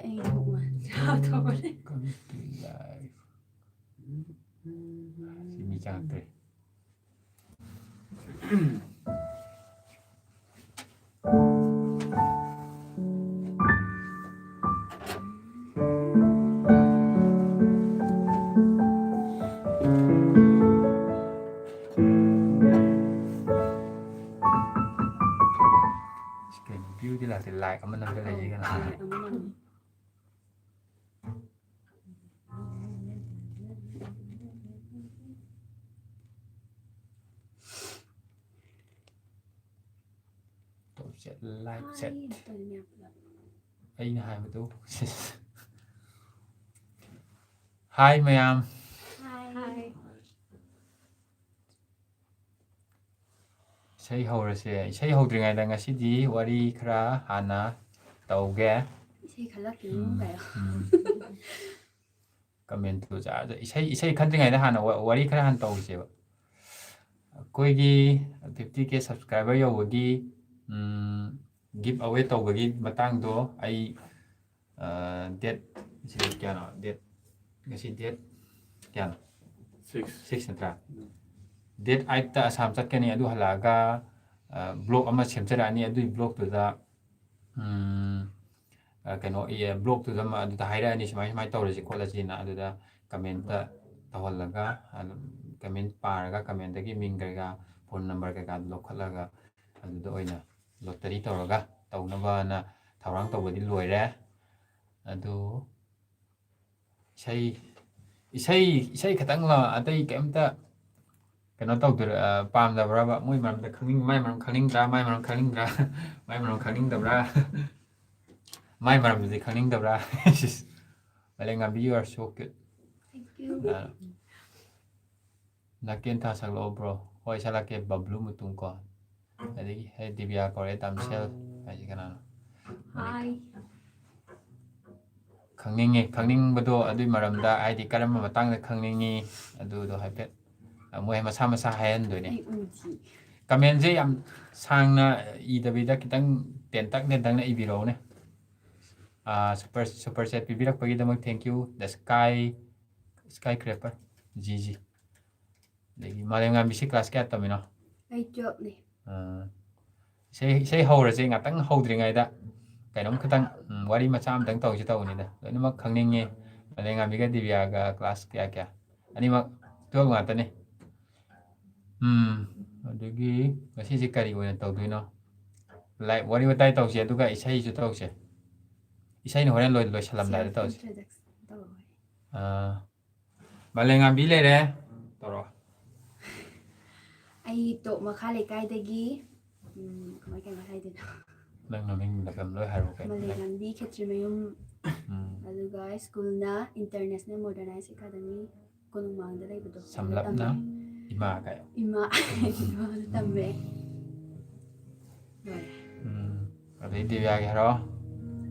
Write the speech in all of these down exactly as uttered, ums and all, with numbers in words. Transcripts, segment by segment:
ꯑꯩ ꯊꯣꯛ ꯃꯥꯜꯂꯦ꯫ ꯊꯣꯛꯄꯅꯦ꯫ Come to life. ꯁꯤ ꯃꯤ ꯆꯪꯉꯛꯇ꯭ꯔꯦ꯫ ꯀꯩꯅꯣ, view ꯗꯤ ꯂꯥꯛꯇꯦ, like ꯑꯃ ꯅꯝꯕ ꯂꯩꯌꯦ ꯀꯩꯅꯣ꯫ Like ꯑꯃ ꯅꯝꯃꯦ꯫ Top set, live set꯫ ꯑꯩꯅ ꯍꯥꯏꯕꯗꯨ꯫ Hi ꯃꯌꯥꯝ꯫ Hi꯫ ꯏꯁꯩ ꯍꯧꯔꯁꯦ꯫ ꯏꯁꯩ ꯍꯧꯗ꯭ꯔꯤꯉꯩꯗ ꯉꯁꯤꯗꯤ ꯋꯥꯔꯤ ꯈꯔ ꯍꯥꯟꯅ ꯇꯧꯒꯦ꯫ ꯏꯁꯩ ꯈꯜꯂꯛꯈꯤꯅꯨ ꯎꯝ, ꯀꯥꯏꯌꯣ꯫ ꯎꯝ꯫ Comment ꯇꯨ ꯖꯥ-, ꯖꯥ-, ꯏꯁꯩ, ꯏꯁꯩ ꯈꯟꯗ꯭ꯔꯤꯉꯩꯗ ꯍꯥꯟꯅ ꯋꯥ-, ꯋꯥꯔꯤ ꯈꯔ ꯍꯥꯟꯅ ꯇꯧꯁꯦꯕ꯫ ꯑꯩꯈꯣꯏꯒꯤ fifty K subscriber ꯌꯧꯕꯒꯤ, ꯎꯝ, give away ꯇꯧꯕꯒꯤ ꯃꯇꯥꯡꯗꯣ ꯑꯩ, ꯑ, date, ꯁꯤ ꯀꯌꯥꯅꯣ? Date, ꯉꯁꯤ date ꯀꯌꯥꯅꯣ? Six꯫ Six ꯅꯠꯇ꯭ꯔꯥ? ꯎꯝ꯫ Date eight ꯇ ꯑꯁꯥꯝ ꯆꯠꯀꯅꯤ꯫ ꯑꯗꯨ ꯍꯜꯂꯛꯑꯒ, ꯑ, vlog ꯑꯃ ꯁꯦꯝꯖꯔꯛꯑꯅꯤ꯫ ꯑꯗꯨꯒꯤ vlog ꯇꯨꯗ ꯎꯝ, ꯑ, ꯀꯩꯅꯣ, ꯏ-, vlog ꯇꯨꯗ ꯃ-, ꯑꯗꯨꯗ ꯍꯥꯏꯔꯛꯑꯅꯤ, "ꯁꯨꯃꯥꯏ ꯁꯨꯃꯥꯏ ꯇꯧꯔꯁꯤ ꯈꯣꯠꯂꯁꯤꯅ"꯫ ꯑꯗꯨꯗ comment ꯇꯧꯍꯜꯂꯒ, ꯑꯗꯨꯝ comment ꯄꯥꯔꯒ, comment ꯇꯒꯤ ꯃꯤꯡ ꯀꯩꯀꯥ, phone number ꯀꯩꯀꯥꯗꯨ ꯂꯧꯈꯠꯂꯒ, ꯑꯗꯨꯗ ꯑꯣꯏꯅ lottery ꯇꯧꯔꯒ ꯇꯧꯅꯕꯅ ꯊꯧꯔꯥꯡ ꯇꯧꯕꯗꯤ ꯂꯣꯏꯔꯦ꯫ ꯑꯗꯨ ꯏꯁꯩ, ꯏꯁꯩ, ꯏꯁꯩ ꯈꯛꯇꯪꯂꯣ? ꯑꯇꯩ ꯀꯩꯝꯇ ꯀꯩꯅꯣ ꯇꯧꯗꯣꯏꯔ-, ꯑ, ꯄꯥꯝꯗꯕ꯭ꯔꯕ? ꯃꯣꯏ ꯃꯔꯝꯗ ꯈꯪꯅꯤꯡ-, ꯃꯥꯏ ꯃꯔꯝ ꯈꯪꯅꯤꯡꯗ꯭ꯔꯥ? ꯃꯥꯏ ꯃꯔꯝ ꯈꯪꯅꯤꯡꯗ꯭ꯔꯥ? ꯃꯥꯏ ꯃꯔꯝ ꯈꯪꯅꯤꯡꯗꯕ꯭ꯔꯥ? ꯃꯥꯏ ꯃꯔꯝꯗꯨꯗꯤ ꯈꯪꯅꯤꯡꯗꯕ꯭ꯔꯥ? ꯃꯥꯂꯦꯝꯉꯥꯟꯕꯤ, you are so cute꯫ Thank you꯫ ꯑ, ꯅꯥꯀꯦꯟꯊꯥ ꯁꯛꯂꯛꯑꯣ, bro꯫ ꯍꯣꯏ, ꯁꯛꯂꯛꯀꯦ, ꯕꯕ꯭ꯂꯨ ꯃꯇꯨꯡ ꯀꯣ꯫ ꯑꯗꯒꯤ, "ꯍꯦ, ꯗꯤꯕꯤꯌꯥ ꯀꯧꯔꯛꯑꯦ, ꯗꯥꯝꯁꯦꯜ" ꯍꯥꯏꯁꯦ ꯀꯅꯥꯅꯣ? Hi꯫ ꯈꯪꯅꯤꯡꯉꯦ, ꯈꯪꯅꯤꯡꯕꯗꯣ ꯑꯗꯨꯏ ꯃꯔꯝꯗ, ꯍꯥꯏꯗꯤ, ꯀꯔꯝꯕ ꯃꯇꯥꯡꯗ ꯈꯪꯅꯤꯡꯉꯤ, ꯑꯗꯨꯗꯣ ꯍꯥꯏꯐꯦꯠ, ꯑ, ꯃꯣꯏ ꯃꯁꯥ ꯃꯁꯥ ꯍꯥꯏꯍꯟꯗꯣꯏꯅꯦ꯫ ꯑꯩ ꯎꯗꯤ꯫ Comment ꯁꯦ ꯌꯥꯝ ꯁꯥꯡꯅ ꯏꯗꯕꯤꯗ, ꯈꯤꯇꯪ ꯇꯦꯟꯇꯛ ꯇꯦꯟꯇꯛꯅ ꯏꯕꯤꯔꯛꯎꯅꯦ꯫ ꯁꯨꯄꯔ ꯁꯨꯄꯔ ꯆꯦꯠ ꯄꯤꯕꯤꯔꯛꯄꯒꯤꯗꯃꯛ thank you, the sky skyscraper, G G. ꯑꯗꯒꯤ ꯃꯥꯂꯦꯝꯉꯥꯟꯕꯤꯁꯤ ꯀ꯭ꯂꯥꯁ ꯀꯌꯥ ꯇꯝꯃꯤꯅꯣ? ꯑꯩ ꯇꯨꯌꯦꯜꯞꯅꯤ꯫ ꯑꯥ, ꯏꯁꯩ ꯏꯁꯩ ꯍꯧꯔꯁꯦ, ꯉꯥꯛꯇꯪ ꯍꯧꯗ꯭ꯔꯤꯉꯩꯗ ꯀꯩꯅꯣꯝ ꯈꯤꯇꯪ, ꯎꯝ, ꯋꯥꯔꯤ ꯃꯆꯥ ꯑꯃꯇꯪ ꯇꯧꯁꯤ ꯇꯧꯕꯅꯤꯗ꯫ ꯂꯣꯏꯅꯃꯛ ꯈꯪꯅꯤꯡꯉꯦ꯫ ꯃꯥꯂꯦꯝꯉꯥꯟꯕꯤꯒ ꯗꯤꯕꯤꯌꯥꯒ ꯀ꯭ꯂꯥꯁ ꯀꯌꯥ ꯀꯌꯥ? ꯑꯅꯤꯃꯛ ꯇꯨꯌꯦꯜꯞ ꯉꯥꯛꯇꯅꯤ꯫ ꯎꯝ, ꯑꯗꯨꯒꯤ ꯉꯁꯤꯁꯦ ꯀꯔꯤ ꯑꯣꯏꯅ ꯇꯧꯗꯣꯏꯅꯣ? ꯂꯥꯏꯛ ꯋꯥꯔꯤ ꯋꯥꯇꯥꯏ ꯇꯧꯁꯦ, ꯑꯗꯨꯒ ꯏꯁꯩꯁꯨ ꯇꯧꯁꯦ꯫ ꯏꯁꯩꯅ ꯍꯣꯔꯦꯟ ꯂꯣꯏ ꯂꯣꯏꯁꯜꯂꯝꯗꯥꯏꯗ Self ꯇꯧꯁꯦ꯫ introduction ꯇꯧꯔꯣꯏ꯫ ꯑꯥ, ꯃꯥꯂꯦꯝꯉꯥꯟꯕꯤ ꯂꯩꯔꯦ꯫ ꯇꯧꯔꯣ꯫ ꯑꯩ ꯇꯣꯞ ꯃꯈꯥ ꯂꯩꯀꯥꯏꯗꯒꯤ, ꯎꯝ, ꯀꯃꯥꯏ ꯀꯃꯥꯏ ꯍꯥꯏꯗꯣꯏꯅꯣ? ꯅꯪ ꯃꯃꯤꯡ ꯂꯝ ꯂꯣꯏ ꯍꯥꯏꯔꯣ ꯀꯩꯅꯣ꯫ ꯃꯥꯂꯦꯝꯉꯥꯟꯕꯤ ꯈꯦꯇ꯭ꯔꯤꯃꯌꯨꯝ꯫ ꯎꯝ꯫ ꯑꯗꯨꯒ ꯁ꯭ꯀꯨꯜꯅ International Modernized Academy ꯀꯣꯅꯨꯡꯃꯥꯡꯗ ꯂꯩꯕꯗꯣ꯫ ꯑꯗꯨꯗ ꯁꯝꯂꯞꯅ ꯇꯝꯃꯦ꯫ ꯏꯃꯥ ꯀꯥꯏ꯫ ꯏꯃꯥ꯫ ꯏꯃꯥꯗ ꯇꯝꯃꯦ꯫ ꯂꯣꯏꯔꯦ꯫ ꯎꯝ꯫ ꯑꯗꯩ ꯗꯤꯕꯤꯌꯥꯒꯤ ꯍꯥꯏꯔꯣ꯫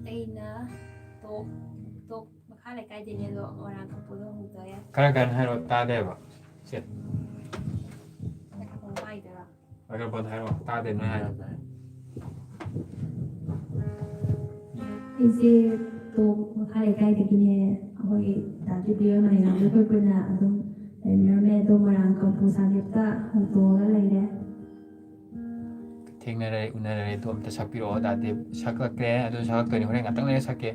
ꯑꯩꯅ ꯇꯣꯞ ꯇꯣꯞ ꯃꯈꯥ ꯂꯩꯀꯥꯏꯗꯩꯅꯦ, ꯑꯗꯣ ꯃꯣꯏꯔꯥꯡ ꯀꯝꯄꯨꯗ ꯍꯣꯡꯗꯣꯛꯑꯦ꯫ ꯈꯔ ꯀꯟꯅ ꯍꯥꯏꯔꯣ, ꯇꯥꯗꯦꯕ꯫ ꯁꯦ꯫ ꯃꯥꯏꯀ꯭ꯔꯣꯐꯣꯟ ꯄꯥꯏꯗꯣꯏꯔꯥ? ꯃꯥꯏꯀ꯭ꯔꯣꯐꯣꯟ ꯍꯥꯏꯔꯣ, ꯇꯥꯗꯦ ꯅꯣꯏ ꯍꯥꯏꯔꯣ꯫ ꯑꯩꯁꯦ ꯇꯣꯞ ꯃꯈꯥ ꯂꯩꯀꯥꯏꯗꯒꯤꯅꯦ꯫ ꯑꯩꯈꯣꯏ ꯗꯥ ꯗꯤꯕꯤꯌꯥ ꯃꯥꯂꯦꯝꯉꯥꯟꯕꯤ ꯑꯩꯈꯣꯏ ꯄꯨꯟꯅ ꯑꯗꯨꯝ ꯂꯩꯃꯤꯟꯅꯔꯝꯃꯦ, ꯑꯗꯣ ꯃꯣꯏꯔꯥꯡ ꯀꯝꯄꯨ ꯁꯥꯗꯦꯞꯇ ꯍꯣꯡꯗꯣꯛꯑꯒ ꯂꯩꯔꯦ꯫ ꯊꯦꯡꯅꯔꯦ, ꯎꯅꯔꯦ, ꯑꯗꯨ ꯑꯝꯇ ꯁꯛꯄꯤꯔꯛꯑꯣ꯫ ꯗꯥ ꯗꯦꯕ ꯁꯛꯂꯛꯀꯦ, ꯑꯗꯨ ꯁꯛꯂꯛꯇꯣꯏꯅꯤ, ꯍꯣꯔꯦꯟ ꯉꯥꯛꯇꯪ ꯂꯩꯔ ꯁꯛꯀꯦ꯫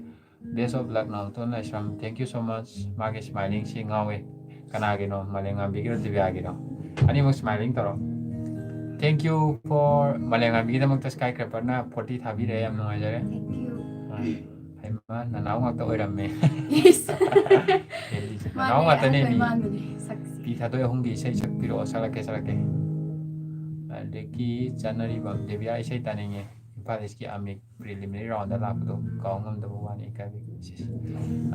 Best of luck, ꯅꯥꯎꯇꯣꯟ Laishram. Thank you so much꯫ ꯃꯥꯒꯤ smiling ꯁꯤ ꯉꯥꯎꯋꯦ꯫ ꯀꯅꯥꯒꯤꯅꯣ? ꯃꯥꯂꯦꯝꯉꯥꯟꯕꯤꯒꯤꯔꯣ, ꯗꯤꯕꯤꯌꯥꯒꯤꯔꯣ? ꯑꯅꯤꯃꯛ smiling ꯇꯧꯔꯣ꯫ Thank you for ꯃꯥꯂꯦꯝꯉꯥꯟꯕꯤꯒꯤꯗꯃꯛꯇ skyscraper ꯅ forty ꯊꯥꯕꯤꯔꯛꯑꯦ, ꯌꯥꯝ ꯅꯨꯡꯉꯥꯏꯖꯔꯦ꯫ Thank you꯫ ꯍꯩꯃꯥ, ꯅꯅꯥꯎ ꯉꯥꯛꯇ ꯑꯣꯏꯔꯝꯃꯦ꯫ Yes꯫ ꯅꯅꯥꯎ ꯃꯥꯅꯦ, ꯉꯥꯛꯇꯅꯦ ꯑꯩꯈꯣꯏ ꯃꯤ꯫ ꯃꯥꯟꯕꯅꯦ ꯁꯛꯁꯦ꯫ ꯄꯤ ꯊꯥꯗꯣꯏ ꯑꯍꯨꯝꯒꯤ ꯏꯁꯩ ꯁꯛꯄꯤꯔꯛꯑꯣ, ꯁꯛꯂꯛꯀꯦ, ꯁꯛꯂꯛꯀꯦ꯫ ꯑꯗꯒꯤ ꯆꯠꯅꯔꯤꯕ ꯗꯦꯕꯤꯌꯥ ꯏꯁꯩ ꯇꯥꯅꯤꯡꯉꯦ꯫ ꯏꯝꯐꯥꯜ ꯏꯁꯀꯤ ꯑꯃꯤꯛ preliminary round ꯗ ꯂꯥꯛꯄꯗꯣ ꯀꯥꯎ ꯉꯝꯗꯕ ꯋꯥꯅꯤ, ꯏꯀꯥꯏꯕꯒꯤ꯫ ꯁꯤꯁ꯫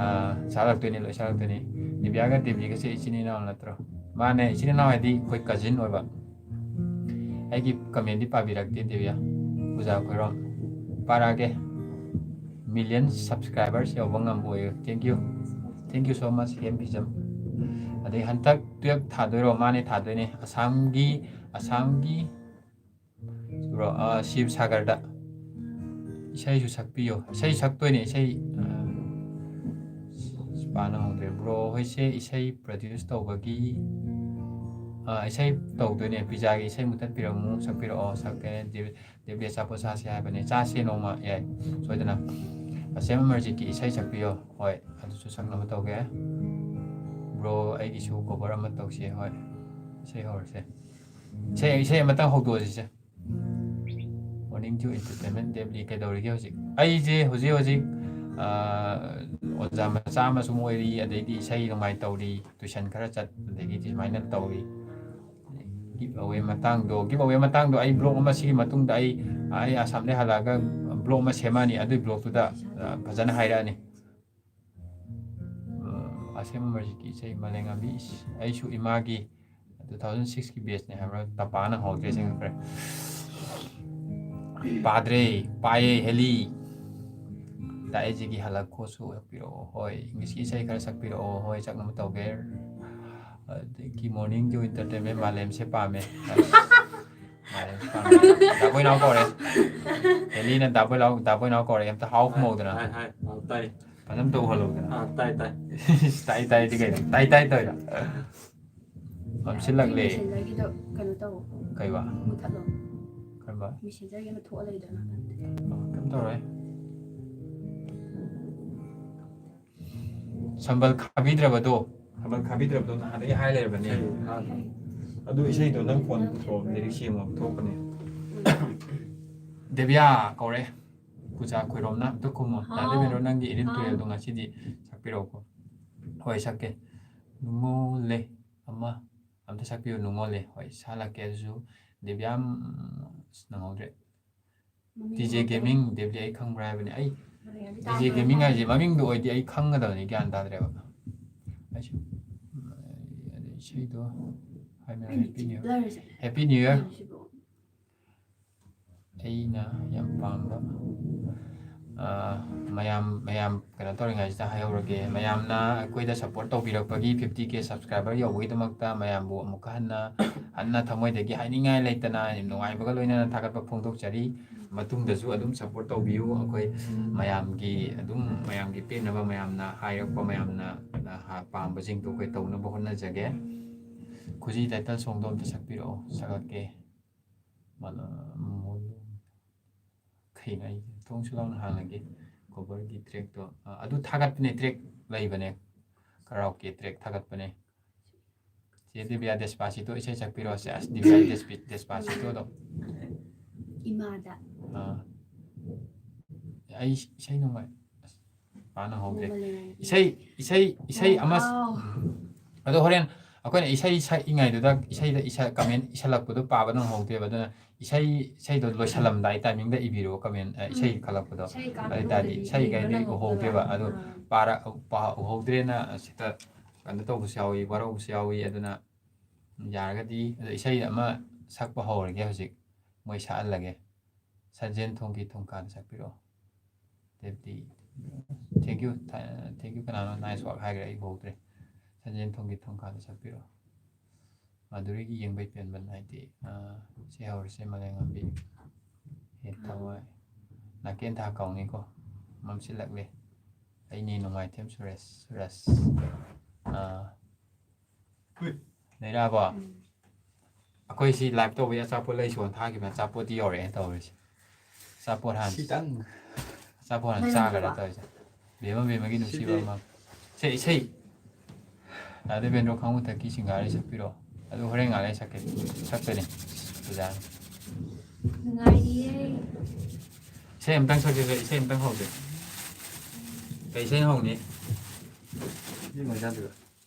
ꯑꯥ, ꯁꯛꯂꯛꯇꯣꯏꯅꯤ, ꯂꯣꯏ ꯁꯛꯂꯛꯇꯣꯏꯅꯤ꯫ ꯗꯦꯕꯤꯌꯥꯒ ꯗꯦꯕꯤꯒꯁꯦ ꯏꯆꯤꯟ ꯏꯅꯥꯎ ꯅꯠꯇ꯭ꯔꯣ? ꯃꯥꯅꯦ, ꯏꯆꯤꯟ ꯏꯅꯥꯎ ꯍꯥꯏꯗꯤ ꯑꯩꯈꯣꯏ cousin ꯑꯣꯏꯕ꯫ ꯑꯩꯒꯤ comment ꯗꯤ ꯄꯥꯕꯤꯔꯛꯇꯦ ꯗꯦꯕꯤꯌꯥ꯫ ꯄꯨꯖꯥ ꯈꯣꯏꯔꯣꯝ꯫ ꯄꯥꯔꯛꯑꯒꯦ꯫ Million subscribers ꯌꯧꯕ ꯉꯝꯕ ꯑꯣꯏꯌꯨ꯫ Thank you꯫ Thank you so much, ꯍꯦꯝ ꯐꯤꯖꯝ꯫ ꯑꯗꯩ ꯍꯟꯗꯛ twelve ꯊꯥꯗꯣꯏꯔꯣ? ꯃꯥꯅꯦ, ꯊꯥꯗꯣꯏꯅꯦ꯫ ꯑꯁꯥꯝꯒꯤ, ꯑꯁꯥꯝꯒꯤ ꯕ꯭ꯔꯣ, ꯑ, ꯁꯤꯕꯁꯥꯒꯔꯗ꯫ ꯏꯁꯩꯁꯨ ꯁꯛꯄꯤꯌꯣ꯫ ꯏꯁꯩ ꯁꯛꯇꯣꯏꯅꯦ, ꯏꯁꯩ, ꯑ, ꯄꯥ ꯅꯪꯍꯧꯗ꯭ꯔꯦ꯫ Bro ꯍꯣꯏꯁꯦ ꯏꯁꯩ produce ꯇꯧꯕꯒꯤ, ꯑ, ꯏꯁꯩ ꯇꯧꯗꯣꯏꯅꯦ꯫ ꯄꯤꯖꯥꯒꯤ ꯏꯁꯩ ꯃꯨꯊꯠꯄꯤꯔꯝꯃꯨ, ꯁꯛꯄꯤꯔꯛꯑꯣ, ꯁꯛꯀꯦ꯫ ꯗꯦꯕꯤ, ꯗꯦꯕꯤ ꯑꯆꯥꯄꯣꯠ ꯆꯥꯁꯦ ꯍꯥꯏꯕꯅꯦ꯫ ꯆꯥꯁꯦ ꯅꯣꯡꯃ, ꯌꯥꯏ, ꯁꯣꯏꯗꯅ꯫ ꯑꯁꯦꯝ ꯑꯃꯔꯖꯤꯠꯀꯤ ꯏꯁꯩ ꯁꯛꯄꯤꯌꯣ꯫ ꯍꯣꯏ, ꯑꯗꯨꯁꯨ ꯁꯛꯅꯕ ꯇꯧꯒꯦ꯫ Bro ꯑꯩꯒꯤꯁꯨ cover ꯑꯃ ꯇꯧꯁꯦ꯫ ꯍꯣꯏ, ꯏꯁꯩ ꯍꯧꯔꯁꯦ꯫ ꯏꯁꯩ, ꯏꯁꯩ ꯑꯃꯇꯪ ꯍꯧꯗꯣꯛꯑꯁꯤꯁꯦ꯫ Morning Dew Entertainment ꯗꯦꯕꯂꯤ ꯀꯩꯗꯧꯔꯤꯒꯦ ꯍꯧꯖꯤꯛ? ꯑꯩꯁꯦ ꯍꯧꯖꯤꯛ ꯍꯧꯖꯤꯛ, ꯑ, ꯑꯣꯖꯥ ꯃꯆꯥ ꯑꯃꯁꯨ ꯑꯣꯏꯔꯤ, ꯑꯗꯩꯗꯤ ꯏꯁꯩ ꯅꯣꯡꯃꯥꯏ ꯇꯧꯔꯤ, tuition ꯈꯔ ꯆꯠ, ꯑꯗꯒꯤꯗꯤ ꯁꯨꯃꯥꯏꯅ ꯇꯧꯔꯤ꯫ Give away ꯃꯇꯥꯡꯗꯣ, give away ꯃꯇꯥꯡꯗꯣ ꯑꯩ vlog ꯑꯃ, ꯁꯤꯒꯤ ꯃꯇꯨꯡꯗ ꯑꯩ, ꯑꯩ ꯑꯁꯥꯝꯗꯩ ꯍꯜꯂꯛꯑꯒ vlog ꯑꯃ ꯁꯦꯝꯃꯛꯑꯅꯤ, ꯑꯗꯨꯒꯤ vlogꯇꯨꯗ, ꯑ, ꯐꯖꯅ ꯍꯥꯏꯔꯛꯑꯅꯤ꯫ ꯑ, ꯑꯁꯦꯝ ꯑꯃꯔꯖꯤꯠꯀꯤ ꯏꯁꯩ ꯃꯥꯂꯦꯝꯉꯥꯟꯕꯤ, ꯏꯁ, ꯑꯩꯁꯨ ꯏꯃꯥꯒꯤ two thousand sixꯀꯤ batchꯅꯦ ꯍꯥꯏꯕ꯭ꯔꯥ, ꯇꯄꯥꯅ ꯍꯧꯔꯛꯇ꯭ꯔꯦ, ꯁꯤꯡꯈ꯭ꯔꯦ꯫ ꯄꯥꯗ꯭ꯔꯦ, ꯄꯥꯏꯌꯦ, ꯍꯦꯂꯤ꯫ ꯇꯥꯛꯑꯦꯖꯤꯒꯤ ꯍꯜꯂꯛꯈꯣꯁꯨ ꯁꯛꯄꯤꯔꯛꯑꯣ꯫ ꯍꯣꯏ, Englishꯀꯤ ꯏꯁꯩ ꯈꯔ ꯁꯛꯄꯤꯔꯛꯑꯣ꯫ ꯍꯣꯏ, ꯁꯛꯅꯕ ꯇꯧꯒꯦ꯫ ꯑꯗꯒꯤ Morning Dew Entertainment ꯃꯥꯂꯦꯝꯁꯦ ꯄꯥꯝꯃꯦ꯫ ꯑꯁ, ꯃꯥꯂꯦꯝꯁꯦ ꯄꯥꯝꯃꯦ꯫ ꯗꯥꯕꯣꯏꯅꯥꯎ ꯀꯧꯔꯦ꯫ ꯍꯦꯂꯤꯅ ꯗꯥꯕꯣꯏꯅꯥꯎ, ꯗꯥꯕꯣꯏꯅꯥꯎ ꯀꯧꯔꯦ꯫ ꯑꯝꯇ ꯍꯥꯎ ꯈꯨꯝꯃꯧꯗꯅ꯫ ꯍꯥꯏ, ꯍꯥꯏ, ꯍꯥꯎ, ꯇꯥꯏ꯫ ꯐꯖꯅ ꯇꯧꯍꯜꯂꯧꯗꯅ꯫ ꯑꯥ, ꯇꯥꯏ, ꯇꯥꯏ꯫ ꯇꯥꯏ, ꯇꯥꯏꯗꯤ ꯀꯩꯅꯣ? ꯇꯥꯏ, ꯇꯥꯏ ꯇꯧꯔꯤꯔꯣ? ꯃꯝꯁꯤꯜꯂꯛꯂꯦ꯫ Messengerꯒꯤꯗꯣ ꯀꯩꯅꯣ ꯇꯧ꯫ ꯀꯩꯕ? ꯃꯨꯊꯠꯂꯣ꯫ ꯀꯔꯝꯕ? Messengerꯒꯤ ꯑꯃ ꯊꯣꯛꯑ ꯂꯩꯗꯅ꯫ ꯑꯣ, ꯀꯩꯝ ꯇꯧꯔꯣꯏ꯫ ꯁꯝꯕꯜ ꯈꯥꯕꯤꯗ꯭ꯔꯕꯗꯣ, ꯁꯝꯕꯜ ꯈꯥꯕꯤꯗ꯭ꯔꯕꯗꯣ ꯅꯍꯥꯟꯗꯒꯤ ꯍꯥꯏ ꯂꯩꯔꯕꯅꯦ꯫ ꯏꯁꯩ ꯊꯥꯗ꯭ꯔꯣ? ꯑꯗꯨ ꯏꯁꯩꯗꯣ ꯅꯪ phone ꯄꯨꯊꯣꯛꯑꯣ, lyrics ꯌꯦꯡꯉꯣ, ꯊꯣꯛꯄꯅꯦ꯫ ꯗꯦꯕꯤꯌꯥ ꯀꯧꯔꯦ꯫ ꯄꯨꯖꯥ ꯈꯣꯏꯔꯣꯝꯅ ꯑꯝꯇ ꯈꯨꯝꯃꯣ꯫ ꯍꯥꯎ꯫ ꯇꯥꯗꯕꯤꯔꯣ ꯅꯪꯒꯤ ꯏꯔꯤꯟ ꯍꯥꯎ꯫ ꯇꯨꯔꯦꯜꯗꯣ ꯉꯁꯤꯗꯤ ꯁꯛꯄꯤꯔꯛꯎꯀꯣ꯫ ꯍꯣꯏ, ꯁꯛꯀꯦ꯫ ꯅꯨꯡꯉꯣꯜꯂꯦ ꯑꯃ, ꯑꯝꯇ ꯁꯛꯄꯤꯌꯨ, ꯅꯨꯡꯉꯣꯜꯂꯦ꯫ ꯍꯣꯏ, ꯁꯥꯠꯂꯛꯀꯦ ꯑꯗꯨꯁꯨ꯫ ꯗꯦꯕꯤꯌꯥ, ꯎꯝ, ꯑꯁ, ꯅꯪꯍꯧꯗ꯭ꯔꯦ꯫ ꯃꯃꯤꯡ ꯇꯤ ꯖꯦ ꯈꯪꯍꯧꯗ꯭ꯔꯦ꯫ Gaming, ꯗꯦꯕꯤꯌꯥ ꯑꯩ ꯈꯪꯕ꯭ꯔꯥ ꯍꯥꯏꯕꯅꯦ꯫ ꯑꯩ ꯃꯃꯤꯡ ꯑꯗꯨ ꯇꯤ ꯖꯦ ꯇꯥꯕ꯭ꯔꯥ? Gaming ꯍꯥꯏꯁꯦ ꯃꯃꯤꯡꯗꯣ ꯑꯣꯏꯗꯤ ꯑꯩ ꯈꯪꯒꯗꯕꯅꯤ, ꯒ꯭ꯌꯥꯟ ꯇꯥꯗ꯭ꯔꯦꯕ꯫ ꯑꯩꯁꯨ, ꯑꯗꯩ ꯏꯁꯩꯗꯣ ꯍꯥꯏꯕ ꯑꯩꯅ Happy New Year꯫ Blurꯁꯦ꯫ Happy New Year꯫ ꯀꯩꯅꯣ ꯁꯤꯕꯣ? ꯑꯩꯅ ꯌꯥꯝ ꯄꯥꯝꯕ, ꯑ, ꯃꯌꯥꯝ, ꯃꯌꯥꯝ ꯀꯩꯅꯣ ꯇꯧꯔꯤꯉꯩꯁꯤꯗ ꯍꯥꯏꯍꯧꯔꯒꯦ꯫ ꯃꯌꯥꯝꯅ ꯑꯩꯈꯣꯏꯗ support ꯇꯧꯕꯤꯔꯛꯄꯒꯤ, fifty K subscriber ꯌꯧꯕꯒꯤꯗꯃꯛꯇ ꯃꯌꯥꯝꯕꯨ ꯑꯃꯨꯛꯀ ꯍꯟꯅ, ꯍꯟꯅ ꯊꯃꯣꯏꯗꯒꯤ ꯍꯥꯏꯅꯤꯡꯉꯥꯏ ꯂꯩꯇꯅ ꯅꯨꯡꯉꯥꯏꯕꯒ ꯂꯣꯏꯅꯅ ꯊꯥꯒꯠꯄ ꯐꯣꯡꯗꯣꯛꯆꯔꯤ꯫ ꯃꯇꯨꯡꯗꯁꯨ ꯑꯗꯨꯝ support ꯇꯧꯕꯤꯌꯨ꯫ ꯑꯩꯈꯣꯏ ꯃꯌꯥꯝꯒꯤ ꯑꯗꯨꯝ, ꯃꯌꯥꯝꯒꯤ ꯄꯦꯟꯅꯕ, ꯃꯌꯥꯝꯅ ꯍꯥꯏꯔꯛꯄ, ꯃꯌꯥꯝꯅ, ꯑ, ꯄꯥꯝꯕꯁꯤꯡꯗꯣ ꯑꯩꯈꯣꯏ ꯇꯧꯅꯕ ꯍꯣꯠꯅꯖꯒꯦ꯫ ꯈꯨꯖꯤ title songꯗꯣ ꯑꯝꯇ ꯁꯛꯄꯤꯔꯛꯑꯣ, ꯁꯛꯂꯛꯀꯦ꯫ ꯃꯅ-, ꯃꯣꯜ-, ꯀꯩꯅꯣ, ꯑꯩ ꯊꯣꯡꯁꯨ ꯂꯥꯎꯅ ꯍꯥꯡꯂꯒꯦ꯫ Coverꯒꯤ trackꯇꯣ, ꯑ, ꯑꯗꯨ ꯊꯥꯒꯠꯄꯅꯦ, track ꯂꯩꯕꯅꯦ, karaoke track ꯊꯥꯒꯠꯄꯅꯦ꯫ ꯆꯦ ꯗꯤꯕꯤꯌꯥ, Despacito ꯏꯁꯩ ꯁꯛꯄꯤꯔꯣ꯫ ꯁꯦ, ꯑꯁ, ꯗꯤꯕꯤꯌꯥ, Despi-, Despacitoꯗꯣ꯫ ꯏꯃꯥꯗ꯫ ꯑꯥ꯫ ꯑꯩ ꯏꯁꯩ ꯅꯣꯡꯃꯥꯏ, ꯑꯁ, ꯄꯥ ꯅꯪꯍꯧꯗ꯭ꯔꯦ꯫ ꯅꯣꯡꯃ ꯂꯩꯔꯝꯒꯦ꯫ ꯏꯁꯩ, ꯏꯁꯩ, ꯏꯁꯩ ꯑꯣ, ꯑꯃ ꯁ-, ꯑꯥꯎ꯫ ꯑꯗꯣ ꯍꯣꯔꯦꯟ ꯑꯩꯈꯣꯏꯅ ꯏꯁꯩ ꯁꯛꯏꯉꯩꯗꯨꯗ ꯏꯁꯩꯗ ꯏꯁ-, comment ꯏꯁꯜꯂꯛꯄꯗꯣ ꯄꯥꯕ ꯅꯪꯍꯧꯗꯦꯕ꯫ ꯑꯗꯨꯅ ꯏꯁꯩ, ꯏꯁꯩꯗꯣ ꯂꯣꯏꯁꯜꯂꯝꯗꯥꯏ timingꯗ ꯏꯕꯤꯔꯛꯑꯣ comment, ꯑ, ꯏꯁꯩ ꯎꯝ꯫ ꯈꯜꯂꯛꯄꯗꯣ꯫ ꯏꯁꯩ ꯀꯥꯟꯅꯕ ꯑꯗꯨ ꯑꯣꯏꯇꯥꯔꯗꯤ ꯑꯣꯏꯔꯗꯤ ꯏꯁꯩ ꯌꯦꯡꯕ ꯀꯥꯏꯗꯤ ꯅꯪꯍꯧꯗꯦꯕ꯫ ꯎꯍꯧꯗꯦꯕ꯫ ꯑꯗꯣ ꯑꯥ꯫ ꯄꯥꯔ-, ꯄꯥ-, ꯎꯍꯧꯗ꯭ꯔꯦꯅ ꯁꯤꯗ ꯀꯩꯅꯣ ꯇꯧꯕꯁꯨ ꯌꯥꯎꯏ, ꯋꯥꯔꯧꯕꯁꯨ ꯌꯥꯎꯏ꯫ ꯑꯗꯨꯅ ꯌꯥꯔꯒꯗꯤ ꯑꯗꯣ ꯏꯁꯩ ꯑꯃ ꯁꯛꯄ ꯍꯧꯔꯒꯦ ꯍꯧꯖꯤꯛ꯫ ꯃꯣꯏ ꯁꯛꯍꯜꯂꯒꯦ꯫ ꯁꯟꯖꯦꯟ ꯊꯣꯡꯒꯤ ꯊꯣꯡꯀꯥꯗ ꯁꯛꯄꯤꯔꯛꯑꯣ꯫ ꯗꯦꯕꯇꯤ, thank you, ꯊ-, thank you ꯀꯅꯥꯅꯣ? Nice work ꯍꯥꯏꯈ꯭ꯔꯦ, ꯑꯩ ꯎꯍꯧꯗ꯭ꯔꯦ꯫ ꯁꯟꯖꯦꯟ ꯊꯣꯡꯒꯤ ꯊꯣꯡꯀꯥꯗ ꯁꯛꯄꯤꯔꯛꯑꯣ꯫ ꯃꯥꯙꯨꯔꯤꯒꯤ ꯌꯦꯡꯕꯩ ꯄꯦꯟꯕ ꯅꯥꯏꯗꯦ꯫ ꯑꯥ, ꯁꯤ ꯍꯧꯔꯁꯦ, ꯃꯂꯦꯝꯉꯥꯟꯕꯤ꯫ ꯍꯦ ꯊꯋꯥꯏ꯫ ꯅꯥꯀꯦꯟ ꯊꯥ ꯀꯥꯎꯅꯤꯀꯣ꯫ ꯃꯝꯁꯤꯜꯂꯛꯂꯦ꯫ ꯑꯩꯅꯦ ꯅꯨꯡꯉꯥꯏꯊꯦꯝ ꯁꯨꯔꯦꯁ, ꯁꯨꯔꯦꯁ꯫ ꯑꯥ꯫ ꯂꯩꯔꯛꯑꯕꯣ? ꯎꯝ꯫ ꯑꯩꯈꯣꯏ ꯁꯤ live ꯇꯧꯕꯩ ꯑꯆꯥꯄꯣꯠ ꯂꯩꯁꯣꯟ ꯊꯥꯈꯤꯕ ꯑꯆꯥꯄꯣꯠꯇꯤ ꯌꯧꯔꯛꯑꯦ ꯇꯧꯔꯤꯁꯦ꯫ ꯑꯆꯥꯄꯣꯠ ꯍꯥꯟꯅ, ꯁꯤꯇꯪ꯫ ꯑꯆꯥꯄꯣꯠ ꯍꯥꯟꯅ ꯂꯩꯔꯝꯗ꯭ꯔꯕ? ꯆꯥꯒꯗ꯭ꯔꯥ ꯇꯧꯔꯤꯁꯦ꯫ ꯕꯦꯝꯃ ꯕꯦꯝꯃꯒꯤ ꯅꯨꯡꯁꯤꯕ ꯁꯤꯗꯤ ꯑꯃ꯫ ꯁꯦ, ꯏꯁꯩ꯫ ꯗꯥ ꯗꯦꯕꯦꯟꯗ꯭ꯔꯣ ꯈꯥꯡꯉꯨꯊꯛꯀꯤ ꯁꯤꯡꯒꯥꯔꯩ ꯁꯛꯄꯤꯔꯣ꯫ ꯑꯗꯨ ꯍꯣꯔꯦꯟ ꯉꯥꯛ ꯂꯩꯔ ꯁꯛꯀꯦ꯫ ꯁꯛꯇꯣꯏꯅꯦ꯫ ꯑꯣꯖꯥꯅ꯫ ꯅꯨꯡꯉꯥꯏꯔꯤꯌꯦ꯫ ꯏꯁꯩ ꯑꯝꯇꯪ ꯁꯛꯁꯦ, ꯏꯁꯩ ꯑꯝꯇꯪ ꯍꯧꯁꯦ꯫ ꯀꯩ ꯏꯁꯩ ꯍꯧꯅꯤ? ꯁꯤ ꯃꯩ ꯆꯥꯗꯣꯏꯔꯣ?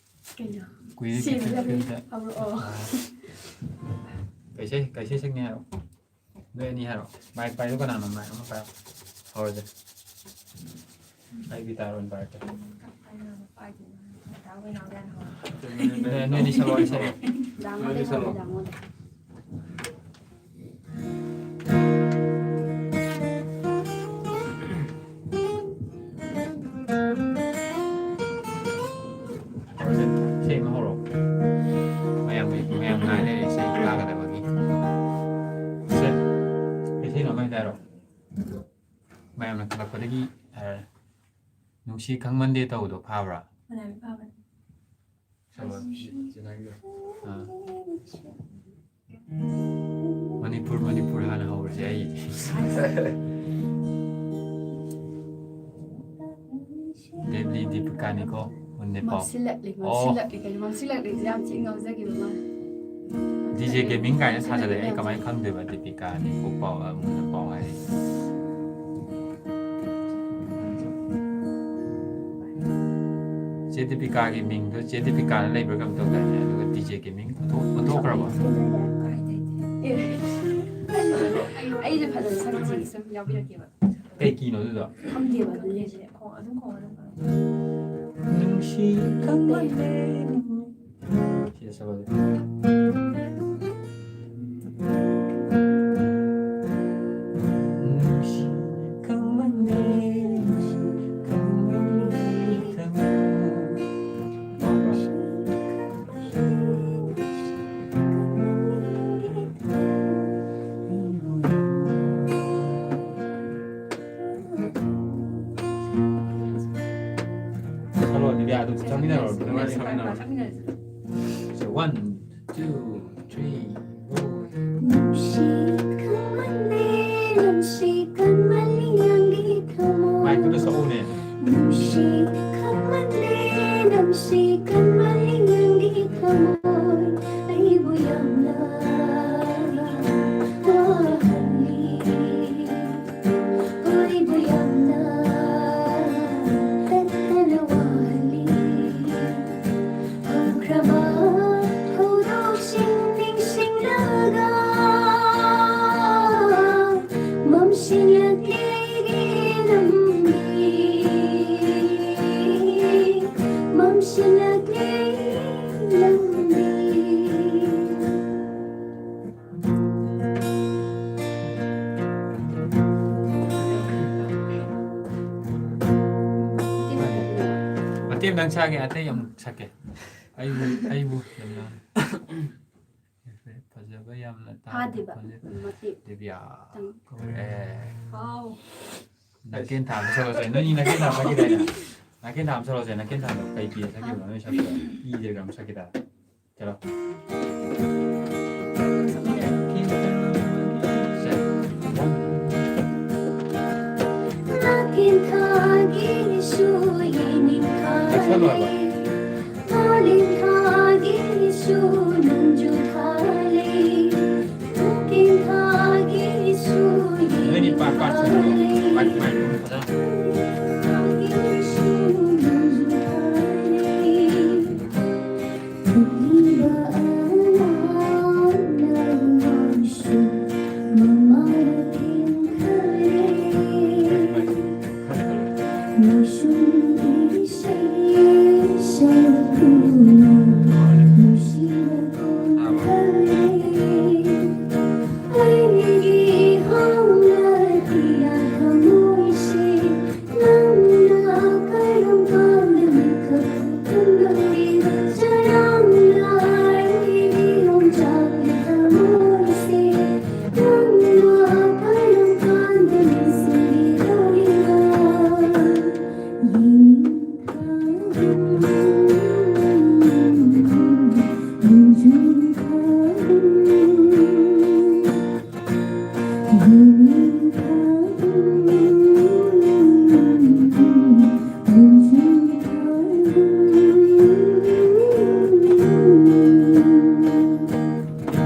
ꯀꯩꯅꯣ? ꯀꯨꯏꯔꯦ ꯁꯤ ꯀꯩ ꯏꯁꯩ ꯍꯧꯔꯛꯑꯣ꯫ ꯑꯥ꯫ ꯀꯩ ꯏꯁꯩ, ꯀꯩ ꯏꯁꯩ ꯁꯛꯅꯤ ꯍꯥꯏꯔꯣ? ꯅꯣꯏ ꯑꯅꯤ ꯍꯥꯏꯔꯣ꯫ Mic ꯄꯥꯏꯗꯣ ꯀꯅꯥꯅꯣ? Mic ꯑꯃ ꯄꯥꯏꯔꯣ꯫ ꯍꯧꯔꯁꯦ꯫ ꯑꯩ guitar ꯑꯣꯏꯅ ꯄꯥꯏꯔꯛꯀꯦ꯫ ꯅꯣꯏ, ꯅꯣꯏ ꯑꯅꯤ ꯁꯛꯂꯛꯑꯣ, ꯑꯩ ꯁꯛꯂꯛꯑꯣ꯫ ꯅꯣꯏ ꯑꯅꯤ ꯁꯛꯂꯛꯑꯣ꯫ ꯍꯧꯔꯁꯦ, ꯏꯁꯩ ꯑꯃ ꯍꯧꯔꯣ꯫ ꯃꯌꯥꯝ, ꯃꯌꯥꯝ ꯉꯥꯏ ꯂꯩꯔꯦ ꯏꯁꯩ ꯇꯥꯒꯗꯕꯒꯤ꯫ ꯁꯦ, ꯀꯩ ꯏꯁꯩꯅꯣ ꯑꯃ ꯍꯦꯛꯇ ꯍꯥꯏꯔꯣ꯫ ꯁꯤ ꯈꯪꯃꯟꯗꯦ ꯇꯧꯕꯗꯣ ꯐꯥꯕ꯭ꯔꯥ? ꯐꯅꯌꯥꯝ ꯐꯥꯕꯅꯦ꯫ ꯁꯕꯥꯁ꯫ ꯑꯥ꯫ ꯃꯅꯤꯄꯨꯔ, ꯃꯅꯤꯄꯨꯔ ꯍꯥꯟꯅ ꯍꯧꯔꯁꯦ ꯑꯩ꯫ ꯕꯦꯕꯂꯤ ꯗꯤꯄꯤꯀꯥꯅꯤꯀꯣ, ꯃꯨꯟꯅ ꯄꯥꯎ꯫ ꯃꯝꯁꯤꯜꯂꯛꯂꯤ, ꯑꯣ꯫ ꯃꯝꯁꯤꯜꯂꯛꯂꯤ ꯀꯩꯅꯣ, ꯃꯝꯁꯤꯜꯂꯛꯂꯤꯁꯦ ꯌꯥꯝ ꯊꯤ ꯉꯥꯎꯖꯈꯤꯕ ꯃꯥꯜꯂꯦ꯫ ꯗꯤ ꯖꯦ ꯒꯦꯃꯤꯡ ꯀꯥꯏꯅ ꯊꯥꯖꯜꯂꯛꯑꯦ, ꯑꯩ ꯀꯃꯥꯏꯅ ꯈꯪꯗꯣꯏꯕ ꯗꯤꯄꯤꯀꯥꯅꯤ ꯀꯣꯛ ꯄꯥꯎ, ꯑ, ꯃꯨꯟꯅ ꯄꯥꯎ ꯍꯥꯏ꯫ ꯆꯦ ꯗꯤꯄꯤꯀꯥꯒꯤ ꯃꯤꯡꯗꯣ ꯆꯦ ꯗꯤꯄꯤꯀꯥꯅ ꯂꯩꯕ꯭ꯔꯥ ꯀꯩꯅꯣꯝ ꯇꯧꯗꯥꯏꯅꯦ? ꯑꯗꯨꯒ ꯗꯤ ꯖꯦ ꯒꯦꯃꯤꯡ ꯑꯣꯟꯊꯣꯛ-, ꯑꯣꯟꯊꯣꯛꯈ꯭ꯔꯕꯣ? ꯑꯦ, ꯑꯩ, ꯑꯩꯅ ꯐꯖꯅ ꯁꯛꯆꯤꯡꯁꯦ ꯁꯨꯝ ꯌꯥꯎꯕꯤꯔꯛꯀꯦꯕ꯫ ꯀꯩ ꯀꯤꯅꯣ ꯑꯗꯨꯗꯣ? ꯈꯪꯗꯦꯕ ꯑꯗꯨ ꯂꯩꯁꯦ꯫ ꯈꯣꯡ-, ꯑꯗꯨꯝ ꯈꯣꯡ ꯑꯗꯨꯝ ꯈꯣꯡ꯫ ꯅꯨꯡꯁꯤ ꯈꯪꯃꯜꯂꯦ꯫ ꯁꯤꯗ ꯁꯛꯑꯣ ꯑꯗꯨꯗꯤ꯫ ꯅꯨꯡꯁꯤ ꯈꯪꯃꯜꯂꯦ, ꯈꯪꯃꯜꯂꯦ, ꯈꯪꯃꯜꯂꯦ꯫ ꯍꯜꯂꯣ, ꯗꯤꯕꯤꯌꯥ, ꯑꯗꯨꯝ ꯆꯪꯃꯤꯟꯅꯔꯣ, ꯆꯪꯃꯤꯟꯅꯔꯣ꯫ So, one, two, three, four. ꯅꯨꯡꯁꯤ ꯈꯪꯃꯜꯂꯦ, ꯅꯨꯡꯁꯤ ꯈꯪꯃꯜꯂꯤ ꯅꯪꯒꯤ ꯊꯃꯣꯏ꯫ ꯃꯥꯏꯛꯇꯨꯗ ꯁꯛꯎꯅꯦ꯫ ꯅꯨꯡꯁꯤ ꯈꯪꯃꯜꯂꯦ, ꯅꯨꯡꯁꯤ ꯈꯪꯃꯜꯂꯤ ꯅꯪꯒꯤ ꯊꯃꯣꯏ꯫ ꯑꯩꯕꯨ ꯌꯥꯝꯅ ꯋꯥꯍꯜꯂꯤ꯫ ꯑꯩꯕꯨ ꯌꯥꯝꯅ ꯇꯠꯇꯅ ꯋꯥꯍꯜꯂꯤ꯫ ꯍꯧꯈ꯭ꯔꯕ ꯊꯧꯗꯣꯛꯁꯤꯡ ꯅꯤꯡꯁꯤꯡꯂꯒ ꯃꯝꯁꯤꯜꯂꯛꯂꯦ ꯑꯩꯒꯤ ꯂꯝꯕꯤ꯫ ꯃꯝꯁꯤꯜꯂꯛꯂꯦ ꯑꯩꯒꯤ ꯂꯝꯕꯤ꯫ ꯃꯇꯦꯛ ꯑꯃꯇꯪ ꯁꯛꯑꯒꯦ, ꯑꯇꯩ ꯑꯃꯨꯛ ꯁꯛꯀꯦ꯫ ꯑꯩꯕꯨ, ꯑꯩꯕꯨ ꯌꯥꯝ ꯌꯥꯎꯅ꯫ ꯐꯖꯕ ꯌꯥꯝꯅ ꯇꯥꯕ ꯐꯥꯗꯦꯕ, ꯈꯣꯟꯖꯦꯜ꯫ ꯃꯇꯦꯛ ꯗꯤꯕꯤꯌꯥ ꯇꯪ꯫ ꯀꯧꯔꯛꯑꯦ꯫ ꯋꯥꯎ꯫ ꯅꯥꯀꯦꯟ ꯊꯥꯕ ꯁꯛꯂꯛꯑꯦ꯫ ꯅꯣꯏꯅꯤ ꯅꯥꯀꯦꯟ ꯊꯥꯕ ꯁꯛꯈꯤꯗꯥꯏꯅꯦ? ꯅꯥꯀꯦꯟ ꯊꯥ ꯑꯃ ꯁꯛꯂꯛꯑꯣꯁꯦ, ꯅꯥꯀꯦꯟ ꯊꯥꯗꯣ ꯀꯩ ꯀꯤꯗ ꯁꯛꯈꯤꯕꯅꯣ ꯅꯣꯏ ꯁꯛꯄꯗꯣ? ꯏ ꯗꯤꯔꯒ ꯑꯃ ꯁꯛꯈꯤꯗ꯫ ꯆꯠꯂꯣ꯫ ꯅꯥꯀꯦꯟ ꯊꯥꯒꯤꯁꯨ ꯌꯦꯡꯅꯤꯡꯈꯥꯏ꯫ ꯅꯛꯁꯜꯂꯣ ꯍꯥꯏꯕ꯫ ꯀꯥꯂꯦꯟ ꯊꯥꯒꯤꯁꯨ ꯅꯣꯡꯖꯨ ꯊꯥ ꯂꯩ꯫ ꯅꯥꯀꯦꯟ ꯊꯥꯒꯤꯁꯨ ꯅꯣꯏꯅꯤ ꯄꯥ-, ꯄꯥ-, ꯌꯦꯡꯅꯤꯡꯈꯥꯏ꯫ ꯃꯥꯏ-, ꯃꯥꯏ-, ꯐꯖꯅ꯫ ꯊꯥꯒꯤꯁꯨ ꯅꯣꯡꯖꯨ ꯊꯥ ꯂꯩ꯫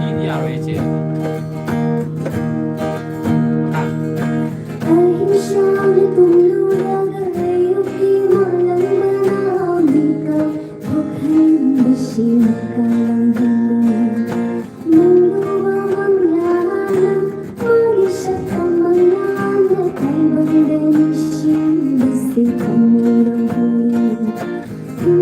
ꯏꯗꯤ ꯌꯥꯔꯣꯏ, ꯏꯆꯦ꯫ ꯑꯍꯤꯡꯁꯥꯅ ꯇꯨꯝꯂꯨꯔꯒ ꯑꯌꯨꯛꯀꯤ ꯃꯥꯂꯪꯕꯅ ꯃꯤꯀꯞ ꯊꯣꯛꯍꯟꯕꯁꯤꯅ ꯀꯥꯂꯪ ꯍꯜꯂꯨ꯫ ꯃꯪꯂꯨꯕ ꯃꯪꯂꯥꯅ ꯃꯥꯒꯤ ꯁꯛꯇꯝ ꯃꯪꯂꯥꯅ ꯇꯥꯏꯕꯪꯗ ꯅꯨꯡꯁꯤꯕꯁꯦ ꯊꯃꯣꯏꯔꯣꯝ ꯍꯨꯏ꯫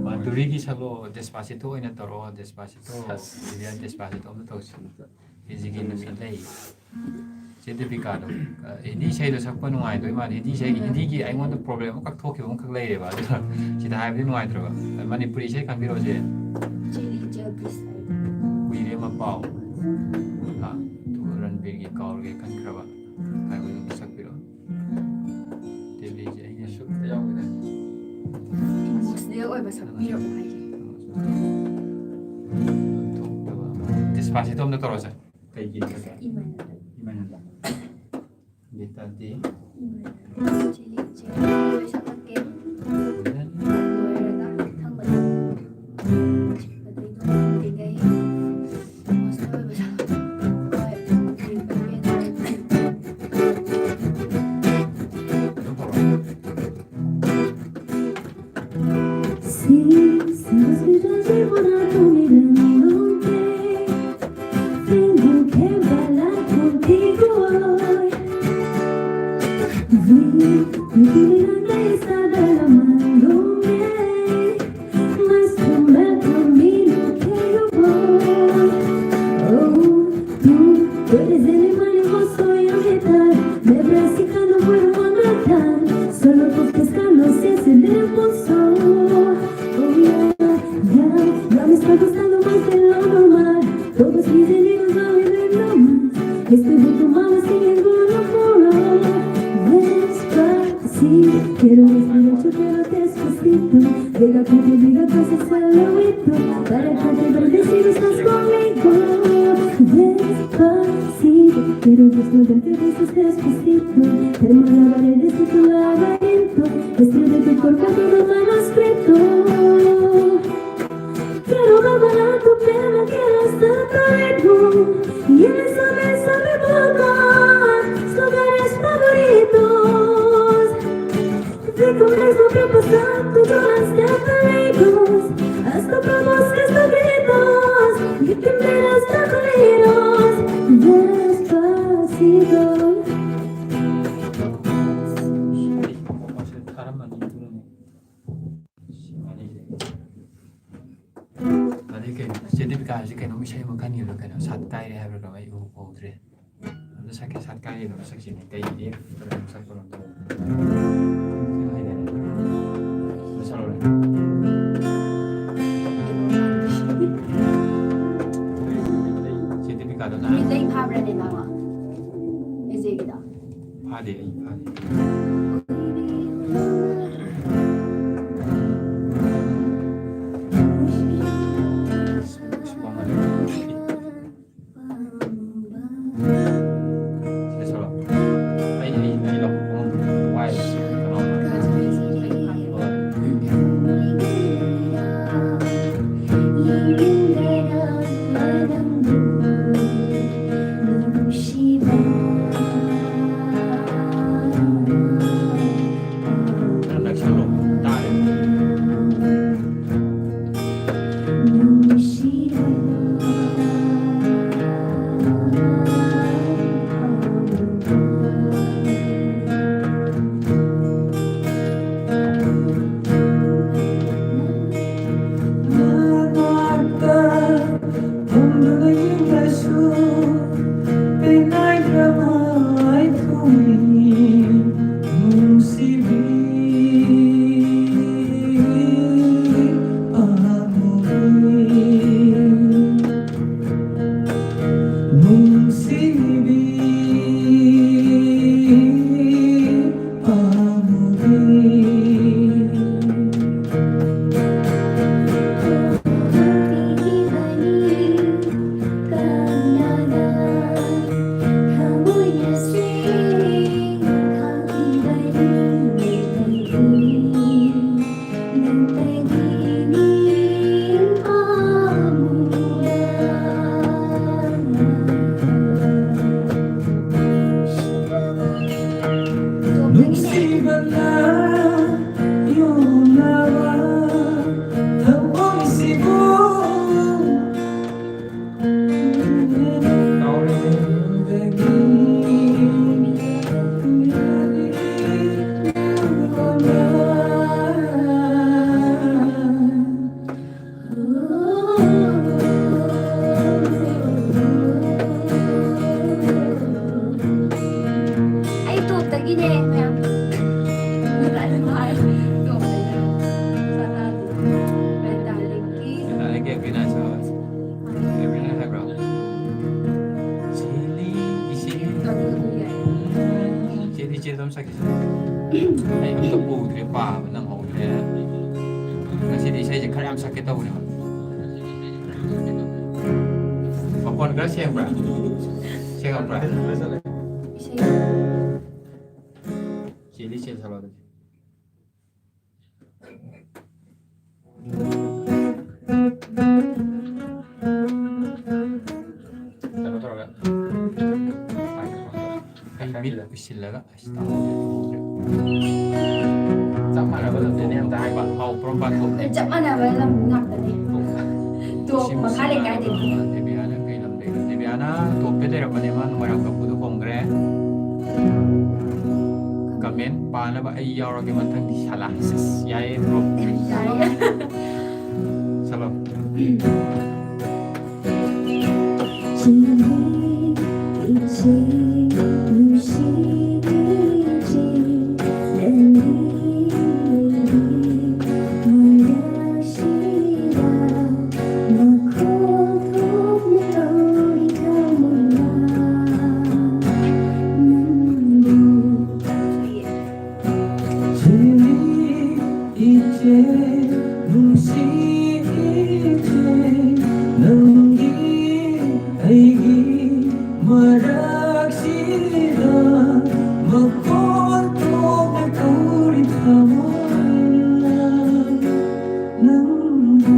ꯃꯥꯙꯨꯔꯤꯒꯤ ꯁꯛꯂꯣ, ꯗꯦꯁꯄꯥꯁꯤꯇꯣ ꯑꯣꯏꯅ ꯇꯧꯔꯛꯑꯣ, ꯗꯦꯁꯄꯥꯁꯤꯇꯣ꯫ ꯁꯁ꯫ ꯗꯦꯁꯄꯥꯁꯤꯇꯣ ꯑꯃ ꯇꯧꯁꯤ꯫ ꯍꯧꯖꯤꯛꯀꯤ ꯅꯨꯃꯤꯠ ꯂꯩ꯫ ꯆꯦ ꯗꯤꯄꯤꯀꯥꯗꯣ, ꯑ, ꯍꯤꯟꯗꯤ ꯏꯁꯩꯗꯣ ꯁꯛꯄ ꯅꯨꯡꯉꯥꯏꯗꯣꯏ ꯃꯥꯜꯂꯦ꯫ ꯍꯤꯟꯗꯤ ꯏꯁꯩꯒꯤ, ꯎꯝ꯫ ꯍꯤꯟꯗꯤꯒꯤ ꯑꯩꯉꯣꯟꯗ problem ꯑꯃꯈꯛ ꯊꯣꯛꯈꯤꯕ ꯑꯃꯈꯛ ꯂꯩꯔꯦꯕ꯫ ꯑꯗꯨꯅ ꯁꯤꯗ ꯍꯥꯏꯕꯗꯤ ꯅꯨꯡꯉꯥꯏꯇ꯭ꯔꯕ꯫ ꯃꯅꯤꯄꯨꯔꯤ ꯏꯁꯩ ꯈꯪꯕꯤꯔꯛꯑꯣꯁꯦ꯫ ꯆꯦꯔꯤ ꯆꯦꯜꯕꯤ ꯁꯥꯏ꯫ ꯀꯨꯏꯔꯦ ꯃꯄꯥꯎ꯫ ꯑ, ꯑꯗꯨꯒ ꯔꯟꯕꯤꯔꯒꯤ ꯀꯥꯎꯔꯒꯦ ꯈꯟꯈ꯭ꯔꯕ ꯍꯥꯏꯕꯗꯨ ꯑꯝꯇ ꯁꯛꯄꯤꯔꯛꯑꯣ꯫ ꯗꯦꯜꯂꯤꯁꯦ ꯑꯩꯅ ꯁꯨꯠꯇ ꯌꯥꯎꯈꯤꯗꯥꯏ? Emotional ꯑꯣꯏꯕ ꯁꯛꯄꯤꯔꯛꯑꯣ ꯍꯥꯏꯁꯦ꯫ ꯊꯣꯛꯇꯕ ꯑꯃ꯫ ꯗꯤꯁꯄꯥꯁꯤꯇꯣ ꯑꯝꯇ ꯇꯧꯔꯁꯦ꯫ ꯀꯩꯒꯤꯅꯣ ꯁꯤꯗ? ꯏꯃꯥꯟꯅꯕ꯫ ꯏꯃꯥꯟꯅꯕ꯫ ꯒꯤꯇꯥꯗꯤ? ꯏꯃꯥꯟꯅꯕ꯫ ꯆꯦ, ꯆꯦ, ꯂꯣꯏ ꯁꯛꯂꯛꯀꯦ꯫ ꯂꯣꯏꯔꯒ ꯊꯝꯕꯗ꯫ ꯑꯗꯩꯗꯣ ꯇꯤꯡꯒꯩ꯫ Emotional ꯑꯣꯏꯕ ꯁꯛꯂꯛꯀꯦ꯫ ꯍꯣꯏ꯫ ꯑꯗꯨꯝ ꯍꯧꯔꯛꯑꯣ꯫ Sí, sabes que yo llevo rato mirándote. Tengo que hablar contigo hoy. Vi que tu mirada está derramándome. Más por el camino que yo voy. Oh, tú, tú eres el animal hermoso y el metal. Me abraza y no puedo matar. Solo por pescar no se hace hermoso. Oh, yeah, yeah. Ya me está gustando más de lo normal. Todos mis amigos van a beber más. Estoy muy tomado sin ningún apuro. Despacito, quiero respirar tu pelo despacito. Deja que te diga cosas al oído, para que te acuerdes si no estás conmigo. Despacito, quiero desnudarte de esos tres pisitos. Termo la pared de tu laberinto, destruye tu cuerpo todo manuscrito. Quiero bailar tu pelo, quiero estar tu ritmo. Y en esa mesa me boca, tus lugares favoritos. De comer no te pasar, tú lloras de peligros. Hasta para buscas tus gritos. Y te miras de peligros. Despacito. ꯁꯤꯃꯅꯤ꯫ ꯀꯩꯅꯣ, ꯆꯦ ꯗꯤꯄꯤꯀꯥꯁꯤ ꯀꯩꯅꯣꯝ ꯏꯁꯩ ꯑꯃ ꯈꯟꯈꯤꯕꯗꯣ, ꯀꯩꯅꯣ, ꯁꯥꯠ ꯀꯥꯏꯔꯦ ꯍꯥꯏꯕ꯭ꯔꯥ ꯀꯩꯅꯣ, ꯑꯩ ꯎꯍꯧꯗ꯭ꯔꯦ꯫ ꯑꯗꯨ ꯁꯛꯀꯦ, ꯁꯥꯠ ꯀꯥꯏꯔꯦ, ꯀꯩꯅꯣ, ꯁꯛꯁꯤꯅꯦ, ꯀꯩ ꯑꯦꯐ ꯀꯩꯅꯣꯝ ꯁꯛꯄ ꯀꯩꯅꯣꯝ ꯇꯧꯕꯅꯦ꯫ ꯁꯛ ꯍꯩꯅꯗꯦ꯫ ꯑꯗꯨ ꯁꯛꯂꯛꯑꯣꯅꯦ꯫ ꯆꯦ ꯗꯤꯄꯤꯀꯥꯗꯣ ꯅꯍꯥꯟ ꯃꯤꯇꯩ ꯐꯥꯕ꯭ꯔꯅꯦ ꯅꯪ? ꯑꯦꯖꯦꯒꯤꯗꯣ? ꯐꯥꯗꯦ, ꯑꯩ ꯐꯥꯗꯦ꯫ ꯁꯤꯗ ꯁꯛꯂꯛꯑꯣ꯫ ꯑꯩ, ꯑꯩ, ꯑꯩ ꯂꯧ-, ꯋꯥꯏ꯫ ꯅꯛꯁꯜꯂꯣ, ꯇꯥꯔꯦ꯫ ꯀꯦꯕꯤꯅꯥꯁꯨ꯫ ꯀꯦꯕꯤꯅꯥ ꯍꯥꯏꯕ꯭ꯔꯣ? ꯆꯦꯜꯂꯤ ꯏꯆꯦ꯫ ꯆꯦꯜꯂꯤ ꯏꯆꯦꯗꯣ ꯑꯝ ꯁꯛꯈꯤꯁꯦ꯫ ꯑꯩ ꯑꯝꯇ ꯎꯗ꯭ꯔꯦ, ꯄꯥꯕ ꯅꯪꯍꯧꯗ꯭ꯔꯦ꯫ ꯉꯁꯤꯗꯤ ꯏꯁꯩꯁꯦ ꯈꯔ ꯌꯥꯝ ꯁꯛꯀꯦ ꯇꯧꯕꯅꯦꯕ꯫ ꯃꯈꯣꯟ ꯈꯔ ꯁꯦꯡꯕ꯭ꯔꯥ? ꯁꯦꯡꯉꯛꯄ꯭ꯔꯥ? ꯏꯁꯩ꯫ ꯆꯦꯜꯂꯤ ꯆꯦꯜ ꯁꯛꯂꯛꯑꯣ ꯑꯗꯨꯗꯤ꯫ ꯀꯩꯅꯣ ꯇꯧꯔꯒ꯫ ꯑꯩ ꯃꯤꯠ ꯎꯏꯁꯤꯜꯂꯒ ꯑꯁ ꯇꯥꯍꯧꯗ꯭ꯔꯦ, ꯇꯥꯍꯧꯗ꯭ꯔꯦ꯫ ꯆꯞ ꯃꯥꯟꯅꯕ ꯂꯝꯗꯨꯅꯦ ꯑꯝꯇ ꯍꯥꯏꯕ꯫ ꯑꯥꯎ, ꯄꯣꯔꯣꯝꯄꯥꯠ ꯇꯣꯞ꯫ ꯑꯩꯈꯣꯏ ꯆꯞ ꯃꯥꯟꯅꯕ ꯂꯝ ꯉꯥꯛꯇꯅꯦ꯫ ꯇꯣꯞ ꯃꯈꯥ ꯂꯩꯀꯥꯏꯗꯒꯤ꯫ ꯗꯦꯕꯤꯌꯥꯅ ꯀꯩ ꯂꯝꯗꯩꯅꯣ? ꯗꯦꯕꯤꯌꯥꯅ ꯇꯣꯞꯇ ꯂꯩꯔꯝꯕꯅꯦ, ꯃꯥ ꯃꯣꯏꯔꯥꯡ ꯀꯝꯄꯨꯗ ꯍꯣꯡꯈ꯭ꯔꯦ꯫ ꯀꯃꯦꯟ ꯄꯥꯅꯕ ꯑꯩ ꯌꯥꯎꯔꯒꯦ ꯃꯊꯪꯗꯤ, ꯁꯂꯥ꯫ ꯁꯤꯁ, ꯌꯥꯏꯌꯦ, ꯕ꯭ꯔꯣ꯫ ꯌꯥꯏꯌꯦ꯫ ꯆꯠꯂꯣ꯫ ꯏꯆꯦ, ꯅꯨꯡꯁꯤ ꯏꯆꯦ, ꯅꯪꯒꯤ ꯑꯩꯒꯤ ꯃꯔꯛꯁꯤꯗ ꯃꯈꯣꯟ ꯊꯣꯛꯅ ꯀꯧꯔꯤ ꯊꯃꯣꯏꯅ ꯅꯪꯕꯨ꯫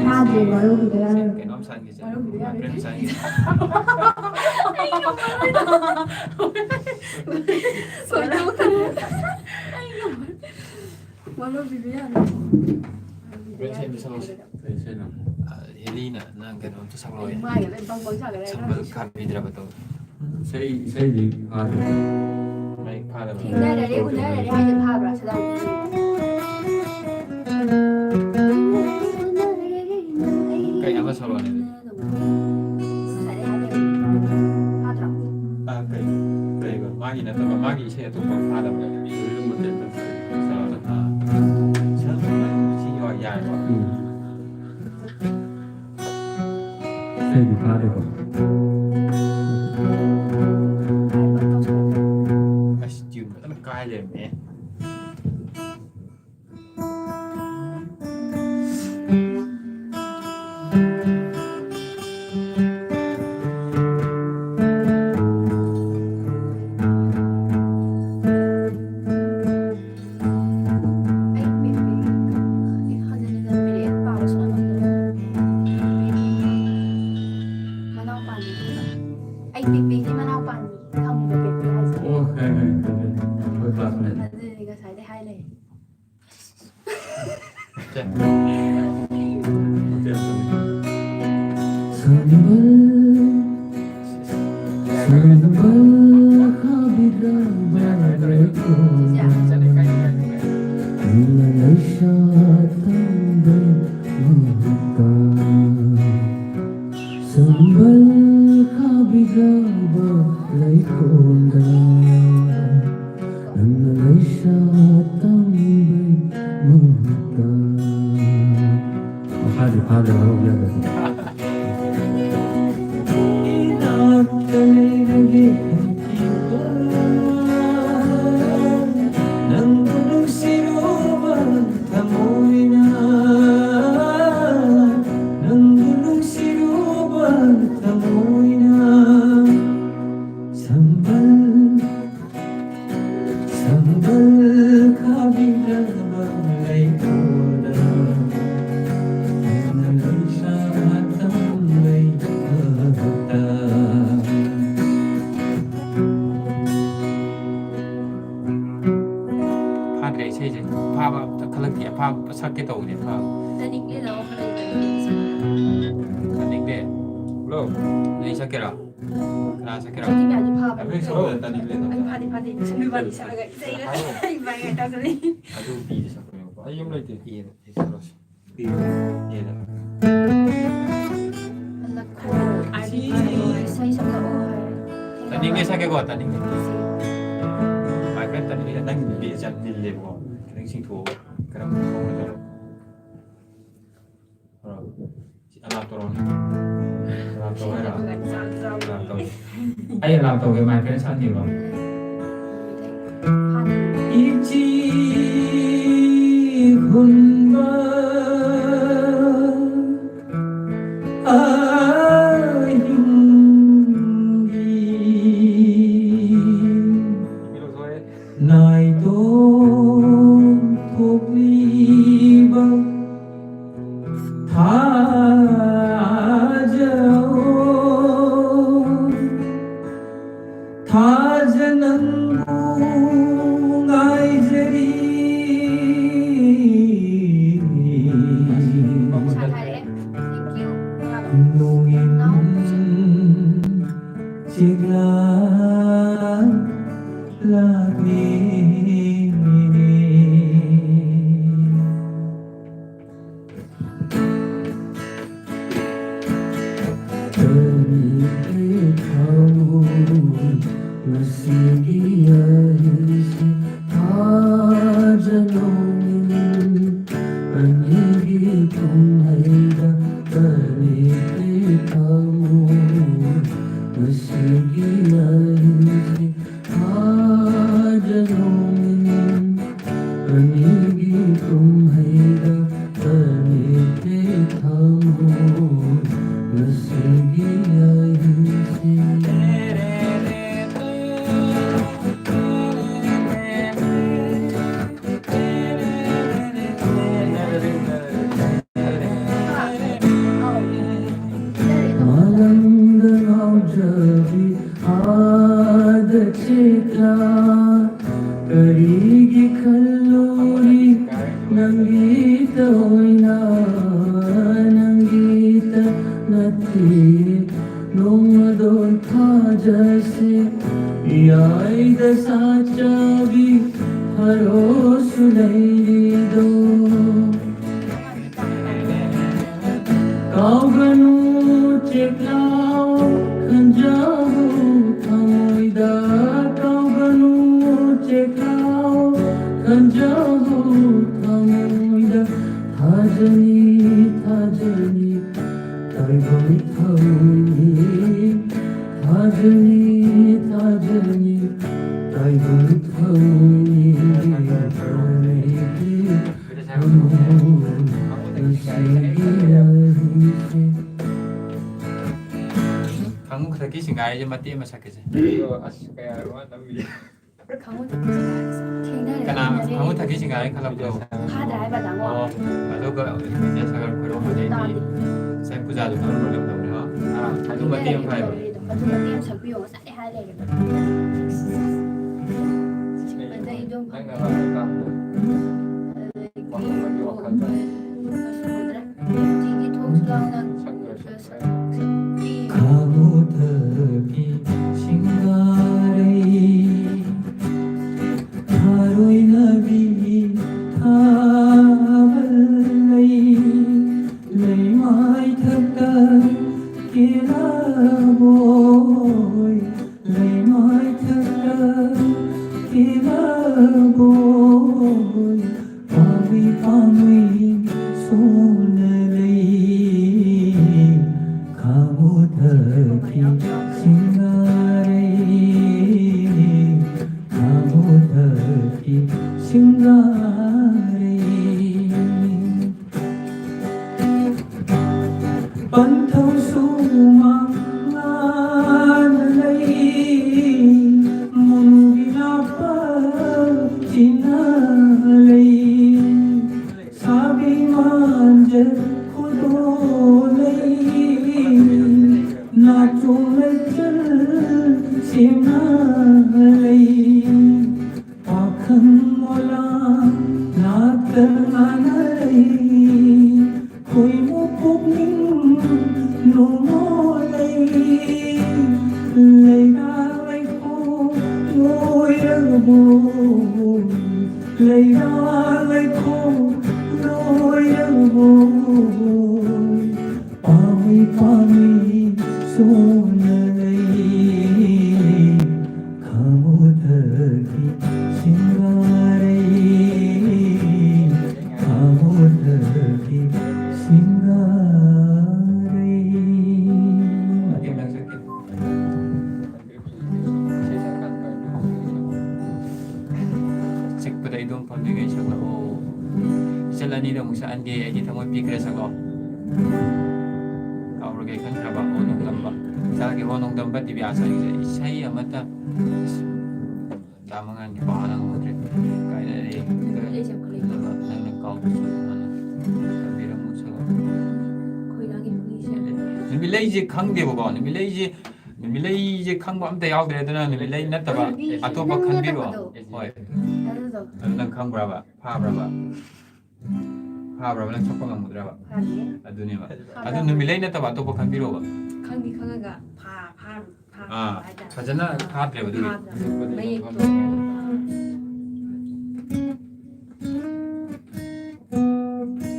ꯐꯥꯗ꯭ꯔꯦ, ꯋꯥꯔꯧꯕꯤꯕ ꯌꯥꯔꯣꯏ꯫ ꯀꯩꯅꯣꯝ ꯁꯥꯟꯒꯦꯁꯦ꯫ ꯋꯥꯔꯧꯕꯤꯕ ꯌꯥꯔꯣꯏ꯫ ꯀꯩꯅꯣꯝ ꯁꯥꯟꯒꯦꯁꯦ꯫ ꯀꯣꯏꯗꯧ ꯈꯔ꯫ ꯋꯥꯔꯧꯕꯤꯕ ꯌꯥꯔꯣꯏ꯫ ꯀꯩ ꯏꯁꯩꯅꯣ ꯁꯛꯂꯛꯑꯣꯁꯦ? ꯀꯩ ꯏꯁꯩꯅꯣ? ꯑ, ꯍꯦꯂꯤꯅ ꯅꯪ ꯀꯩꯅꯣꯝꯇ ꯁꯛꯂꯛꯑꯣꯌꯦ꯫ ꯃꯥꯏꯒ ꯂꯣꯏ ꯕꯪ ꯕꯪ ꯁꯥꯒꯠꯂꯦ꯫ ꯁꯝꯕꯜ ꯈꯥꯕꯤꯗ꯭ꯔꯕ ꯇꯧ꯫ ꯏꯁꯩ, ꯏꯁꯩꯗꯤ ꯐꯥꯗꯦ꯫ ꯃꯩ ꯐꯥꯗꯕ꯫ ꯊꯦꯡꯅꯔꯔꯦ, ꯎꯅꯔꯔꯦ ꯍꯥꯏꯗꯣ ꯐꯥꯕ꯭ꯔꯥ? ꯁꯗꯥ꯫ ꯀꯩ ꯑꯃ ꯁꯛꯂꯛꯑꯣꯅꯦ ꯑꯗꯨꯗꯤ꯫ ꯉꯁꯥꯏꯗꯩ ꯍꯥꯏꯔꯦ꯫ ꯐꯥꯗ꯭ꯔꯣ? ꯑ, ꯀꯩ, ꯀꯩꯕ? ꯃꯥꯒꯤ ꯅꯠꯇꯕ, ꯃꯥꯒꯤ ꯏꯁꯩ ꯑꯇꯣꯞꯄ ꯐꯥꯗꯕ꯭ꯔꯥ? ꯁꯛꯂꯛꯑꯣꯅꯦ꯫ ꯑ, ꯁꯤ ꯌꯥꯏꯀꯣ? ꯎꯝ꯫ ꯏꯁꯩꯗꯤ ꯐꯥꯗꯦꯀꯣ꯫ ꯑꯁ, ꯇ꯭ꯌꯨꯟ ꯐꯖꯅ ꯀꯥꯏ ꯂꯩꯔꯝꯃꯦ꯫ ꯑꯩ ꯄꯦꯛ ꯄꯦꯛ ꯍꯟꯖꯤꯟ ꯍꯟꯖꯤꯟ ꯄꯤꯔꯛꯑꯦ, ꯄꯥꯕ ꯁꯨꯡꯉꯝ ꯉꯝꯗꯕ꯫ ꯃꯅꯥꯎꯄꯥꯅꯤ꯫ ꯑꯩ ꯄꯦꯛ ꯄꯦꯛꯀꯤ ꯃꯅꯥꯎꯄꯥꯅꯤ꯫ ꯊꯝꯃꯤꯕ ꯄꯦꯛ ꯄꯦꯛ ꯍꯥꯏꯁꯦ꯫ ꯑꯣ, ꯈꯪꯉꯦ, ꯈꯪꯉꯦ, ꯈꯪꯉꯦ꯫ ꯑꯩꯈꯣꯏ classmate꯫ ꯑꯗꯨꯗꯤ ꯉꯁꯥꯏꯗꯩ ꯍꯥꯏ ꯂꯩ꯫ ꯁꯝꯕꯜ, ꯁꯝꯕꯜ ꯈꯥꯕꯤꯗ꯭ꯔꯕ ꯂꯩꯀꯣꯜꯗ ꯅꯪꯅ ꯂꯩꯁꯥ ꯇꯝꯕꯩ ꯃꯍꯨꯠꯇ ꯁꯝꯕꯜ ꯈꯥꯕꯤꯗ꯭ꯔꯕ ꯂꯩꯀꯣꯜꯗ ꯅꯪꯅ ꯂꯩꯁꯥ ꯇꯝꯕꯩ ꯃꯍꯨꯠꯇ꯫ ꯃꯈꯥꯗꯤ ꯐꯥꯗ꯭ꯔꯦ, ꯋꯥꯔꯧꯕ ꯌꯥꯗ꯭ꯔꯦ꯫ ꯏꯅꯥꯛꯇ ꯂꯩꯔꯒꯦ ꯍꯥꯏꯈꯤꯕ ꯅꯪꯕꯨ ꯅꯨꯡꯁꯤꯔꯨꯕ ꯊꯃꯣꯏꯅ, ꯅꯪꯕꯨ ꯅꯨꯡꯁꯤꯔꯨꯕ ꯊꯃꯣꯏꯅ ꯁꯝꯕꯜ ꯁꯝꯕꯜ ꯈꯥꯕꯤꯔꯕ ꯂꯩꯀꯣꯜꯗ ꯈꯜꯂꯛꯇꯦ, ꯑꯐꯥꯕ ꯁꯛꯀꯦ ꯇꯧꯕꯅꯦ, ꯑꯐꯥꯕ꯫ ꯇꯥꯅꯤꯡꯗꯦꯗ, ꯋꯥꯈꯜ ꯂꯩꯇꯦ꯫ ꯇꯥꯅꯤꯡꯗꯦ꯫ ꯍꯜꯂꯣ꯫ ꯅꯣꯏ ꯁꯛꯀꯦꯔꯣ? ꯀꯅꯥ ꯁꯛꯀꯦꯔꯣ? ꯍꯧꯖꯤꯛ ꯌꯥꯗꯤ ꯐꯥꯕ꯫ ꯑꯩꯈꯣꯏ ꯁꯛꯄꯗ ꯇꯥꯅꯤꯡꯗꯦꯗ꯫ ꯑꯩ ꯐꯥꯗꯤ ꯐꯥꯗꯤ, ꯁꯨꯝ ꯏꯕꯥꯅꯤ ꯁꯛꯑꯒ ꯏꯁꯩ ꯍꯥꯏꯔꯣ꯫ ꯏꯕꯥꯅꯤ ꯇꯧꯁꯜꯂꯛꯏ꯫ ꯑꯗꯨ ꯄꯤꯗ ꯁꯛꯄꯅꯦꯕꯀꯣ꯫ ꯑꯩ ꯌꯨꯝ ꯂꯩꯇꯦ꯫ ꯄꯤꯗ, ꯄꯤꯗ ꯁꯛꯂꯁꯤ꯫ ꯄꯤꯗ꯫ ꯄꯤꯗ꯫ ꯍꯜꯂꯛꯈꯣ, ꯑꯥꯔꯕꯤ ꯐꯥꯏꯚ ꯏꯁꯩ ꯁꯛꯂꯛꯑꯣ ꯍꯥꯏꯔꯦ꯫ ꯇꯥꯅꯤꯡꯗꯦ, ꯁꯛꯀꯦꯀꯣ, ꯇꯥꯅꯤꯡꯗꯦ꯫ ꯃꯥꯏ ꯐ꯭ꯔꯦꯟ ꯇꯥꯅꯤꯡꯗꯦ, ꯅꯪ ꯕꯦꯁ ꯌꯥꯝ ꯅꯤꯜꯂꯦꯕꯀꯣ꯫ ꯈꯤꯇꯪ ꯁꯤꯡꯊꯣꯛꯑꯣ꯫ ꯀꯔꯝꯕ ꯃꯑꯣꯡꯗ ꯇꯧꯔꯣ? ꯇꯧꯔꯣ꯫ ꯁꯤ ꯑꯂꯥꯞ ꯇꯧꯔꯣ꯫ ꯑꯂꯥꯞ ꯇꯧ ꯍꯥꯏꯔꯣ? ꯑꯂꯥꯞ ꯇꯧ꯫ ꯑꯩ ꯑꯂꯥꯞ ꯇꯧꯒꯦ, ꯃꯥꯏ ꯐ꯭ꯔꯦꯟ ꯁꯛꯍꯟꯒꯦꯀꯣ꯫ ꯏꯆꯦ ꯍꯨꯟꯕ ꯑꯍꯤꯡꯒꯤ ꯅꯥꯏꯇꯣꯝ ꯊꯣꯛꯂꯤꯕ ꯊꯥꯖ ꯊꯥꯖ ꯅꯪꯕꯨ ꯉꯥꯏꯖꯔꯤ꯫ ꯄꯩꯁꯥ ꯊꯥꯔꯛꯑꯦ꯫ Thank you꯫ ꯅꯣꯡꯏꯟ ꯆꯤꯛꯂꯥ ꯂꯥꯛꯂꯤꯅꯦ꯫ ꯀꯔꯤꯒꯤ ꯊꯃꯣꯏ ꯉꯁꯤꯒꯤ ꯑꯍꯤꯡꯁꯤ ꯊꯥꯖꯅꯧꯃꯤ ꯑꯅꯤꯒꯤ ꯀꯨꯝꯍꯩꯗ ꯀꯔꯤꯒꯤ ꯊꯃꯣꯏ ꯉꯁꯤꯒꯤ ꯑꯍꯤꯡꯁꯤ ꯊꯥꯖꯅꯧꯃꯤ ꯑꯅꯤꯒꯤ ꯀꯨꯝꯍꯩꯗ ꯀꯔꯤꯒꯤ ꯊꯃꯣꯏ ꯉꯁꯤꯒꯤ ꯑꯍꯤꯡꯁꯤ꯫ ꯅꯪꯒꯤꯇ ꯑꯣꯏꯅ, ꯅꯪꯒꯤꯇ ꯅꯠꯇꯦ, ꯅꯣꯡꯃꯗꯣ ꯊꯥꯖꯁꯦ, ꯌꯥꯏꯗ ꯁꯥꯠꯆꯕꯤ ꯊꯔꯣꯁꯨ ꯂꯩꯔꯤꯗꯣ꯫ ꯀꯥꯎꯒꯅꯨ ꯆꯦꯛꯂꯥꯎ ꯈꯟꯖꯍꯧ ꯊꯃꯣꯏꯗ, ꯀꯥꯎꯒꯅꯨ ꯆꯦꯛꯂꯥꯎ ꯈꯟꯖꯍꯧ ꯊꯃꯣꯏꯗ꯫ ꯊꯥꯖꯅꯤ, ꯊꯥꯖꯅꯤ, ꯇꯥꯏꯕꯪ ꯊꯧꯅꯤ꯫ ꯊꯥꯖꯅꯤ, ꯊꯥꯖꯅꯤ, ꯇꯥꯏꯕꯪ ꯊꯧꯅꯤ꯫ ꯄ꯭ꯔꯃꯩꯒꯤ ꯊꯃꯣꯏ ꯉꯁꯤꯒꯤ ꯋꯥꯔꯤꯁꯦ꯫ ꯈꯥꯉꯨ ꯊꯛꯀꯤ ꯁꯤꯡꯒꯥꯔꯩꯁꯦ ꯃꯇꯦꯛ ꯑꯃ ꯁꯛꯀꯦꯁꯦ꯫ ꯑꯗꯣ ꯑꯁ ꯀꯌꯥ ꯋꯥ ꯅꯝꯃꯤ꯫ ꯈꯥꯉꯨ ꯊꯛꯀꯤ ꯁꯤꯡꯒꯥꯔꯩ ꯊꯦꯡꯅꯔꯦ, ꯀꯅꯥ ꯊꯦꯡꯅꯔꯦ꯫ ꯈꯥꯉꯨ ꯊꯛꯀꯤ ꯁꯤꯡꯒꯥꯔꯩ ꯈꯜꯂꯛꯄ꯭ꯔꯣ? ꯐꯥꯗ꯭ꯔꯥ ꯍꯥꯏꯕ ꯇꯥꯃꯣ? ꯑꯣ, ꯑꯗꯨꯒ ꯁꯥꯒꯔ ꯈꯣꯏꯔꯣꯝꯕꯗꯩꯗꯤ ꯇꯥꯗꯦ꯫ ꯉꯁꯥꯏ ꯄꯨꯖꯥꯗꯣ ꯈꯪꯕ꯭ꯔꯣ ꯀꯩꯅꯣ ꯇꯧꯕꯅꯦ? ꯑꯥ, ꯑꯗꯨ ꯃꯇꯦꯛ ꯑꯃ ꯊꯦꯡꯅꯔꯦ, ꯍꯥꯏꯕ꯫ ꯊꯦꯡꯅꯔꯦ ꯑꯗꯨꯝ꯫ ꯑꯗꯨ ꯃꯇꯦꯛ ꯑꯃ ꯁꯛꯄꯤꯌꯣ, ꯉꯁꯥꯏ ꯍꯥꯏ ꯂꯩꯔꯦ꯫ ꯑꯗꯩ ꯑꯗꯨꯝ ꯅꯪꯅ ꯂꯥꯛꯄ ꯀꯥꯟꯗ ꯋꯥꯈꯜ ꯑꯃꯒꯤ ꯋꯥꯈꯜꯗ ꯁꯤꯒꯤ ꯊꯣꯡꯁꯨ ꯌꯥꯎꯅ ꯁꯛꯄ ꯁꯛꯄꯤ꯫ ꯈꯥꯉꯨ ꯊꯛꯀꯤ ꯁꯤꯡꯒꯥꯔꯩ, ꯊꯥꯔꯣꯏꯅꯕꯤ ꯊꯥꯕꯜ ꯂꯩ, ꯂꯩꯃꯥꯏ ꯊꯛꯇ ꯀꯦꯔꯕꯣꯏ, ꯂꯩꯃꯥꯏ ꯊꯛꯇ ꯀꯦꯔꯕꯣꯏ, ꯄꯥꯝꯕꯤ ꯄꯥꯝꯕꯤ ꯁꯣꯟꯅ ꯂꯩ, ꯈꯥꯉꯨ ꯊꯛꯀꯤ ꯁꯤꯡꯒꯥꯔꯩ, ꯈꯥꯉꯨ ꯊꯛꯀꯤ ꯁꯤꯡꯒꯥꯔꯩ꯫ ꯄꯟꯊꯧꯁꯨ ꯃꯉꯥꯅ ꯂꯩ, ꯃꯨꯟꯒꯤ ꯂꯥꯄ ꯆꯤꯅ ꯂꯩ, ꯁꯥꯕꯤ ꯃꯥꯟ ꯉꯥꯡꯅꯔꯩ, ꯈꯣꯏꯃꯨ ꯄꯨꯛꯅꯤꯡ ꯅꯣꯡꯃꯣ ꯂꯩ, ꯂꯩꯔꯥ ꯂꯩꯈꯣꯡ ꯂꯣꯏꯔꯕꯣ, ꯂꯩꯔꯥ ꯂꯩꯈꯣꯡ ꯂꯣꯏꯔꯕꯣ, ꯄꯥꯝꯃꯤ ꯄꯥꯝꯃꯤ ꯁꯣꯟꯅ ꯂꯩ꯫ ꯈꯥꯃꯣꯊꯒꯤ ꯁꯤꯡꯒꯥꯔꯩ, ꯈꯥꯃꯣꯊꯒꯤ ꯁꯤꯡꯒꯥꯔꯩ꯫ ꯆꯤꯛꯄꯗ ꯏꯗꯣꯝ ꯐꯝꯂꯤꯉꯩ ꯁꯛꯂꯛꯑꯣ꯫ ꯏꯆꯜ ꯑꯅꯤꯗ ꯑꯃꯨꯛ ꯁꯛꯍꯟꯒꯦ, ꯑꯩꯗꯤ ꯊꯃꯣꯏ ꯄꯤꯛꯈ꯭ꯔꯦ, ꯁꯛꯂꯣ꯫ ꯀꯥꯎꯔꯒꯦ ꯈꯟꯈ꯭ꯔꯕ ꯍꯣ ꯅꯣꯡꯗꯝꯕ꯫ ꯏꯆꯥꯒꯤ ꯍꯣ ꯅꯣꯡꯗꯝꯕ ꯗꯤꯕꯤꯌꯥ ꯁꯛꯏꯁꯦ ꯏꯁꯩ ꯑꯃꯇ꯫ ꯆꯥꯝꯃꯉꯥꯒꯤ ꯄꯥ ꯉꯝꯗ꯭ꯔꯦ꯫ ꯀꯥꯏꯗꯩ? ꯅꯨꯃꯤꯠ ꯂꯩꯁꯦ ꯑꯃꯨꯛꯀ ꯂꯩꯕ꯫ ꯅꯪꯅ ꯀꯥꯎꯕꯁꯨ ꯍꯥꯟꯅ ꯇꯝꯕꯤꯔꯝꯃꯨ ꯁꯛꯂꯣ꯫ ꯈꯣꯏꯔꯥꯡꯒꯤ ꯄꯨꯛꯅꯤꯡꯁꯦ꯫ ꯅꯨꯃꯤꯠꯂꯩꯁꯦ ꯈꯪꯗꯦꯕꯀꯣ, ꯅꯨꯃꯤꯠꯂꯩꯁꯦ, ꯅꯨꯃꯤꯠꯂꯩꯁꯦ ꯈꯪꯕ ꯑꯝꯇ ꯌꯥꯎꯗ꯭ꯔꯦ, ꯑꯗꯨꯅ ꯅꯨꯃꯤꯠꯂꯩ ꯅꯠꯇꯕ ꯅꯨꯃꯤꯠ ꯑꯇꯣꯞꯄ ꯅꯪ ꯈꯟꯕꯤꯔꯣ꯫ ꯅꯠꯇꯕꯗꯣ꯫ ꯍꯣꯏ꯫ ꯑꯗꯨꯗꯣ꯫ ꯑꯗꯨ ꯅꯪ ꯈꯪꯕ꯭ꯔꯕ? ꯐꯥꯕ꯭ꯔꯕ? ꯐꯥꯕ꯭ꯔꯕ? ꯅꯪ ꯁꯣꯛꯄ ꯉꯝꯒꯗ꯭ꯔꯕ? ꯐꯥꯗꯦ꯫ ꯑꯗꯨꯅꯦꯕ꯫ ꯐꯥꯕ꯭ꯔꯥ? ꯑꯗꯨ ꯅꯨꯃꯤꯠꯂꯩ ꯅꯠꯇꯕ ꯑꯇꯣꯞꯄ ꯈꯟꯕꯤꯔꯣꯕ꯫ ꯈꯪꯗꯤ ꯈꯪꯉꯒ ꯐꯥ-, ꯐꯥꯔꯨ-, ꯐꯥ-, ꯑꯥ, ꯍꯥꯏꯇꯥꯔꯦ꯫ ꯐꯖꯅ ꯐꯥꯗ꯭ꯔꯦꯕ ꯑꯗꯨꯒꯤ꯫ ꯐꯥꯗ꯭ꯔꯦ꯫ ꯃꯌꯦꯛꯇꯣ꯫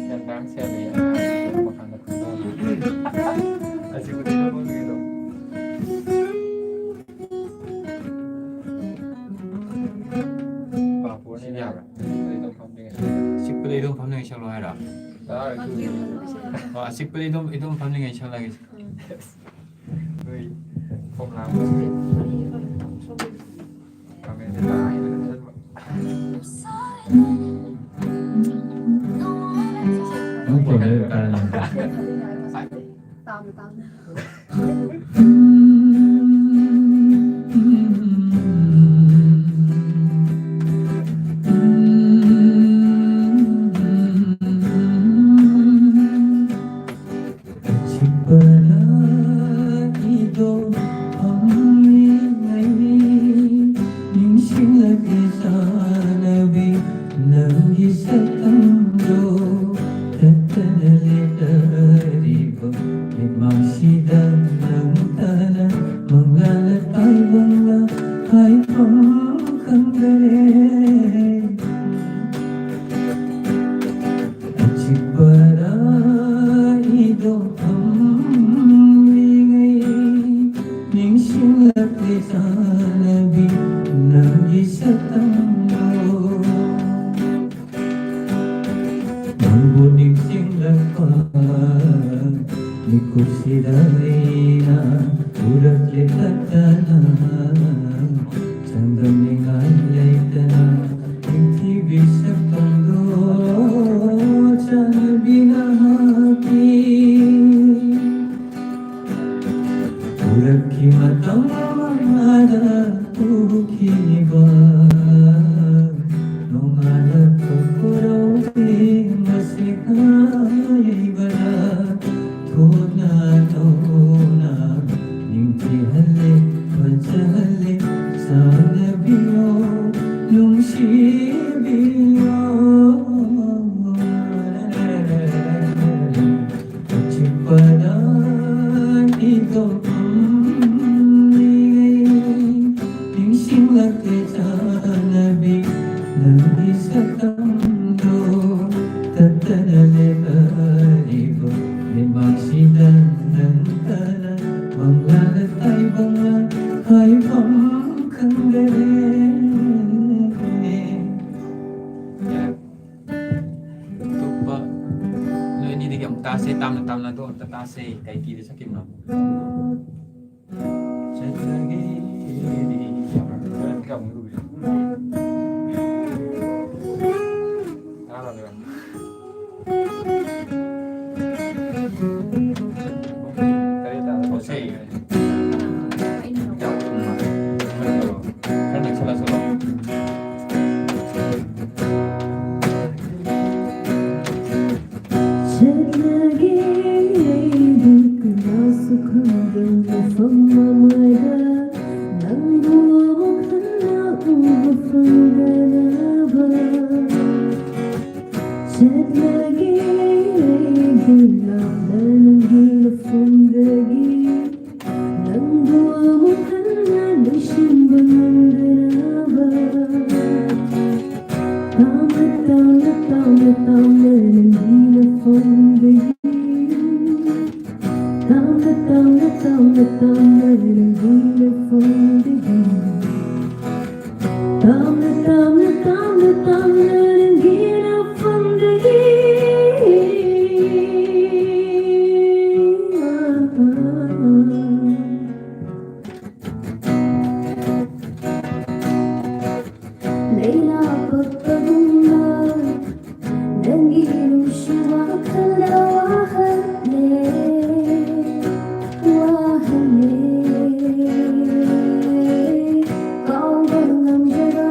ꯒ꯭ꯌꯥꯟ ꯇꯥꯅ ꯁꯦꯝꯃꯦ꯫ ꯃꯈꯥꯗ ꯈꯪꯗꯕ꯫ ꯑꯁꯤꯕꯨꯗꯤ ꯅꯪꯉꯣꯟꯗꯒꯤꯗꯣ꯫ ꯄꯥꯐꯣꯔꯅ ꯌꯥꯕ꯭ꯔꯥ? ꯁꯤꯛꯄꯗ ꯏꯗꯣꯝ ꯐꯝꯅꯤꯡꯉꯩ ꯁꯛꯂꯣ ꯍꯥꯏꯔꯣ? ꯇꯥꯔꯣꯏ, ꯇꯨ꯫ ꯑꯣ, ꯑꯁꯤꯛꯄꯗ ꯏꯗꯣꯝ, ꯏꯗꯣꯝ ꯐꯝꯅꯤꯡꯉꯩ ꯁꯛꯂꯒꯦ꯫ ꯅꯣꯏ ꯐꯣꯝ ꯂꯥꯡꯕ꯫ ꯀꯃꯦꯟꯗ ꯇꯥꯏ꯫ ꯅꯪ ꯐꯣꯟꯗ ꯇꯥꯔꯦ꯫ ꯇꯥꯕꯅꯦ, ꯇꯥꯕꯅꯦ꯫ ꯅꯤꯡꯁꯤꯡꯂꯛꯂꯦ ꯆꯥꯅꯕꯤ, ꯅꯪꯒꯤ ꯁꯛꯇꯝ꯫ ꯅꯪꯕꯨ ꯅꯤꯡꯁꯤꯡꯂꯛꯄ ꯃꯤꯀꯨꯞꯁꯤꯗ ꯑꯩꯅ ꯎꯔꯛꯂꯦ ꯇꯠꯇꯅ꯫ ꯆꯥꯡꯗꯝꯅꯤꯡꯉꯥꯏ ꯂꯩꯇꯅ ꯅꯤꯡꯊꯤꯕꯤ ꯁꯛꯇꯝꯗꯣ ꯆꯥꯟꯅꯕꯤ ꯅꯍꯥꯛꯀꯤ꯫ ꯎꯔꯛꯈꯤ ꯃꯇꯝ ꯑꯃꯗ ꯎꯈꯤꯕ ꯅꯣꯡꯉꯥꯜꯂꯛꯄ ꯈꯨꯔꯧꯕꯤ ꯃꯁꯤꯡ ꯍꯥꯏꯕꯗ ꯊꯣꯛꯅ ꯊꯣꯛꯅ ꯅꯤꯡꯊꯤꯍꯜꯂꯦ, ꯐꯖꯍꯜꯂꯦ, ꯆꯥꯟꯅꯕꯤꯌꯣ, ꯅꯨꯡꯁꯤꯕꯤꯌꯣ꯫ ꯑꯆꯤꯛꯄꯗ ꯏꯇꯣꯝ ꯐꯝꯂꯤꯉꯩ ꯅꯤꯡꯁꯤꯡꯂꯛꯂꯦ ꯆꯥꯟꯅꯕꯤ ꯅꯪꯒꯤ ꯁꯛꯇꯝꯗꯣ꯫ ꯇꯠꯇꯅ ꯂꯦꯞꯂꯤꯕ ꯂꯩꯕꯥꯛꯁꯤꯗ ꯅꯪꯇꯅ ꯃꯪꯂꯥꯅ ꯇꯥꯏꯕꯪꯅ ꯍꯥꯏꯐꯝ ꯈꯪꯗꯔꯦ꯫ ꯑꯇꯣꯞꯄ ꯅꯣꯏ ꯑꯅꯤꯗꯒꯤ ꯑꯃꯨꯛ ꯇꯥꯁꯦ, ꯇꯥꯝꯅ ꯇꯥꯝꯅ ꯑꯗꯣ ꯑꯝꯇ ꯇꯥꯁꯦ꯫ ꯀꯩ ꯀꯤꯗ ꯁꯛꯈꯤꯕꯅꯣ? ꯆꯠꯂꯒꯦ꯫ ꯀꯌꯥꯃꯨꯛ ꯂꯨꯔꯤ? ꯇꯥꯔꯕ꯭ꯔꯥ? ꯇꯔꯦꯠ ꯇꯥꯔꯕ꯭ꯔꯥ? ꯁꯦ꯫ ꯈꯔ ꯅꯛꯁꯜꯂꯛꯑꯣ꯫ ꯆꯠꯂꯒꯦ ꯑꯩꯗꯤ ꯀꯅꯥꯁꯨ ꯈꯪꯗ ꯃꯐꯝ ꯑꯃꯗ, ꯅꯪꯕꯨ ꯑꯃꯨꯛ ꯍꯟꯅ ꯎꯕ ꯐꯪꯗꯅꯕ꯫ ꯆꯠꯂꯒꯦ ꯑꯩꯗꯤ ꯂꯥꯞꯅ ꯅꯪꯒꯤ ꯃꯐꯝꯗꯒꯤ, ꯅꯪꯕꯨ ꯑꯃꯨꯛ ꯍꯟꯅ ꯅꯤꯡꯁꯤꯡꯕ ꯉꯝꯗꯅꯕ꯫ ꯇꯥꯝꯅ, ꯇꯥꯝꯅ, ꯇꯥꯝꯅ, ꯇꯥꯝꯅ ꯅꯪꯒꯤ ꯃꯐꯝꯗꯒꯤ꯫ ꯇꯥꯝꯅ, ꯇꯥꯝꯅ, ꯇꯥꯝꯅ, ꯇꯥꯝꯅ ꯅꯪꯒꯤ ꯃꯐꯝꯗꯒꯤ꯫ ꯇꯥꯝꯅ, ꯇꯥꯝꯅ, ꯇꯥꯝꯅ, ꯇꯥꯝꯅ ꯅꯪꯒꯤ ꯃꯐꯝꯗꯒꯤ꯫ ꯅꯪꯒꯤ ꯅꯨꯡꯁꯤ ꯋꯥꯈꯜꯅ ꯋꯥꯍꯜꯂꯦ, ꯋꯥꯍꯜꯂꯦ, ꯀꯥꯎꯕ ꯉꯝꯗꯕ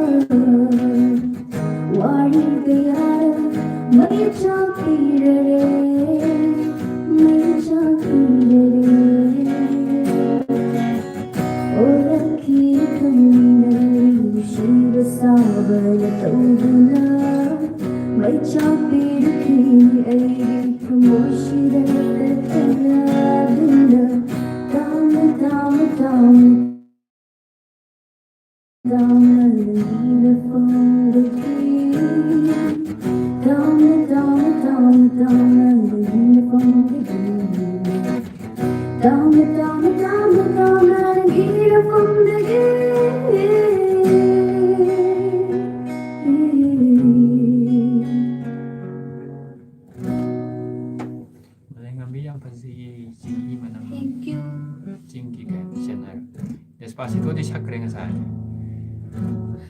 ꯋꯥꯔꯤ ꯀꯌꯥꯅ ꯃꯩ ꯆꯥꯛꯄꯤꯔꯦ, ꯃꯩ ꯆꯥꯛꯄꯤꯔꯦ꯫ ꯑꯣꯂꯛꯈꯤ ꯈꯪꯅ ꯅꯨꯡꯁꯤꯕ ꯁꯥꯕꯅ ꯇꯧꯗꯨꯅ ꯃꯩ ꯆꯥꯛꯄꯤꯔꯛꯈꯤ ꯑꯩꯒꯤ ꯊꯃꯣꯏꯁꯤꯗ ꯇꯠꯇꯅ ꯑꯗꯨꯝꯅ ꯇꯥꯡꯅ ꯇꯥꯡꯅ ꯇꯥꯡꯅ ꯇꯥꯡꯅ ꯅꯪꯒꯤ ꯃꯐꯝꯗꯒꯤ ꯇꯥꯡꯅ ꯇꯥꯡꯅ ꯇꯥꯡꯅ ꯇꯥꯡꯅ ꯅꯪꯒꯤ ꯃꯐꯝꯗꯒꯤ ꯇꯥꯡꯅ ꯇꯥꯡꯅ ꯇꯥꯡꯅ ꯇꯥꯡꯅ ꯅꯪꯒꯤ ꯃꯐꯝꯗꯒꯤ ꯃꯥꯂꯦꯝꯉꯥꯟꯕꯤ ꯌꯥꯝ ꯐꯖꯩꯌꯦ, ꯆꯤꯡꯒꯤ ꯃꯅꯝ꯫ Thank you. ꯆꯤꯡꯒꯤ ꯀꯩꯅꯣ ꯆꯦꯟꯅꯔ꯫ ꯗꯦꯁꯄꯥꯁꯤꯇꯣꯗꯤ ꯁꯛꯈ꯭ꯔꯦ ꯉꯁꯥꯏ꯫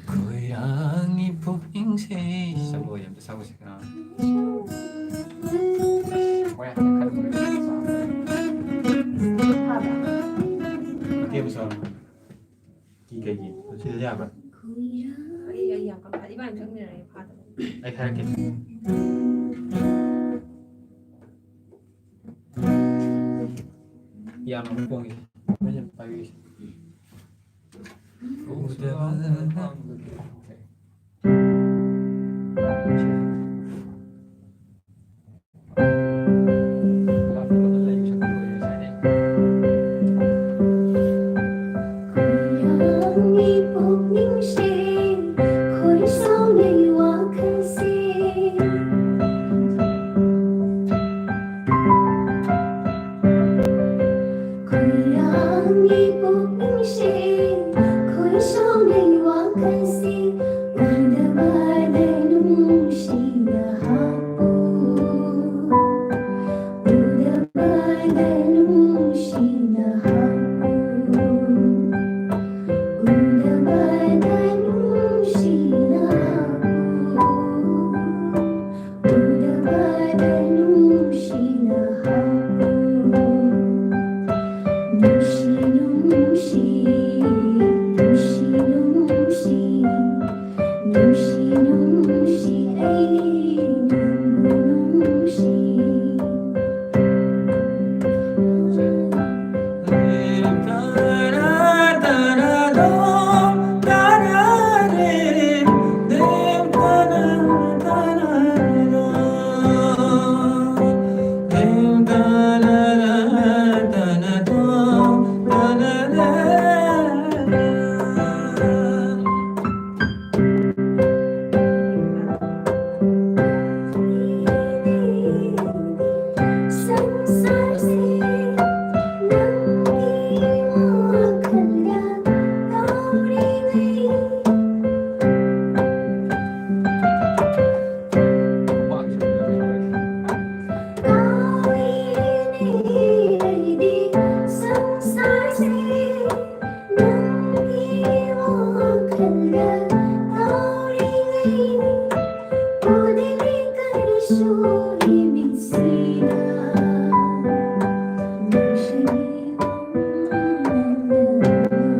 ꯈꯣꯏꯔꯥꯡꯒꯤ ꯄꯨꯛꯅꯤꯡꯁꯦ꯫ ꯁꯛꯂꯣꯏ ꯑꯝꯇ ꯁꯛꯎꯁꯦ ꯀꯅꯥ? ꯍꯣꯏ, ꯍꯥꯟꯅ ꯈꯟꯈ꯭ꯔꯦ꯫ ꯃꯇꯦꯛ ꯑꯃ ꯁꯛꯑꯣ꯫ ꯀꯤ ꯀꯩꯒꯤ? ꯁꯤꯗ ꯌꯥꯕ꯭ꯔꯥ? ꯑꯩ, ꯑꯩ ꯌꯥꯝ ꯀꯟꯅ ꯐꯥꯗꯦ꯫ ꯏꯕꯥꯅꯤ ꯆꯠꯃꯤꯟꯅꯔꯒ ꯐꯥꯗꯕ꯫ ꯑꯩ ꯍꯥꯏꯔꯛꯀꯦ꯫ ꯌꯥꯝꯅ ꯑꯃꯨꯛ ꯄꯣꯡꯉꯦ꯫ ꯃꯣꯏꯁꯦ ꯄꯥꯏꯕꯤꯒꯦ꯫ ꯈꯣꯏꯔꯥꯡꯒꯤ ꯄꯨꯛꯅꯤꯡꯁꯦ, ꯈꯣꯏ ꯁꯥꯎꯅꯩ ꯋꯥꯈꯜꯁꯦ꯫ ꯈꯣꯏꯔꯥꯡꯒꯤ ꯄꯨꯛꯅꯤꯡꯁꯦ, ꯈꯣꯏ ꯁꯥꯎꯅꯩ ꯋꯥꯈꯜꯁꯦ꯫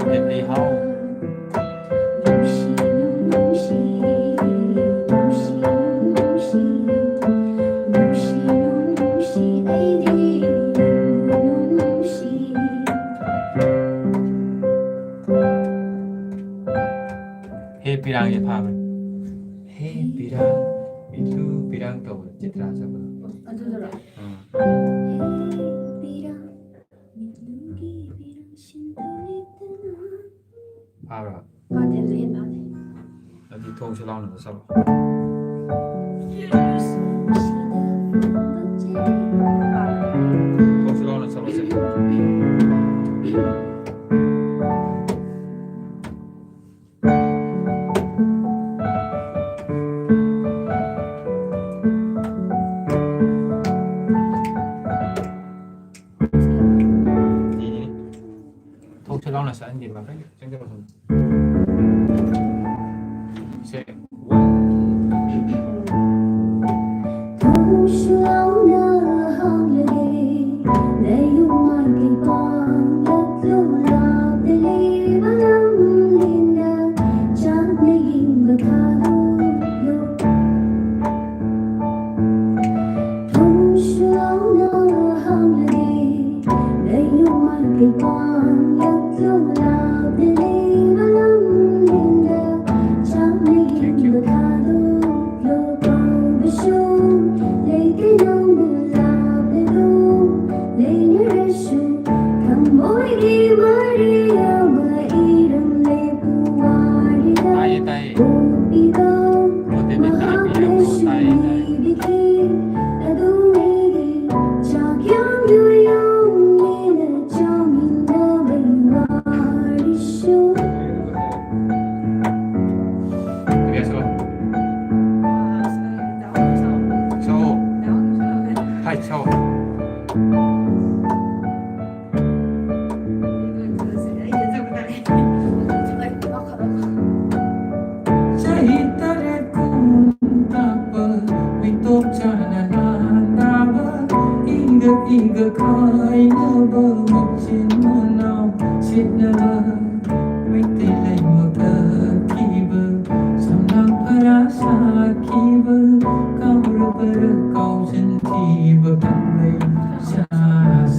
ꯍꯦꯞꯄꯤ ꯍꯥꯎ꯫ ꯍꯦ ꯄꯤꯔꯥꯡꯁꯦ ꯐꯥꯕ꯭ꯔꯥ? ꯍꯦ ꯄꯤꯔꯥꯡ, ꯃꯤꯠꯂꯨ ꯄꯤꯔꯥꯡ ꯇꯧꯕꯗꯣ ꯆꯤꯇ꯭ꯔꯥ ꯆꯠꯄꯗꯣ꯫ ꯑꯗꯨꯗꯨꯔꯣ? ꯎꯝ꯫ ꯐꯥꯕ꯭ꯔꯥ? ꯐꯥꯗꯦ, ꯑꯗꯨ ꯍꯦꯟ ꯐꯥꯗꯦ꯫ ꯑꯗꯨꯗꯤ ꯊꯣꯛꯁꯤ ꯂꯥꯎꯅ ꯆꯠꯂꯣ꯫ ꯊꯣꯛꯁꯤ ꯂꯥꯎꯅ ꯆꯠꯂꯣꯁꯦ꯫ ꯊꯣꯛꯁꯤ ꯂꯥꯎꯅ ꯆꯠꯍꯟꯒꯦ ꯃꯈꯩ ꯆꯪꯖꯔꯛꯁꯅꯨ꯫ ꯁꯦ꯫ ꯊꯣꯡꯁꯨ ꯂꯥꯎꯅ ꯍꯥꯡꯂꯒꯦ, ꯅꯌꯨꯝ ꯃꯥꯏꯀꯩ ꯄꯥꯡꯂꯛꯂꯨ, ꯂꯥꯞꯅ ꯂꯩꯕ ꯂꯝꯂꯦꯟꯗ ꯆꯥꯛꯅ ꯌꯦꯡꯕ ꯊꯥꯗꯣꯛꯂꯨ꯫ ꯊꯣꯡꯁꯨ ꯂꯥꯎꯅ ꯍꯥꯡꯂꯒꯦ, ꯅꯌꯨꯝ ꯃꯥꯏꯀꯩ ꯄꯥꯡꯂꯛꯂꯨ, ꯂꯥꯞꯅ ꯂꯩꯕ ꯂꯝꯂꯦꯟꯗ ꯆꯥꯛꯅ ꯌꯦꯡꯕ ꯊꯥꯗꯣꯛꯂꯨ꯫ ꯀꯥꯎꯕꯁꯨ ꯂꯩꯇꯦ ꯅꯪꯕꯨ ꯂꯥꯞꯅ ꯑꯗꯨꯝ ꯂꯩꯅꯔꯁꯨ, ꯊꯃꯣꯏꯒꯤ ꯃꯔꯤ ꯑꯃ ꯏꯔꯝꯂꯦ ꯄꯨꯋꯥꯔꯤꯗ꯫ ꯇꯥꯏꯌꯦ, ꯇꯥꯏꯌꯦ꯫ ꯄꯣꯛꯄꯤꯕ ꯑꯣ, ꯗꯦꯕꯤꯠ ꯇꯥꯏꯌꯦ, ꯄꯤꯔꯝꯃꯣ, ꯃꯍꯥꯛꯅꯁꯨ ꯇꯥꯏꯌꯦ, ꯇꯥꯏꯌꯦ꯫ ꯅꯤꯕꯤꯈꯤ꯫ ꯑꯗꯨ ꯑꯩꯒꯤ ꯆꯥꯛ ꯌꯥꯝꯅ ꯌꯥꯎꯅꯤꯅ ꯆꯥꯃꯤꯟꯅ ꯅꯅꯥꯟ ꯇꯥꯕ ꯏꯪꯒ ꯏꯪꯒ ꯈꯥꯏꯅꯕ ꯃꯆꯤꯟ ꯃꯅꯥꯎ ꯁꯤꯠꯅꯕ ꯃꯩꯇꯩ ꯂꯩꯃ ꯀꯠꯈꯤꯕ ꯁꯝꯂꯥꯡ ꯐꯔꯥ ꯁꯥꯈꯤꯕ ꯀꯥꯎꯔꯕꯔ ꯀꯥꯎꯖꯟꯈꯤꯕ ꯀꯪꯂꯩ ꯁꯥ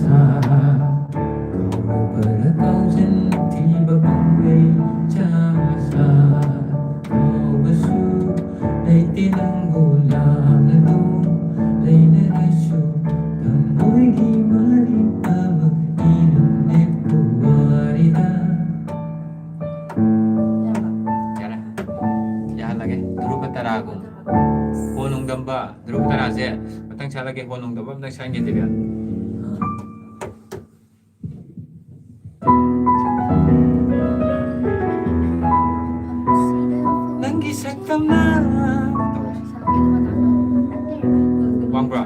ꯁꯥ ꯀꯥꯎꯔꯕꯔ ꯀꯥꯎꯖꯟꯈꯤꯕ ꯀꯪꯂꯩ ꯁꯥ ꯁꯥ ꯀꯥꯎꯕꯁꯨ ꯂꯩꯇꯦ ꯅꯪꯕꯨ ꯂꯥꯞꯅ ꯇꯨꯝ ꯂꯩꯅꯔꯁꯨ ꯊꯃꯣꯏꯒꯤ ꯃꯔꯤ ꯑꯃ ꯏꯅꯝ ꯂꯦꯞꯄꯨ ꯋꯥꯔꯤꯗ꯫ ꯌꯥꯔꯦ, ꯌꯥꯍꯜꯂꯒꯦ꯫ ꯙ꯭ꯔꯨꯕ ꯇꯔꯥꯒꯨꯝ ꯍꯣ ꯅꯣꯡꯗꯝꯕ꯫ ꯙ꯭ꯔꯨꯕ ꯇꯔꯥꯁꯦ ꯃꯊꯪ ꯁꯥꯠꯂꯒꯦ꯫ ꯍꯣ ꯅꯣꯡꯗꯝꯕ ꯑꯝꯇꯪ ꯁꯥꯏꯟꯒꯦ ꯗꯤꯕꯤꯌꯥ꯫ ꯅꯪꯒꯤ ꯁꯛꯇꯝꯅ ꯋꯥꯡꯕ꯭ꯔꯥ?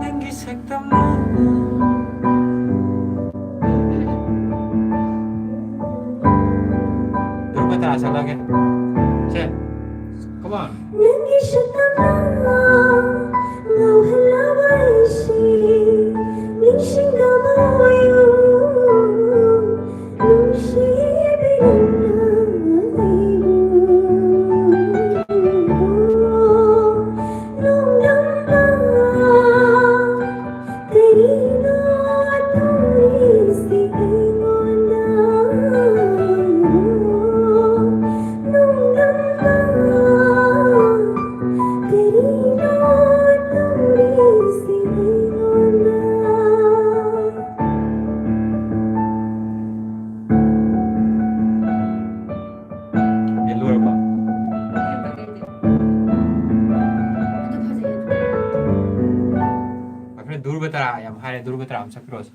ꯅꯪꯒꯤ ꯁꯛꯇꯝꯅ ꯙ꯭ꯔꯨꯕ ꯇꯔꯥ ꯁꯛꯂꯛꯑꯒꯦ꯫ ꯁꯦ, come on. ꯅꯪꯒꯤ ꯁꯛꯇꯝꯅ ꯉꯥꯎꯍꯜꯂꯕ ꯑꯩꯁꯦ ꯅꯤꯡꯁꯤꯡꯗꯕ ꯑꯣꯏꯌꯨ, ꯅꯨꯡꯁꯤꯕꯤ ꯅꯪꯅ ꯑꯩꯕꯨ꯫ ꯅꯣꯡꯗꯝꯕ ꯀꯔꯤꯅꯣ ꯇꯧꯔꯤꯁꯤ ꯑꯩꯉꯣꯟꯗ? ꯅꯣꯡꯗꯝꯕ ꯀꯔꯤꯅꯣ ꯇꯧꯔꯤꯁꯤ ꯑꯩꯉꯣꯟꯗ? ꯂꯣꯏꯔꯕꯣ? ꯑꯗꯨ ꯐꯖꯩ꯫ My friend, ꯙ꯭ꯔꯨꯕ ꯇꯔꯥ ꯌꯥꯝ ꯍꯥꯏꯔꯦ, ꯙ꯭ꯔꯨꯕ ꯇꯔꯥ ꯑꯃ ꯁꯛꯄꯤꯔꯛꯑꯣꯁꯦ꯫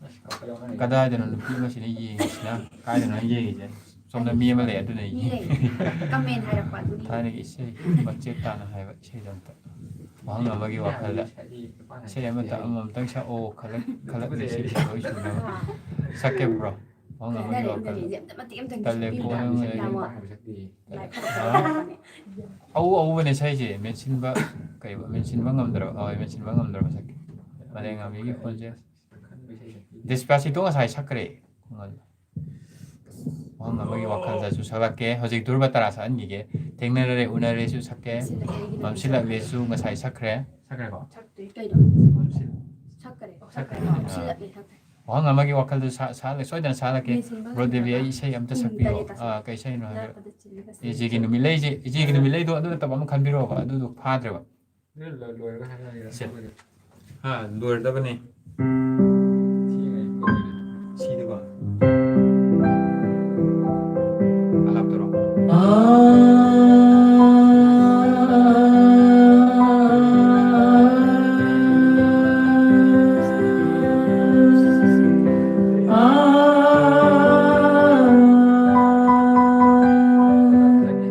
ꯑꯁ, ꯀꯞꯄ ꯌꯥꯎꯅꯔꯦ꯫ ꯀꯗꯥꯏꯗꯅꯣ ꯅꯨꯄꯤ ꯑꯃꯁꯤꯅ ꯌꯦꯡꯉꯤꯁꯤꯅ? ꯀꯥꯏꯗꯅꯣ ꯌꯦꯡꯉꯤꯁꯦ? ꯁꯣꯝꯗ ꯃꯤ ꯑꯃ ꯂꯩ, ꯑꯗꯨꯅ ꯃꯤ ꯌꯦꯡꯉꯤ꯫ ꯂꯩ꯫ Comment ꯍꯥꯏꯔꯛꯄ ꯑꯗꯨꯒꯤ꯫ ꯊꯥꯏꯅꯒꯤ ꯏꯁꯩ ꯃꯆꯦꯠ ꯇꯥꯅ ꯍꯥꯏꯕ ꯏꯁꯩꯗꯣ ꯑꯝꯇ ꯋꯥꯍꯪ ꯑꯃꯒꯤ ꯋꯥꯈꯜꯗ ꯏꯁꯩ ꯑꯃꯇ ꯑꯃꯃꯝꯇꯪ ꯁꯛꯑꯣ ꯈꯜꯂꯛ-, ꯈꯜꯂꯛꯂꯤ ꯏꯁꯩꯁꯦ ꯂꯣꯏ ꯁꯨꯅꯕ꯫ ꯑꯥ꯫ ꯁꯛꯀꯦ bro꯫ ꯋꯥꯍꯪ ꯑꯃꯒꯤ ꯈꯔ ꯋꯥꯈꯜ ꯂꯩꯔꯦ, ꯑꯝꯇ ꯃꯇꯦꯛ ꯑꯝꯇꯪ ꯇꯜꯂꯦ, ꯄꯤꯕꯤꯌꯨ꯫ ꯀꯣꯟꯅ ꯌꯥꯝ ꯋꯥ-, ꯂꯥꯏ ꯐꯖꯕ ꯌꯥꯎꯕꯅꯦ꯫ ꯑꯧ, ꯑꯧꯕꯅꯦ ꯏꯁꯩꯁꯦ, ꯃꯦꯟꯁꯤꯟꯕ, ꯀꯩꯕ, ꯃꯦꯟꯁꯤꯟꯕ ꯉꯝꯗ꯭ꯔꯕ, ꯑꯧ, ꯃꯦꯟꯁꯤꯟꯕ ꯉꯝꯗ꯭ꯔꯕ ꯁꯛꯀꯦ꯫ ꯃꯥꯂꯦꯝꯉꯥꯟꯕꯤꯒꯤ ꯈꯣꯟꯖꯦꯜ꯫ ꯗꯤꯁꯄꯥꯁꯤꯇꯣ ꯉꯁꯥꯏ ꯁꯛꯈ꯭ꯔꯦ꯫ ꯋꯥꯍꯪ ꯑꯃꯒꯤ ꯋꯥꯈꯜꯗꯁꯨ ꯁꯛꯂꯛꯀꯦ꯫ ꯍꯧꯖꯤꯛ ꯙ꯭ꯔꯨꯕ ꯇꯔꯥ ꯁꯛꯍꯟꯈꯤꯒꯦ꯫ ꯊꯦꯡꯅꯔꯦ ꯎꯅꯔꯦꯁꯨ ꯁꯛꯀꯦ꯫ ꯃꯝꯁꯤꯜꯂꯛꯂꯦꯁꯨ ꯉꯁꯥꯏ ꯁꯛꯈ꯭ꯔꯦ꯫ ꯁꯛꯈ꯭ꯔꯦꯀꯣ? ꯁꯛꯇꯦ ꯀꯩꯅꯣ? ꯃꯝꯁꯤꯜ-, ꯁꯛꯈ꯭ꯔꯦ꯫ ꯁꯛꯈ꯭ꯔꯦ꯫ ꯁꯛꯈ꯭ꯔꯦ꯫ ꯃꯝꯁꯤꯜꯂꯛꯂꯦ ꯁꯛꯈ꯭ꯔꯦ꯫ ꯋꯥꯍꯪ ꯑꯃꯒꯤ ꯋꯥꯈꯜꯗ ꯁꯥ-, ꯁꯥ-, ꯁꯣꯏꯗꯅ ꯁꯥꯍꯜꯂꯛꯀꯦ꯫ ꯃꯦꯟꯁꯤꯟꯕ ꯕ꯭ꯔꯣ ꯗꯦꯕꯤ, ꯉꯝꯗꯕ꯫ ꯑꯩ ꯏꯁꯩ ꯑꯝꯇ ꯎꯝ, ꯁꯛꯄꯤꯌꯣ꯫ ꯇꯔꯦꯠ ꯑꯥ, ꯀꯩ ꯏꯁꯩꯅꯣ ꯍꯥꯏꯕꯤꯔꯣ꯫ ꯂꯥꯛꯄꯗ ꯆꯤꯜꯂꯒ ꯏꯆꯦꯒꯤ ꯅꯨꯃꯤꯠꯂꯩꯁꯦ, ꯏꯆꯦꯒꯤ ꯅꯨꯃꯤꯠꯂꯩꯗꯣ ꯑꯗꯨ ꯅꯠꯇꯕ ꯑꯃ ꯈꯟꯕꯤꯔꯛꯑꯣꯕ, ꯑꯗꯨꯗꯣ ꯐꯥꯗ꯭ꯔꯦꯕ꯫ ꯂꯣꯏꯔꯒ ꯍꯥꯏꯔꯒꯦ꯫ ꯁꯦ꯫ ꯍꯥ, ꯂꯣꯏꯔꯗꯕꯅꯦ꯫ ꯁꯤꯗꯀꯣ꯫ ꯑꯂꯥꯞꯇꯔꯣ? Thank you.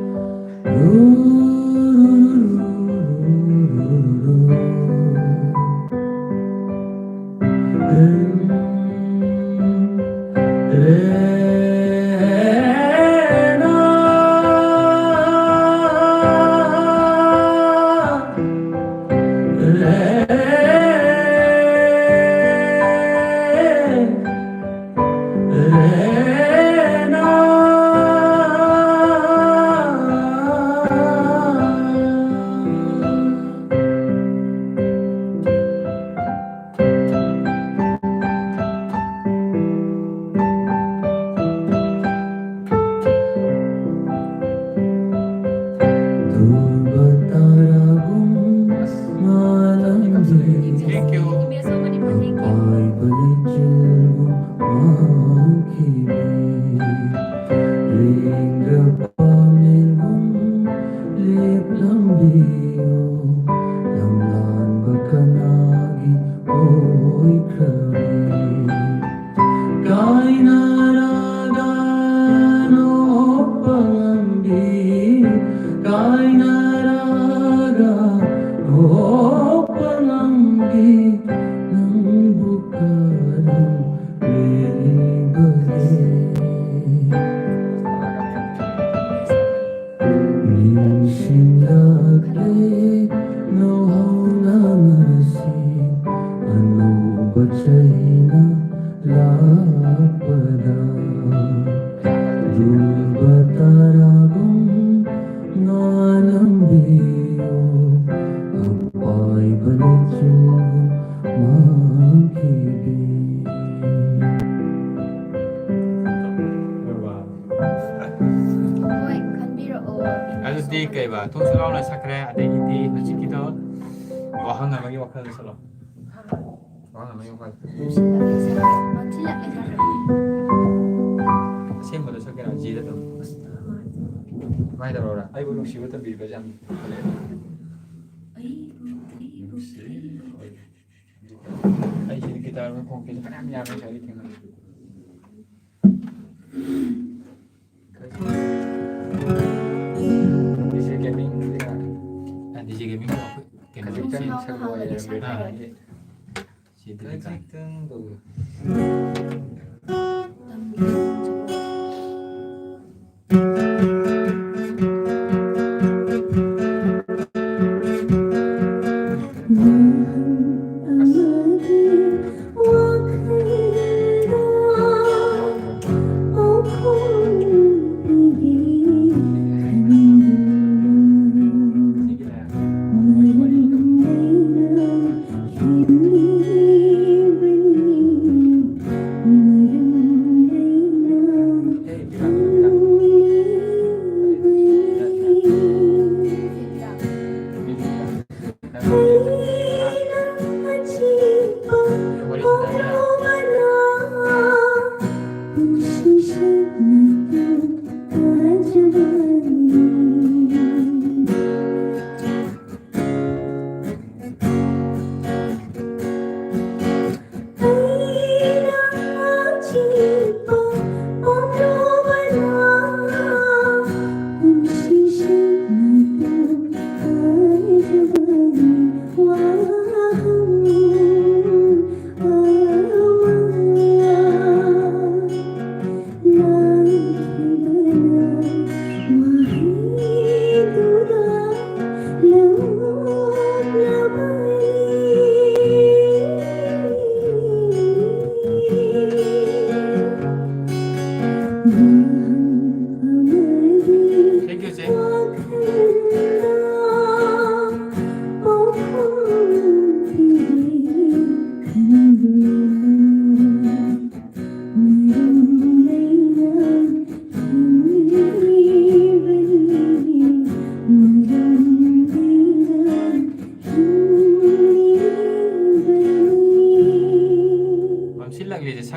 ꯀꯥꯏꯅꯔꯒ ꯅꯣꯛꯄ ꯂꯝꯕꯤ, ꯀꯥꯏꯅꯔꯒ ꯅꯣꯛꯄ ꯂꯝꯕꯤ, ꯅꯪꯕꯨ ꯀꯔꯝ ꯂꯦꯜꯂꯤꯕꯒꯦ? ꯀꯩꯕ, ꯊꯣꯡꯁꯨ ꯂꯥꯎꯅ ꯁꯛꯈ꯭ꯔꯦ꯫ ꯑꯗꯒꯤꯗꯤ ꯍꯧꯖꯤꯛꯀꯤꯗꯣ ꯋꯥꯍꯪ ꯑꯃꯒꯤ ꯋꯥꯈꯜꯗ ꯁꯛꯂꯣ꯫ ꯋꯥꯍꯪ ꯑꯃꯒꯤ ꯋꯥꯈꯜ꯫ ꯑꯁꯦꯡꯕꯗꯣ ꯁꯛꯀꯦꯔꯥ? ꯖꯤꯗ ꯑꯗꯨꯝ꯫ ꯀꯃꯥꯏꯅ ꯇꯧꯔꯣꯔꯥ? ꯑꯩꯕꯨ ꯅꯨꯡꯁꯤꯕ ꯇꯝꯕꯤꯕꯁꯦ ꯌꯥꯝ ꯐꯔꯦ꯫ ꯑꯩꯁꯤꯗꯤ ꯒꯤꯇꯥꯔ ꯑꯃ ꯈꯣꯡ ꯀꯦꯁꯦ ꯐꯅꯌꯥꯝ ꯌꯥꯝꯃꯦ ꯉꯁꯥꯏꯗꯤ ꯊꯦꯡꯅꯕꯗ꯫ ꯗꯤ ꯖꯦ ꯒꯦꯃꯤꯡꯒꯤꯔ? ꯑ, ꯗꯤ ꯖꯦ ꯒꯦꯃꯤꯡ ꯑꯩꯈꯣꯏ ꯀꯩꯅꯣ ꯈꯖꯤꯛꯇꯪ ꯁꯛꯂꯛꯑꯣ, ꯑꯥ꯫ ꯌꯥꯔꯝꯗ꯭ꯔꯦ꯫ ꯈꯖꯤꯛꯇꯪ ꯇꯧꯕꯤꯌꯨ꯫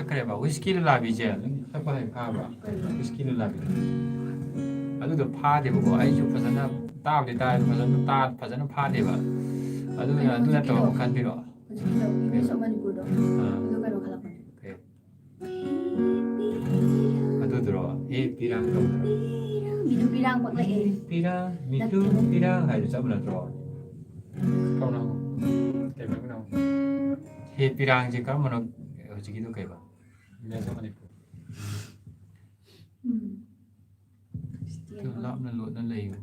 ꯈ꯭ꯔꯦꯕ ꯋꯤꯁꯀꯤ ꯂꯨꯂꯥꯕꯤꯁꯦ ꯑꯗꯨꯝ ꯊꯛꯄ ꯍꯩ ꯐꯥꯕ꯫ ꯋꯤꯁꯀꯤ ꯂꯨꯂꯥꯕꯤ ꯑꯗꯨꯗꯣ ꯐꯥꯗꯦꯕꯀꯣ꯫ ꯑꯩꯁꯨ ꯐꯖꯅ ꯇꯥꯕꯨꯗꯤ ꯇꯥꯏ, ꯐꯖꯅ ꯇꯥ-, ꯐꯖꯅ ꯐꯥꯗꯦꯕ꯫ ꯑꯗꯨꯅ ꯑꯗꯨ ꯅꯠꯇꯕ ꯑꯃ ꯈꯟꯕꯤꯔꯣ꯫ ꯍꯧꯖꯤꯛꯀꯤꯗꯣ English of ꯃꯅꯤꯄꯨꯔꯗꯣ꯫ ꯑꯥ꯫ ꯑꯗꯨ ꯀꯩꯅꯣ ꯈꯜꯂꯛꯄꯅꯦ꯫ ꯀꯩ? ꯑꯗꯨꯗꯨꯔꯣ? ꯍꯦ ꯄꯤꯔꯥꯡ ꯇꯧꯕꯗꯣ? ꯃꯤꯅꯨ ꯄꯤꯔꯥꯡ ꯄꯛꯂꯛꯑꯦ꯫ ꯍꯦ ꯄꯤꯔꯥꯡ, ꯃꯤꯅꯨ ꯅꯠꯇꯦ꯫ ꯄꯤꯔꯥꯡ ꯍꯥꯏꯗꯣ ꯆꯞ ꯃꯥꯟꯅꯗ꯭ꯔꯣ? ꯀꯔꯝꯕꯅꯣ? ꯀꯩ ꯃꯃꯤꯡꯅꯣ? ꯍꯦ ꯄꯤꯔꯥꯡꯁꯦ ꯀꯔꯝꯕꯅꯣ? ꯍꯧꯖꯤꯛꯀꯤꯗꯣ ꯀꯩꯕ? English of Manipur. Um. Christian ꯂꯥꯞꯅ ꯂꯣꯠꯅ ꯂꯩꯌꯨ꯫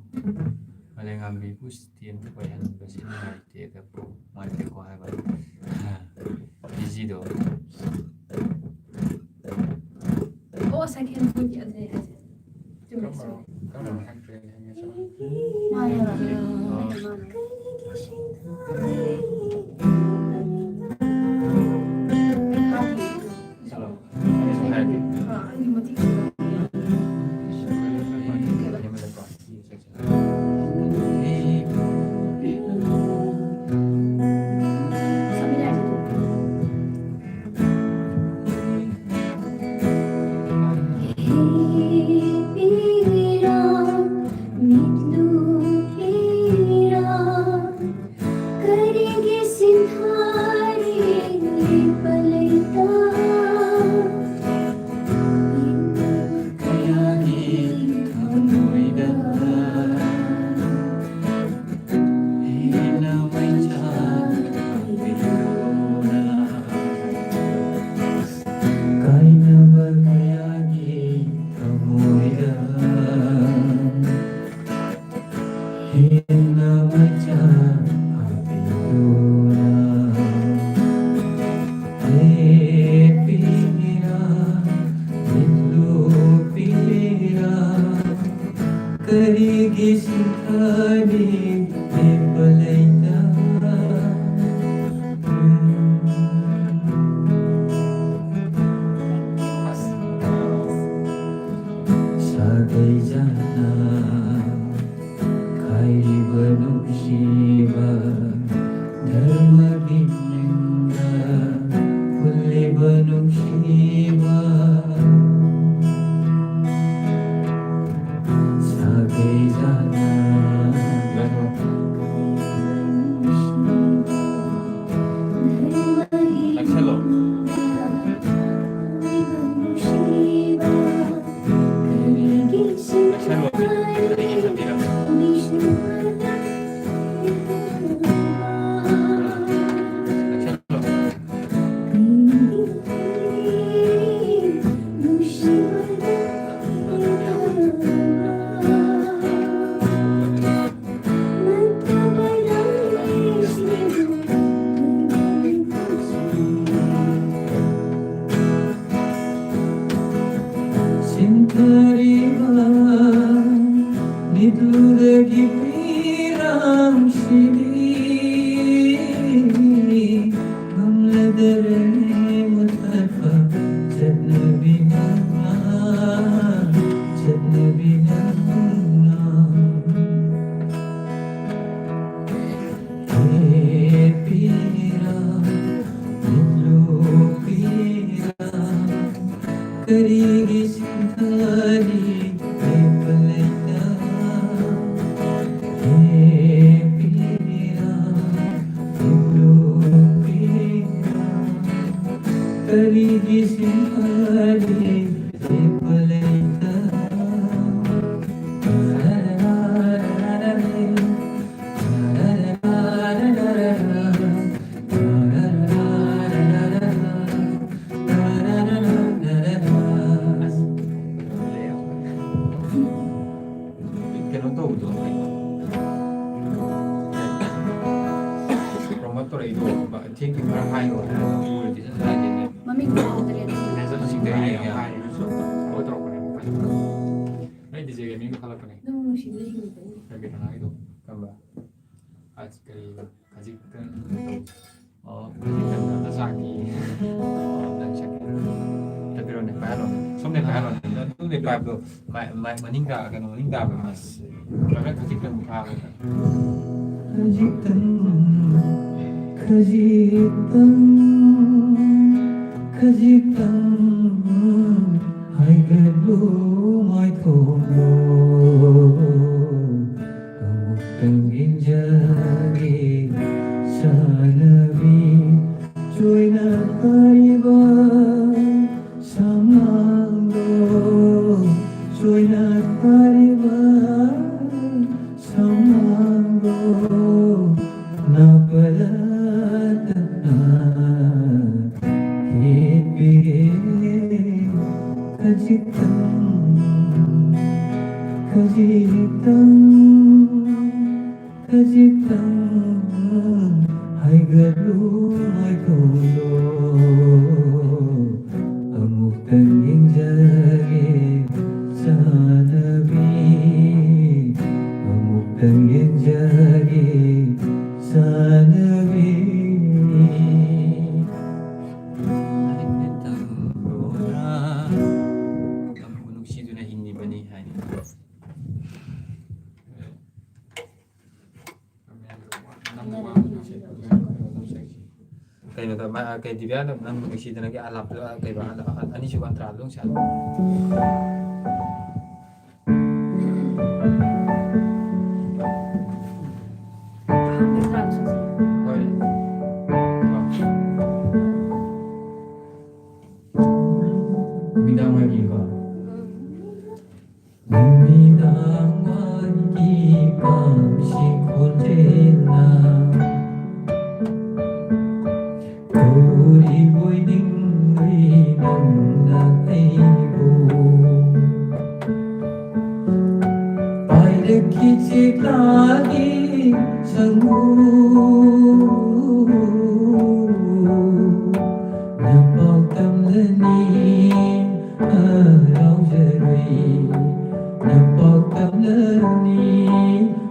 ꯃꯥꯂꯦꯝꯉꯥꯟꯕꯤꯕꯨ ꯈ꯭ꯔꯤꯁꯇꯤꯌꯥꯟ ꯑꯣꯏꯍꯟꯕꯁꯤ ꯅꯨꯡꯉꯥꯏꯇꯦ, ꯅꯨꯡꯉꯥꯏꯇꯦꯀꯣ ꯍꯥꯏꯕ꯫ ꯏꯖꯤꯗꯣ꯫ ꯑꯣ, second point ꯑꯗꯨꯅꯦ ꯍꯥꯏꯁꯦ꯫ ꯆꯨꯝꯃꯦ, ꯆꯨꯝꯃꯦ꯫ ꯀꯔꯝꯕꯅꯣ? ꯀꯔꯝꯕꯅꯣ? ꯃꯥꯅꯦ ꯍꯥꯏꯕ꯫ ꯑꯣ꯫ ꯃꯥꯅꯦ꯫ ꯍꯜꯂꯣ꯫ ꯑꯩꯅ ꯁꯨꯝ ꯍꯥꯏꯔꯛꯀꯦ꯫ ꯑꯥ, ꯑꯩꯒꯤ ꯃꯇꯦꯛ꯫ ꯀꯔꯤꯒꯤ ꯁꯤꯟꯊꯥꯔꯤ ꯂꯦꯞꯄ ꯂꯩꯇ? ꯀꯌꯥꯒꯤ ꯊꯃꯣꯏꯗ ꯍꯦꯟꯅ ꯃꯩꯆꯥꯛ ꯍꯥꯞꯄꯤꯌꯨꯔꯥ? ꯀꯥꯏꯅꯕ ꯀꯌꯥꯒꯤ ꯊꯃꯣꯏꯗ ꯍꯦꯟꯅ ꯃꯩꯆꯥꯛ ꯍꯥꯞꯄꯤꯌꯨꯔꯥ? ꯍꯦ ꯄꯤꯔꯥ, ꯃꯤꯠꯂꯨ ꯄꯤꯔꯥ, ꯀꯔꯤꯒꯤ ꯁꯤꯟꯊꯥꯅꯤ ꯂꯦꯞꯄ ꯂꯩꯇ? ꯁꯥꯒꯩꯖꯥꯅ ꯈꯥꯏꯔꯤꯕ ꯅꯨꯡꯁꯤꯕ, ꯙꯔꯃꯒꯤ ꯃꯤꯡꯗ ꯍꯨꯜꯂꯤꯕ ꯅꯨꯡꯁꯤ ꯀꯔꯤꯒꯤ ꯁꯤꯟꯊꯔꯤ ꯂꯦꯞꯄ ꯂꯩꯇ? ꯂꯦꯞꯄꯤꯔꯥ ꯍꯨꯟꯗꯣꯛꯄꯤꯔꯥ? ꯀꯔꯤꯒꯤ ꯁꯤꯟꯊꯔꯤ ꯂꯦꯞꯄ ꯂꯩꯇ? ꯀꯩꯅꯣ ꯇꯧꯕꯗꯣ, ꯄ꯭ꯔꯣꯃꯣꯠ ꯇꯧꯔꯛꯏꯗꯣ, ꯊꯦꯡ ꯊꯦꯡ ꯈꯔ ꯍꯥꯏꯌꯣ ꯍꯥꯏꯔꯒ ꯃꯣꯏꯗꯤ ꯁꯠ ꯁꯠ ꯍꯥꯏꯗꯦꯅꯦ꯫ ꯃꯃꯤꯡ ꯀꯥꯎꯗ꯭ꯔꯦ ꯑꯗꯨꯒꯤ꯫ ꯃꯦꯁꯦꯖ ꯁꯤꯡꯗ ꯍꯥꯏꯌꯦ꯫ ꯄ꯭ꯔꯣꯃꯣꯠ ꯇꯧꯔꯛꯄꯅꯦ꯫ ꯑꯩ ꯗꯤ ꯖꯦꯒꯤ ꯃꯤꯡꯗꯣ ꯈꯜꯂꯛꯄꯅꯦ꯫ ꯅꯪ ꯅꯨꯡꯁꯤꯕꯅ ꯍꯤꯡꯕꯅꯤ꯫ ꯀꯩ ꯀꯩꯅꯣ ꯍꯥꯏꯗꯣ? ꯀꯔꯝꯕ? ꯑꯁ, ꯀꯔꯤ? ꯈꯖꯤꯛꯇꯪ ꯇꯧ-, ꯑꯣ, ꯈꯖꯤꯛꯇꯪ ꯈꯛꯇ ꯆꯥꯛꯀꯤ꯫ ꯑꯣ, ꯅꯪ ꯁꯛꯀꯦ꯫ ꯑꯝꯇ ꯄꯤꯔꯣꯅꯦ, ꯄꯥꯏꯍꯜꯂꯣꯅꯦ꯫ ꯁꯣꯝꯗꯩ ꯄꯥꯏꯍꯜꯂꯣꯅꯦ꯫ ꯑꯗꯨꯝꯗꯩ ꯄꯥꯏꯕꯗꯣ, ꯃꯥꯏ, ꯃꯥꯏ ꯃꯅꯤꯡ ꯇꯥ-, ꯀꯩꯅꯣ, ꯃꯅꯤꯡ ꯇꯥꯕ꯫ ꯑꯁ, ꯈꯔ ꯈꯖꯤꯛꯇꯪ ꯊꯥꯕ꯫ ꯈꯖꯤꯛꯇꯪ, ꯈꯖꯤꯛꯇꯪ, ꯈꯖꯤꯛꯇꯪ ꯍꯥꯏꯒꯠꯂꯨ ꯃꯥꯏꯊꯣꯡꯗꯣ꯫ ꯑꯃꯨꯛꯇꯪ ꯌꯦꯡꯖꯒꯦ ꯁꯥꯟꯅꯕꯤ, ꯆꯣꯏꯅ ꯄꯥꯏꯔꯤꯕ ꯁꯝꯂꯥꯡꯗꯣ, ꯆꯣꯏꯅ ꯄꯥꯏꯔꯤꯕ ꯁꯝꯂꯥꯡꯗꯣ, ꯅꯥꯄꯂ ꯇꯠꯅ ꯍꯦꯛꯄꯤꯒꯦ ꯈꯖꯤꯛꯇꯪ, ꯈꯖꯤꯛꯇꯪ, ꯈꯖꯤꯛꯇꯪ ꯍꯥꯏꯒꯠꯂꯨ ꯃꯥꯏꯊꯣꯡꯗꯣ꯫ ꯑꯃꯨꯛꯇꯪ ꯌꯦꯡꯖꯒꯦ ꯆꯥꯟꯅꯕꯤ, ꯑꯃꯨꯛꯇꯪ ꯌꯦꯡꯖꯒꯦ ꯆꯥꯟꯅꯕꯤ꯫ ꯅꯨꯡꯁꯤꯗꯨꯅ ꯍꯤꯡꯂꯤꯕꯅꯤ ꯍꯥꯏꯅ꯫ ꯀꯩꯅꯣꯗ ꯃꯥ, ꯀꯩ, ꯗꯤꯕꯤꯌꯥꯅ ꯅꯪꯕꯨ ꯅꯨꯡꯁꯤꯗꯅꯒꯤ ꯑꯂꯥꯞꯇ, ꯀꯩꯕ, ꯑꯂꯥ-, ꯑꯅꯤꯁꯨꯕ ꯑꯟꯇ꯭ꯔꯥꯗꯣ ꯑꯗꯨꯝ ꯁꯥꯟꯅ꯫ ꯍꯣꯏ꯫ ꯅꯨꯃꯤꯗꯥꯡ ꯋꯥꯏꯔꯝꯒꯤꯀꯣ꯫ ꯅꯨꯃꯤꯗꯥꯡ ꯋꯥꯏꯒꯤ ꯄꯥꯝꯁꯤ ꯈꯣꯟꯖꯦꯜꯅ ꯀꯧꯔꯤꯕꯣꯏ ꯅꯤꯡꯂꯨꯏ ꯅꯪꯅ ꯑꯩꯕꯨ꯫ ꯄꯥꯏꯔꯛꯈꯤ ꯆꯦꯛꯂꯥꯒꯤ ꯁꯪꯒꯨ꯫ ꯅꯄꯥꯎ ꯇꯝꯂꯅꯤ ꯍꯔꯥꯎꯖꯔꯨꯏ꯫ ꯅꯄꯥꯎ ꯇꯝꯂꯅꯤ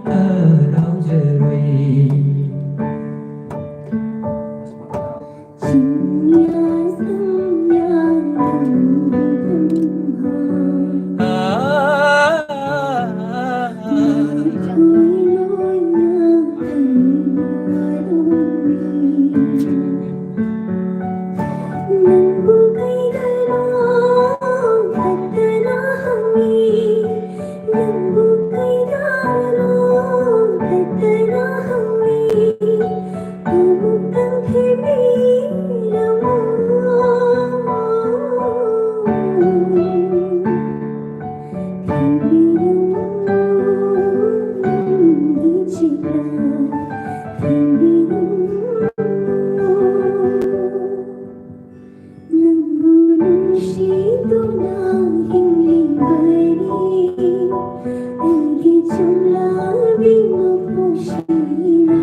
ꯍꯔꯥꯎꯖꯔꯨꯏ꯫ ꯆꯤꯡꯌꯥ ꯁꯝꯌꯥ ꯂꯝꯕꯤ ꯂꯝꯍꯥꯡ꯫ ꯅꯪꯕꯨ ꯀꯩꯗꯅꯣ ꯇꯠꯇꯅ ꯍꯪꯉꯤ, ꯅꯪꯕꯨ ꯀꯩꯗꯅꯣ ꯇꯠꯇꯅ ꯍꯪꯉꯤ, ꯑꯃꯨꯛꯇꯪ ꯊꯦꯝꯕꯤꯔꯝꯃꯨ꯫ ꯅꯪꯕꯨ ꯅꯨꯡꯁꯤꯗꯨꯅ ꯍꯤꯡꯂꯤꯕꯅꯤ ꯑꯩꯒꯤ ꯆꯝꯂꯕꯤ ꯃꯄꯣꯛꯁꯤꯅ꯫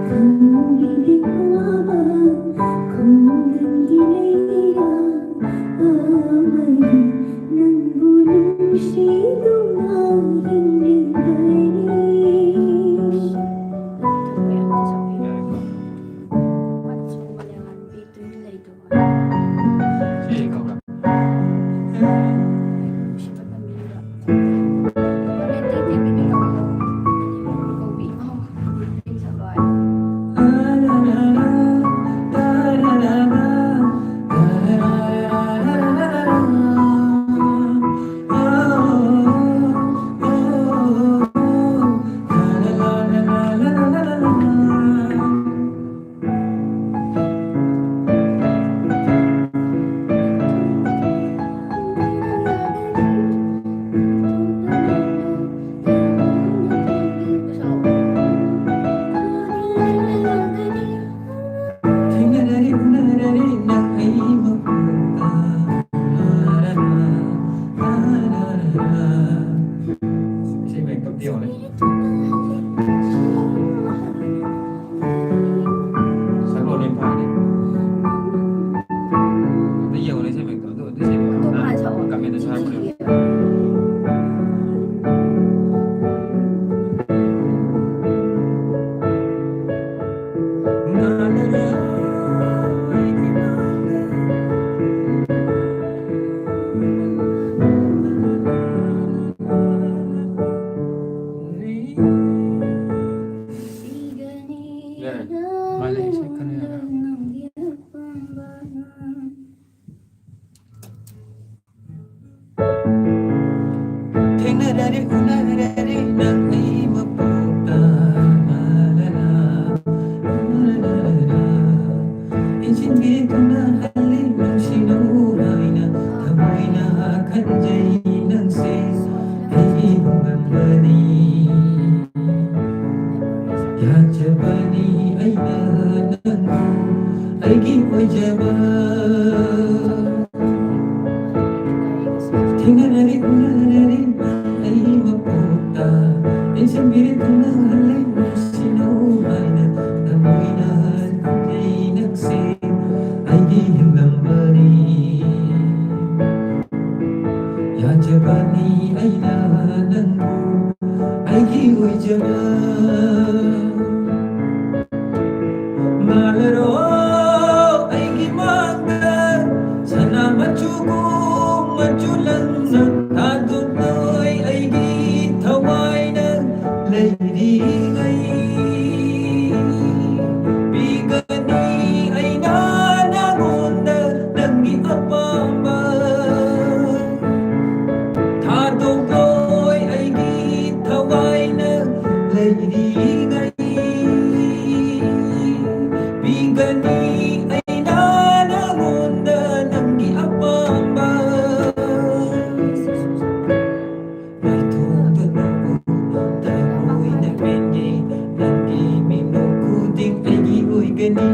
ꯈꯪꯕꯤꯗꯦ ꯈꯨꯋꯥꯕ ꯈꯨꯡꯒꯪꯒꯤ ꯂꯩꯔꯥ ꯑꯃꯅꯤ꯫ ꯅꯪꯕꯨ ꯅꯨꯡꯁꯤꯗꯨꯅ ꯍꯤꯡꯂꯤꯕꯅꯤ ꯌꯦꯡꯉꯨꯅꯦ꯫ ꯁꯛꯂꯣꯟ ꯂꯣꯏ ꯐꯥꯔꯦ꯫ ꯑꯝꯇ ꯌꯦꯡꯉꯨꯅꯦ ꯏꯁꯩ ꯃꯌꯦꯛꯇꯣ꯫ ꯑꯗꯨ, ꯑꯗꯨ ꯏꯁꯩꯗꯣ ꯑꯗꯨꯝ ꯍꯥꯟꯅ ꯁꯛꯑꯣ꯫ ꯀꯃꯦꯟꯗ ꯊꯥꯔꯛꯄꯅꯦꯕ꯫ ꯌꯥꯔꯦ꯫ ꯃꯥꯂꯦ, ꯏꯁꯩ ꯀꯟꯅ ꯌꯥꯔꯦ꯫ ꯊꯦꯡꯅꯔꯔꯦ, ꯎꯅꯔꯔꯦ, ꯅꯪ ꯑꯩ ꯃꯄꯣꯛꯇ, ꯂꯥ, ꯂꯥ, ꯂꯥ, ꯂꯥ, ꯂꯥ꯫ ꯏꯟꯁꯤꯟꯕꯤꯔꯦ ꯊꯨꯅ ꯍꯜꯂꯦ, ꯅꯨꯡꯁꯤꯅꯧ ꯍꯥꯏꯅ, ꯊꯃꯣꯏꯅ ꯈꯟꯖꯩ ꯅꯪꯁꯦ ꯑꯩꯒꯤ ꯍꯨꯔꯥꯟꯕꯅꯤ꯫ ꯌꯥꯖꯕꯅꯤ ꯑꯩꯅ ꯅꯪꯕꯨ ꯑꯩꯒꯤ ꯑꯣꯏꯖꯕ꯫ ꯊꯦꯡꯅꯔꯦ ꯎꯅꯔꯦ ꯑꯩ ꯃꯄꯣꯛꯇ, ꯏꯟꯁꯤꯟꯕꯤꯔꯦ ꯊꯨꯡꯅꯍꯜꯂꯦ ꯅꯨꯡꯁꯤꯅꯧ ꯍꯥꯏꯅ, ꯊꯃꯣꯏꯅ ꯈꯟꯖꯩ ꯅꯪꯁꯦ ꯑꯩꯒꯤ ꯍꯤꯡꯂꯝꯕꯅꯤ꯫ ꯌꯥꯖꯕꯅꯤ ꯑꯩꯅ ꯅꯪꯕꯨ ꯑꯩꯒꯤ ꯑꯣꯏꯖꯕ꯫ ꯉꯥꯜꯂꯔꯣ ꯑꯩꯒꯤ ꯃꯥꯡꯗ ꯁꯅꯥ ꯃꯆꯨꯒꯨꯝ ꯃꯆꯨ ꯂꯪꯅ ꯊꯥꯗꯣꯛꯂꯣꯏ ꯑꯩꯒꯤ ꯊꯋꯥꯏꯅ ꯂꯩꯔꯤꯉꯩ꯫ ꯄꯤꯒꯅꯤ ꯑꯩꯅ ꯅꯉꯣꯟꯗ ꯅꯪꯒꯤ ꯑꯄꯥꯝꯕ꯫ ꯊꯥꯗꯣꯛꯂꯣꯏ ꯑꯩꯒꯤ ꯊꯋꯥꯏꯅ ꯂꯩꯔꯤꯉꯩ꯫ ꯄꯤꯒꯅꯤ ꯑꯩꯅ ꯅꯉꯣꯟꯗ ꯅꯪꯒꯤ ꯑꯄꯥꯝꯕ꯫ ꯃꯥꯏꯊꯣꯡꯗ ꯅꯣꯛꯎ, ꯊꯃꯣꯏꯅ ꯄꯦꯟꯒꯦ, ꯅꯪꯒꯤ ꯃꯤꯅꯣꯛ ꯈꯨꯗꯤꯡ ꯑꯩꯒꯤ ꯑꯣꯏꯒꯅꯤ꯫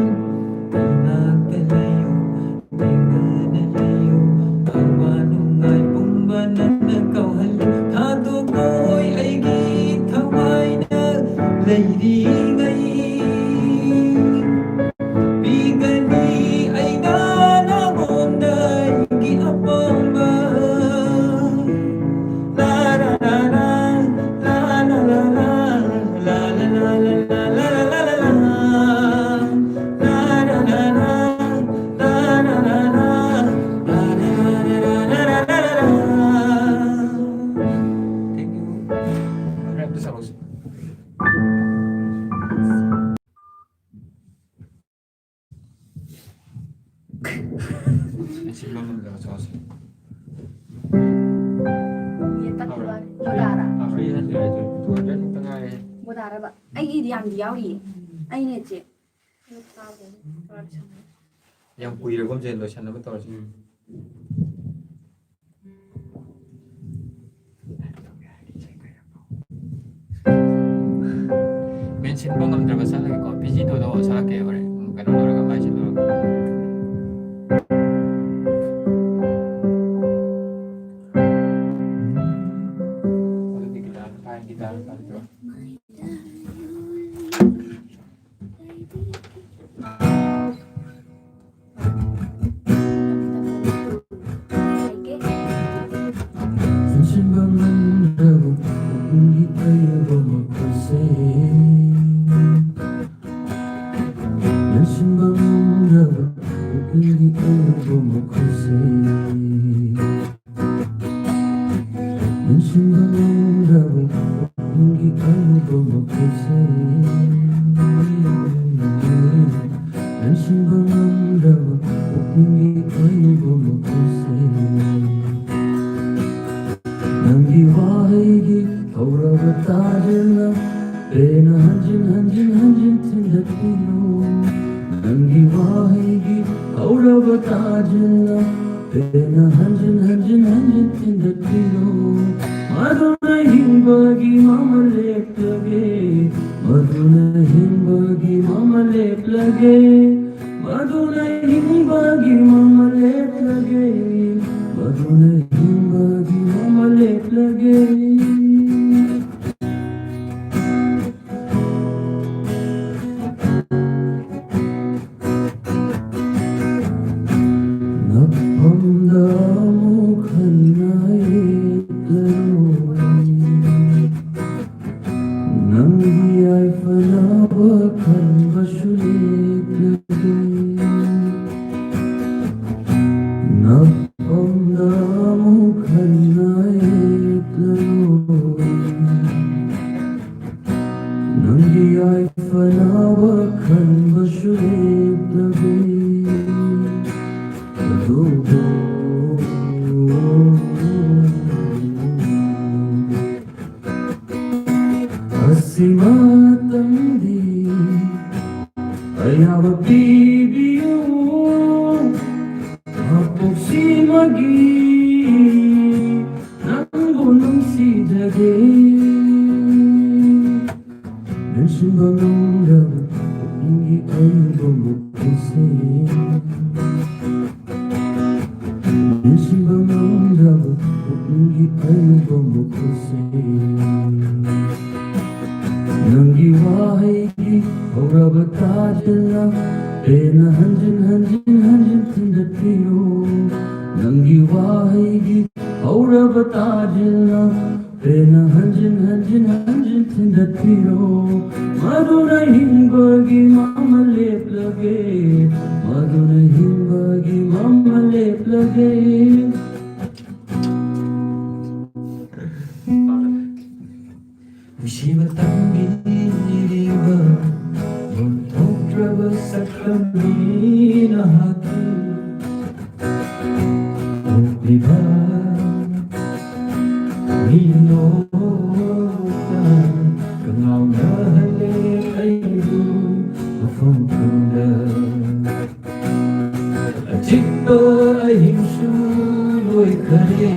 ꯏꯅꯥꯛꯇ ꯂꯩꯌꯨ, ꯂꯦꯡꯗꯅ ꯂꯩꯌꯨ, ꯑꯋꯥ ꯅꯨꯡꯉꯥꯏ ꯄꯨꯝꯕ ꯅꯪꯅ ꯀꯥꯎꯍꯜꯂꯨ꯫ ꯊꯥꯗꯣꯛꯂꯣꯏ ꯑꯩꯒꯤ ꯂꯩꯔꯤꯉꯩ ꯄꯤꯒꯅꯤ ꯑꯩꯅ ꯅꯉꯣꯟꯗ ꯑꯩꯒꯤ ꯑꯄꯥꯝꯕ꯫ ꯂꯥ ꯂꯥ ꯂꯥ ꯂꯥ, ꯂꯥ ꯂꯥ ꯂꯥ ꯂꯥ, ꯂꯥ ꯂꯥ ꯂꯥ ꯂꯥ꯫ Thank you. ꯍꯣꯔꯦꯟ ꯑꯝꯇ ꯁꯛꯂꯛꯑꯣꯁꯦ꯫ ꯁꯤ ꯂꯣꯟ ꯂꯣꯟꯖꯔ ꯆꯠꯂꯁꯤ꯫ ꯌꯦꯟ ꯇꯛꯈꯤꯕ ꯋꯥꯅꯤ꯫ ꯕꯣꯗꯥꯔ? ꯑꯥ, ꯑꯩ ꯍꯟꯖꯔꯦ, ꯑꯗꯨ ꯂꯣꯏꯔꯦ, ꯑꯃꯨꯛꯇ ꯉꯥꯏꯔꯦ꯫ ꯕꯣꯗꯥꯔꯕ? ꯑꯩꯒꯤꯗꯤ ꯌꯥꯝꯗꯤ ꯌꯥꯎꯔꯤꯌꯦ꯫ ꯑꯩ ꯅꯦꯠꯁꯦ꯫ ꯌꯥꯝ ꯀꯨꯏꯔꯒꯨꯝꯁꯦ ꯂꯣꯏꯁꯟꯅꯕ ꯇꯧꯔꯁꯤ꯫ ꯎꯝ꯫ ꯃꯦꯟꯁꯤꯟꯕ ꯉꯝꯗ꯭ꯔꯕ ꯁꯛꯂꯒꯦꯀꯣ꯫ ꯄꯤ ꯖꯤ ꯇꯨꯗꯣ ꯁꯛꯂꯛꯀꯦ ꯍꯣꯔꯦꯟ꯫ ꯎꯝ, ꯀꯩꯅꯣ ꯂꯣꯏꯔꯒ, ꯃꯥꯏꯁꯦ ꯂꯣꯏꯔꯒ꯫ ꯑꯗꯨꯗꯤ ꯒꯤꯇꯥꯔ ꯄꯥꯏ, ꯒꯤꯇꯥꯔ ꯄꯥꯏꯕꯤꯔꯣ꯫ ꯂꯦꯡꯁꯤꯟꯕ ꯉꯝꯗ꯭ꯔꯕ ꯄꯨꯛꯅꯤꯡꯒꯤ ꯑꯌꯨꯕ ꯃꯈꯨꯜꯁꯦ꯫ ꯂꯦꯡꯁꯤꯟꯕ ꯉꯝꯗ꯭ꯔꯕ ꯄꯨꯛꯅꯤꯡꯒꯤ ꯑꯌꯨꯕ ꯃꯈꯨꯜꯁꯦ꯫ ꯅꯤꯡꯁꯤꯡꯕ ꯉꯝꯗ꯭ꯔꯕ ꯄꯨꯛꯅꯤꯡꯒꯤ ꯑꯔꯨꯕ ꯃꯈꯨꯜꯁꯦ꯫ ꯅꯤꯡꯁꯤꯡꯕ ꯉꯝꯗ꯭ꯔꯕ ꯄꯨꯛꯅꯤꯡꯒꯤ ꯑꯔꯨꯕ ꯃꯈꯨꯜꯁꯦ꯫ ꯅꯪꯒꯤ ꯋꯥꯍꯩꯒꯤ ꯍꯧꯔꯕ ꯇꯥꯖꯅ ꯄꯦꯟꯅ ꯍꯟꯖꯤꯟ ꯍꯟꯖꯤꯟ ꯍꯟꯖꯤꯟ ꯊꯤꯟꯗꯠꯄꯤꯌꯨ꯫ ꯅꯪꯒꯤ ꯋꯥꯍꯩꯒꯤ ꯍꯧꯔꯕ ꯇꯥꯖꯅ ꯄꯦꯟꯅ ꯍꯟꯖꯤꯟ ꯍꯟꯖꯤꯟ ꯍꯟꯖꯤꯟ ꯊꯤꯟꯗꯠꯄꯤꯌꯨ꯫ ꯃꯗꯨꯅ ꯍꯤꯡꯕꯒꯤ ꯃꯃꯜ ꯂꯦꯞꯂꯒꯦ, ꯃꯗꯨꯅ ꯍꯤꯡꯕꯒꯤ ꯃꯃꯜ ꯂꯦꯞꯂꯒꯦ, ꯃꯗꯨꯅ ꯍꯤꯡꯕꯒꯤ ꯃꯃꯜ ꯂꯦꯞꯂꯒꯦ, ꯃꯗꯨꯅ ꯍꯤꯡꯕꯒꯤ ꯃꯃꯜ ꯂꯦꯞꯂꯒꯦ꯫ ꯐꯅꯕ ꯈꯟꯕꯁꯨ ꯂꯦꯞꯂꯒꯦ꯫ ꯑꯗꯨꯕꯨ ꯑꯁꯤꯃꯇꯪꯗꯤ ꯑꯌꯥꯕ ꯄꯤꯕꯤꯌꯨ꯫ ꯃꯄꯣꯛꯁꯤꯃꯒꯤ ꯅꯪꯕꯨ ꯅꯨꯡꯁꯤꯖꯒꯦ꯫ ꯂꯦꯡꯁꯤꯟꯕ ꯉꯝꯗ꯭ꯔꯕ ꯄꯨꯛꯅꯤꯡꯒꯤ ꯑꯌꯨꯕ ꯃꯈꯨꯜꯁꯦ꯫ ꯂꯦꯡꯁꯤꯟꯕ ꯉꯝꯗ꯭ꯔꯕ ꯄꯨꯛꯅꯤꯡꯒꯤ ꯑꯌꯨꯕ ꯃꯈꯨꯜꯁꯦ꯫ ꯅꯪꯒꯤ ꯋꯥꯍꯩꯒꯤ ꯍꯧꯔꯕ ꯇꯥꯖꯤꯜꯅ ꯄꯦꯟꯅ ꯍꯟꯖꯤꯟ ꯍꯟꯖꯤꯟ ꯍꯟꯖꯤꯟ ꯊꯤꯟꯗꯠꯄꯤꯌꯨ꯫ ꯅꯪꯒꯤ ꯋꯥꯍꯩꯒꯤ ꯍꯧꯔꯕ ꯇꯥꯖꯤꯜꯅ ꯄꯦꯟꯅ ꯍꯟꯖꯤꯟ ꯍꯟꯖꯤꯟ ꯍꯟꯖꯤꯟ ꯊꯤꯟꯗꯠꯄꯤꯌꯨ꯫ ꯃꯗꯨꯅ ꯍꯤꯡꯕꯒꯤ ꯃꯃꯜ ꯂꯦꯞꯂꯒꯦ꯫ ꯃꯗꯨꯅ ꯍꯤꯡꯕꯒꯤ ꯃꯃꯜ ꯂꯦꯞꯂꯒꯦ꯫ ꯅꯨꯡꯁꯤꯕ ꯇꯝꯕꯤꯔꯤꯕ ꯃꯨꯟꯊꯣꯛꯇ꯭ꯔꯕ ꯁꯛꯂꯝꯕꯤ ꯅꯍꯥꯛꯀꯤ ꯄꯣꯛꯂꯤꯕ ꯃꯤꯅꯣꯛꯅ ꯀꯉꯥꯎꯅꯍꯜꯂꯦ ꯑꯩꯕꯨ ꯃꯐꯝ ꯈꯪꯗ꯫ ꯑꯆꯤꯛꯄ ꯑꯍꯤꯡꯁꯨ ꯂꯣꯏꯈꯔꯦ꯫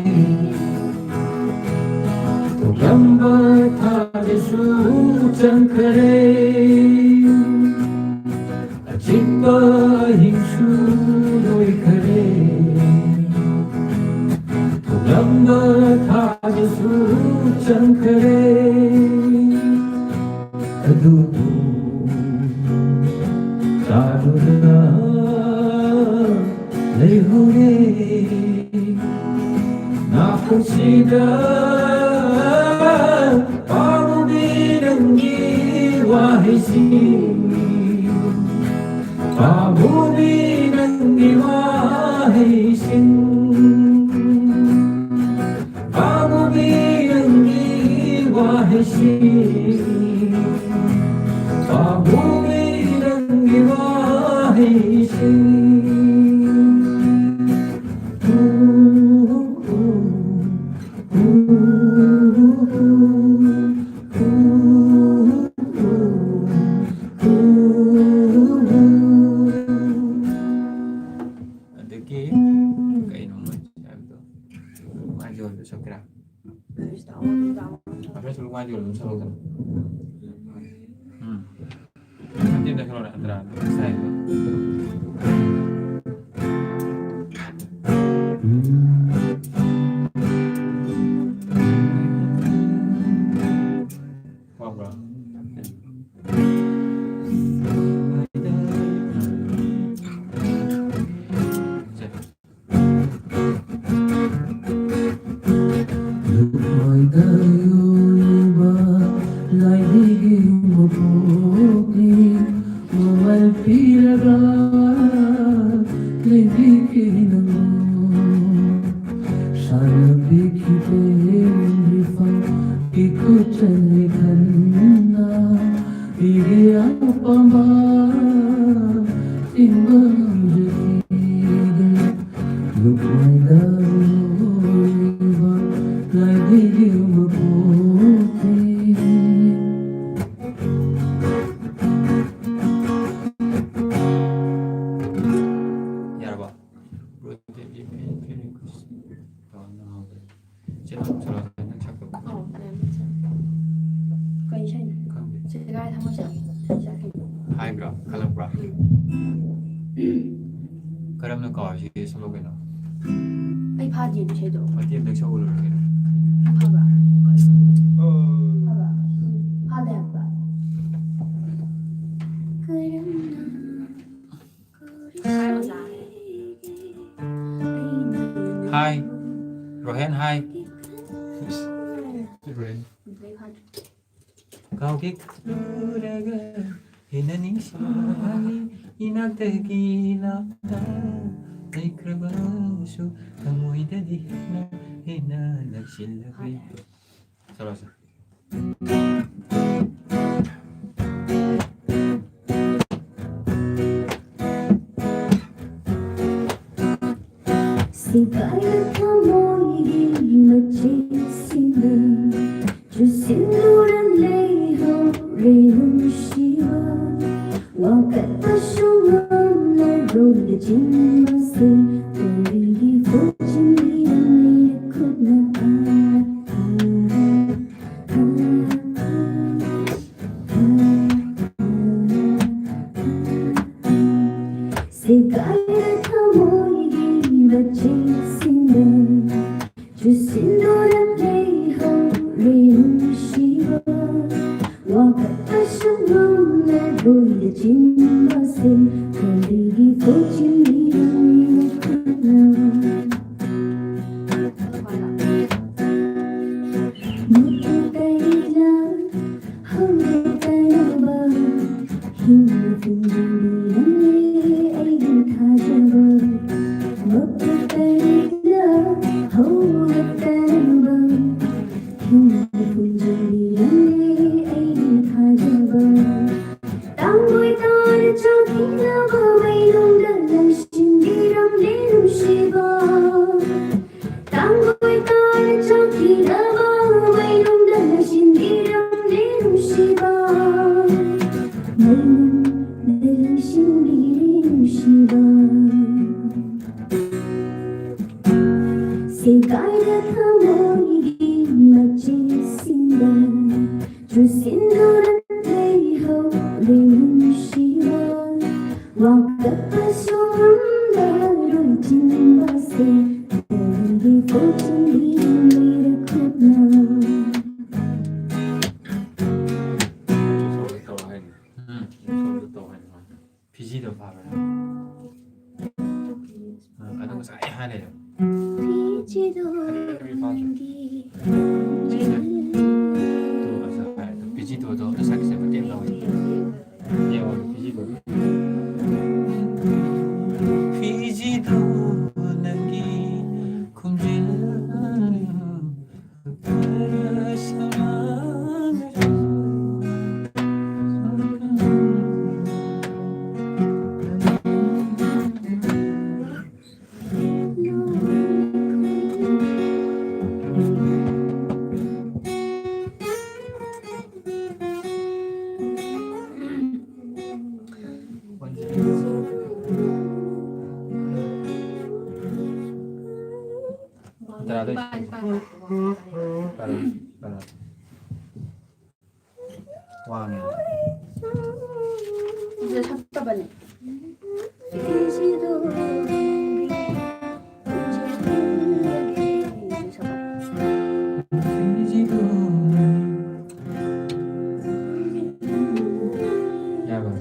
ꯊꯣꯛꯂꯝꯕ ꯊꯥꯗꯁꯨ ꯆꯪꯈꯔꯦ꯫ ꯑꯆꯤꯛꯄ ꯑꯍꯤꯡꯁꯨ ꯂꯣꯏꯈꯔꯦ꯫ ꯊꯣꯛꯂꯝꯕ ꯊꯥꯗꯁꯨ ꯆꯪꯈꯔꯦ꯫ ꯑꯗꯨꯕꯨ ꯇꯥꯗꯨꯅ ꯂꯩꯍꯧꯔꯦ꯫ ꯅꯥꯀꯣꯡꯁꯤꯗ ꯄꯥꯝꯃꯨꯕꯤ ꯅꯪꯒꯤ ꯋꯥꯍꯩꯁꯤꯡ꯫ ꯄꯥꯝꯃꯨꯕꯤ ꯅꯪꯒꯤ ꯋꯥꯍꯩꯁꯤꯡ꯫ ꯄꯥꯝꯃꯨꯕꯤ ꯅꯪꯒꯤ ꯋꯥꯍꯩꯁꯤꯡ꯫ ꯄꯥꯝꯃꯨꯏ ꯅꯪꯒꯤ ꯋꯥꯍꯩꯁꯤꯡ꯫ ꯑꯗꯒꯤ ꯀꯩꯅꯣ ꯃꯣꯏ ꯍꯥꯏꯕꯗꯣ? ꯃꯥꯒꯤ ꯑꯣꯏꯕ ꯁꯛꯀꯦꯔꯥ? ꯑꯩꯈꯣꯏꯁꯨ ꯅꯨꯡꯉꯥꯏꯗꯤ ꯑꯗꯨꯝ ꯁꯛꯂꯛꯀꯅꯤ꯫ ꯎꯝ꯫ ꯑꯗꯨꯗꯤ ꯁꯛꯂꯛꯑꯣꯅꯦ, ꯑꯟꯇꯔꯥ, ꯁꯥꯏꯗꯣ꯫ ꯈꯪꯕ꯭ꯔꯥ? ꯁꯦ꯫ ꯂꯨꯞꯃꯥꯏꯗ ꯌꯣꯜꯂꯤꯕ ꯂꯥꯏꯙꯤꯒꯤ ꯃꯄꯣꯛꯅꯤ, ꯃꯃꯜ ꯄꯤꯔꯒ ꯂꯩꯕꯤꯒꯦ ꯅꯪꯕꯨ꯫ ꯁꯥꯟꯅꯕꯤꯈꯤꯕ ꯔꯤꯐꯝ ꯏꯈꯨꯠ ꯆꯜꯂꯤ ꯈꯟꯅ, ꯃꯤꯒꯤ ꯑꯄꯥꯝꯕ ꯆꯤꯡꯕ ꯉꯝꯖꯈꯤꯗꯦ꯫ ꯂꯨꯞꯃꯥꯏꯗ ꯂꯣꯏꯕ ꯂꯥꯏꯙꯤꯒꯤ ꯃꯄꯣꯛꯇꯤ꯫ ꯌꯥꯔꯕꯣ? ꯕ꯭ꯔꯣ, ꯗꯦꯕꯤ ꯐꯦꯟ, ꯐꯦꯟ ꯔꯤꯀ꯭ꯋꯦꯁ ꯇꯧꯔꯝꯗꯧ ꯃꯥꯜꯂꯦ꯫ ꯆꯦ, ꯅꯪ ꯁꯛꯂꯛꯑꯣ, ꯅꯪ ꯁꯛꯄ꯫ ꯑꯧ, ꯌꯥꯝ ꯐꯖꯩ꯫ ꯀꯩ ꯏꯁꯩꯅꯣ? ꯈꯪꯗꯦ꯫ ꯁꯦꯒꯥꯏ ꯊꯃꯣꯏ ꯁꯛꯂꯛꯑꯣ꯫ ꯁꯛꯀꯦ꯫ ꯍꯥꯏꯕ꯭ꯔꯣ? ꯈꯜꯂꯛꯄ꯭ꯔꯣ? ꯎꯝ꯫ ꯀꯔꯝꯅ ꯀꯥꯎꯔꯤꯁꯤꯒꯦ? ꯁꯛꯂꯛꯑꯣ ꯀꯩꯅꯣ꯫ ꯑꯩ ꯐꯥꯗꯤꯌꯦ ꯏꯁꯩꯗꯣ꯫ ꯃꯇꯦꯛ ꯑꯝꯇꯪ ꯁꯛꯎ ꯂꯣꯏꯔꯦ ꯀꯩꯅꯣ꯫ ꯐꯥꯕ꯭ꯔꯥ? ꯐꯥꯕ꯭ꯔꯥ? ꯐꯥꯗꯦ ꯍꯥꯏꯕ꯭ꯔꯥ? ꯀꯔꯝꯅ ꯍꯥꯏ, ꯑꯣꯖꯥ꯫ ꯍꯥꯏ꯫ ꯔꯣꯍꯦꯟ, ꯍꯥꯏ꯫ ꯔꯣꯍꯦꯟ꯫ ꯀꯥꯎꯒꯦ ꯈꯜꯂꯨꯔꯒ ꯍꯦꯟꯅ ꯅꯤꯡꯁꯤꯡꯂꯛꯏ, ꯏꯅꯥꯛꯇꯒꯤ ꯂꯥꯞꯅ ꯂꯩꯈ꯭ꯔꯕꯁꯨ ꯊꯃꯣꯏꯗꯗꯤ ꯍꯦꯟꯅ, ꯍꯦꯟꯅ ꯅꯛꯁꯤꯜꯂꯛꯂꯤ꯫ ꯆꯠꯂꯣꯁꯦ꯫ ꯁꯦꯒꯥꯏꯔ ꯊꯃꯣꯏꯒꯤ ꯃꯆꯦꯠꯁꯤꯡꯗ ꯆꯨꯁꯤꯟꯗꯨꯅ ꯂꯩꯍꯧꯔꯦ ꯅꯨꯡꯁꯤꯕ꯫ ꯋꯥꯀꯠꯄꯁꯨ ꯉꯝꯂꯔꯣꯏ ꯂꯦꯆꯤꯟꯕꯁꯦ꯫ ꯀꯔꯤꯒꯤ ꯐꯣꯠꯆꯤꯟꯕꯤꯔꯝꯂꯤ ꯅꯈꯨꯠꯅ? ꯁꯦꯒꯥꯏꯔ ꯊꯃꯣꯏꯒꯤ ꯃꯆꯦꯠꯁꯤꯡꯗ ꯆꯨꯁꯤꯟꯗꯨꯅ ꯂꯩꯍꯧꯔꯦ ꯅꯨꯡꯁꯤꯕ꯫ ꯋꯥꯀꯠꯄꯁꯨ ꯉꯝꯂꯔꯣꯏ ꯂꯦꯆꯤꯟꯕꯁꯦ꯫ ꯀꯔꯤꯒꯤ ꯐꯣꯠꯆꯤꯟꯕꯤꯔꯝꯂꯤ ꯅꯈꯨꯠꯅ? ꯃꯇꯨ ꯀꯩꯅ ꯍꯧꯔꯛꯇꯅꯕ ꯍꯤꯡꯅ ꯄꯨꯟꯁꯤꯟꯕꯤꯔꯝꯂꯦ ꯑꯩꯒꯤ ꯊꯥꯖꯕ꯫ ꯃꯇꯨ ꯀꯩꯅ ꯍꯧꯔꯛꯇꯅꯕ ꯍꯤꯡꯅ ꯄꯨꯟꯁꯤꯟꯕꯤꯔꯝꯂꯦ ꯑꯩꯒꯤ ꯊꯥꯖꯕ꯫ ꯇꯥꯡꯒꯣꯏ ꯇꯥꯅ ꯆꯥꯛꯈꯤꯅꯕ ꯃꯩꯅꯨꯡꯗ ꯂꯪꯁꯤꯟꯕꯤꯔꯝꯂꯦ ꯅꯨꯡꯁꯤꯕ꯫ ꯇꯥꯡꯒꯣꯏ ꯇꯥꯅ ꯆꯥꯛꯈꯤꯅꯕ ꯃꯩꯅꯨꯡꯗ ꯂꯪꯁꯤꯟꯕꯤꯔꯝꯂꯦ ꯅꯨꯡꯁꯤꯕ꯫ ꯃꯩꯅꯨꯡꯗ ꯂꯪꯁꯤꯟꯕꯤꯔꯦ ꯅꯨꯡꯁꯤꯕ꯫ ꯁꯦꯒꯥꯏꯔ ꯊꯃꯣꯏꯒꯤ ꯃꯆꯦꯠꯁꯤꯡꯗ ꯆꯨꯁꯤꯟꯗꯨꯅ ꯂꯩꯍꯧꯔꯦ ꯅꯨꯡꯁꯤꯕ꯫ ꯋꯥꯀꯠꯄꯁꯨ ꯉꯝꯂꯔꯣꯏ ꯆꯤꯟꯕꯁꯦ꯫ ꯀꯔꯤꯒꯤ ꯐꯣꯠꯆꯤꯟꯕꯤꯔꯝꯂꯤ ꯅꯈꯨꯠꯅ? ꯎꯝ꯫ ꯐꯤꯖꯤꯗꯣ ꯐꯥꯕ꯭ꯔꯥ? ꯑ, ꯑꯗꯨ ꯉꯁꯥꯏ ꯍꯥꯏꯔꯦ꯫ ꯐꯤꯖꯤꯗꯣ ꯑꯗꯨ ꯐꯥꯗ꯭ꯔꯦ꯫ ꯅꯪꯒꯤ ꯇꯨ, ꯑꯁ, ꯍꯥꯏꯔꯦ꯫ ꯇꯨ, ꯐꯤꯖꯤꯗꯣꯗꯣ ꯉꯁꯥꯏꯒꯤꯁꯦ ꯃꯇꯦꯡ ꯂꯧꯋꯦ꯫ ꯌꯦꯡꯉꯣ, ꯐꯤꯖꯤꯗꯣ꯫ ꯐꯤꯖꯤꯗꯣ ꯅꯪꯒꯤ ꯈꯣꯡꯖꯦꯜ ꯋꯥꯡꯉꯦ꯫ ꯁꯤꯗ ꯁꯛꯇꯕꯅꯦ꯫ ꯌꯥꯕ꯭ꯔꯥ?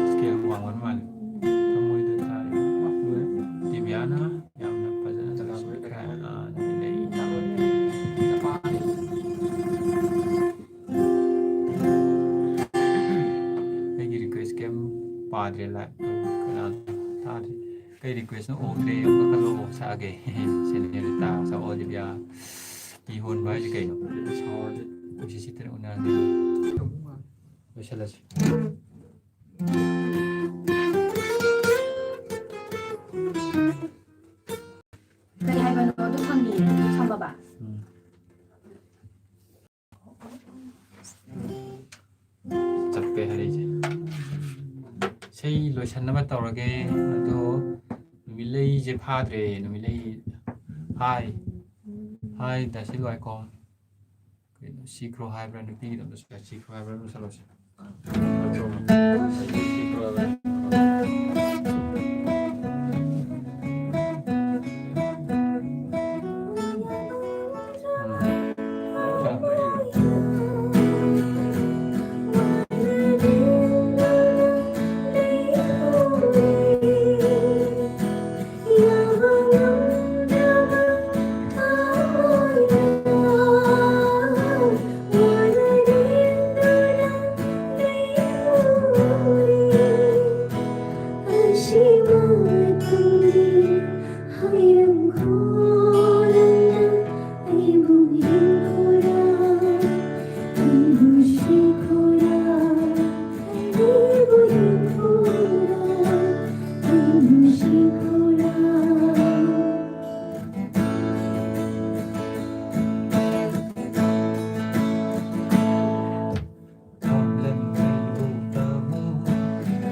ꯏꯁꯀꯦꯜ ꯋꯥꯡꯃꯟ ꯃꯥꯜꯂꯦ꯫ ꯊꯃꯣꯏꯗ ꯊꯥꯔꯦ꯫ ꯗꯤꯕꯤꯌꯥꯅ ꯌꯥꯝꯅ ꯐꯖꯅ ꯂꯥꯛꯈ꯭ꯔꯦ꯫ ꯑꯥ, ꯅꯨꯃꯤꯠ ꯂꯩ꯫ ꯑꯩꯒꯤ ꯔꯤꯀ꯭ꯋꯦꯁ ꯀꯩꯝ ꯄꯥꯗ꯭ꯔꯦ, ꯂꯥꯏꯚ ꯀꯅꯥ ꯇꯥꯗ꯭ꯔꯦ꯫ ꯀꯩ ꯔꯤꯀ꯭ꯋꯦꯁꯅꯣ? ꯑꯣꯛꯇ꯭ꯔꯦ, ꯑꯃꯨꯛꯀ ꯈꯜꯂꯣ, ꯑꯣꯛ ꯁꯥꯒꯦ꯫ ꯁꯦꯅꯦꯔꯤꯇꯥ ꯁꯛꯑꯣ, ꯗꯤꯕꯤꯌꯥ꯫ ꯏ ꯍꯣꯟꯕ ꯍꯥꯏꯁꯦ ꯀꯩꯅꯣ? ꯁꯥꯎꯔꯗꯤ ꯅꯨꯡꯁꯤꯠ ꯁꯤꯠꯇꯅ ꯎꯅꯔꯗꯤ꯫ ꯂꯣꯏꯁꯤꯜꯂꯁꯤ꯫ ꯀꯔꯤ ꯍꯥꯏꯕꯅꯣ? ꯑꯗꯨ ꯐꯪꯉꯤ, ꯁꯝꯕꯕ꯫ ꯎꯝ꯫ ꯆꯞꯄꯦ ꯍꯥꯏꯔꯛꯏꯁꯦ꯫ ꯏꯁꯩ ꯂꯣꯏꯁꯟꯅꯕ ꯇꯧꯔꯒꯦ꯫ ꯑꯗꯣ ꯅꯨꯃꯤꯠꯂꯩꯁꯦ ꯐꯥꯗ꯭ꯔꯦ꯫ ꯅꯨꯃꯤꯠꯂꯩ꯫ ꯍꯥꯏ꯫ ꯍꯥꯏ, ꯗꯥ ꯁꯤꯜ ꯋꯥꯏꯈꯣꯝ꯫ ꯀꯩꯅꯣ, ꯁꯤꯈ꯭ꯔꯣ ꯍꯥꯏꯕ꯭ꯔꯥ? ꯅꯨꯄꯤꯒꯤꯗꯣ ꯑꯝꯇ ꯁꯤꯈ꯭ꯔꯣ ꯍꯥꯏꯕ꯭ꯔꯥ? ꯑꯗꯨꯝ ꯁꯛꯂꯛꯑꯣꯁꯦ꯫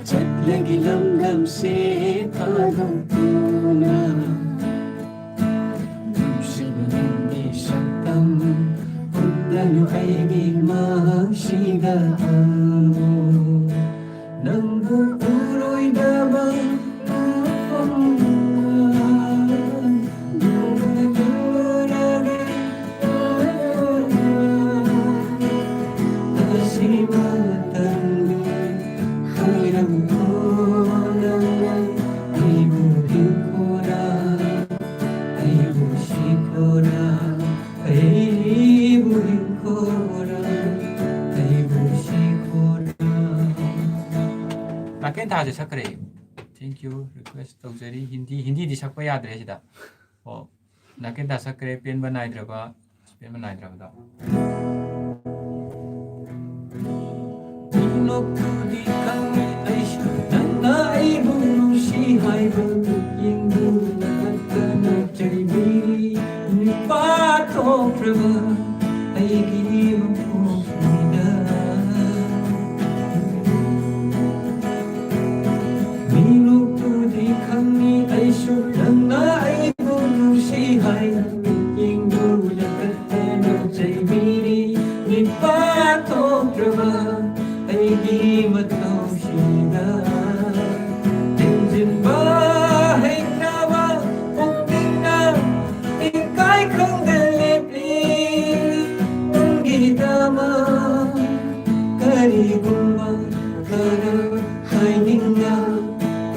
ꯆꯠꯂꯒꯦ ꯂꯝ ꯂꯝꯁꯦ ꯊꯥꯗꯣꯛꯇꯨꯅ꯫ ꯅꯨꯡꯁꯤꯕ ꯅꯪꯒꯤ ꯁꯛꯇꯝ ꯎꯠꯂꯅꯨ ꯑꯩꯒꯤ ꯃꯥꯡꯁꯤꯗ ꯑꯃꯨꯛ꯫ ꯅꯪꯕꯨ ꯎꯔꯣꯏꯗꯕ ꯃꯐꯝ ꯑꯃ ꯅꯪꯅ ꯎꯔꯒꯦ꯫ ꯑꯁꯤꯃꯇꯪꯗꯤ ꯍꯥꯏꯔꯝꯃꯨ ꯅꯪꯅ ꯑꯩꯕꯨ ꯍꯤꯡꯈꯣꯔꯥ, ꯑꯩꯕꯨ ꯁꯤꯈꯣꯔꯥ, ꯑꯩꯕꯨ ꯍꯤꯡꯈꯣꯔꯥ, ꯑꯩꯕꯨ ꯁꯤꯈꯣꯔꯥ꯫ ꯅꯥꯀꯦꯟ ꯊꯥꯁꯦ ꯁꯛꯈ꯭ꯔꯦ꯫ Thank you, request ꯇꯧꯖꯔꯤ꯫ ꯍꯤꯟꯗꯤ, ꯍꯤꯟꯗꯤꯗꯤ ꯁꯛꯄ ꯌꯥꯗ꯭ꯔꯦ ꯁꯤꯗ꯫ ꯑꯣ, ꯅꯥꯀꯦꯟ ꯊꯥ ꯁꯛꯈ꯭ꯔꯦ, ꯄꯦꯟꯕ ꯅꯥꯏꯗ꯭ꯔꯕ, ꯑꯁ, ꯄꯦꯟꯕ ꯅꯥꯏꯗ꯭ꯔꯕꯗꯣ꯫ ꯅꯣꯛꯄꯨꯗꯤ ꯈꯪꯉꯦ ꯑꯩꯁꯨ, ꯅꯪꯅ ꯑꯩꯕꯨ ꯅꯨꯡꯁꯤ ꯍꯥꯏꯕ ꯃꯤꯠꯌꯦꯡꯗꯨ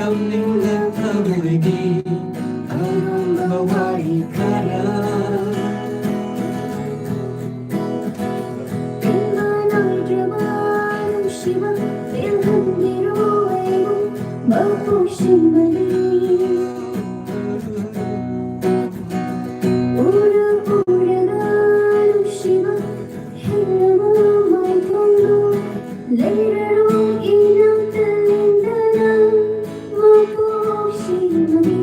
ꯊꯝꯂꯤꯕ ꯊꯃꯣꯏꯒꯤ ꯑꯔꯨꯝꯕ ꯋꯥꯔꯤ ꯈꯔ꯫ ꯏꯃꯥꯟꯅꯧꯗ꯭ꯔꯕ ꯅꯨꯡꯁꯤꯕ ꯄꯦꯜꯍꯟꯕꯤꯔꯣ ꯑꯩꯕꯨ ꯃꯄꯣꯛꯁꯤꯃꯗꯤ꯫ ꯎꯔ ꯎꯔꯒ ꯅꯨꯡꯁꯤꯕ ꯍꯤꯡꯅꯕ ꯃꯥꯏꯊꯣꯡꯗꯣ ꯂꯩꯔꯔꯣꯏ ꯏꯅꯥꯛꯇ ꯂꯦꯡꯗꯅ ꯃꯄꯣꯛꯁꯤꯃꯗꯤ꯫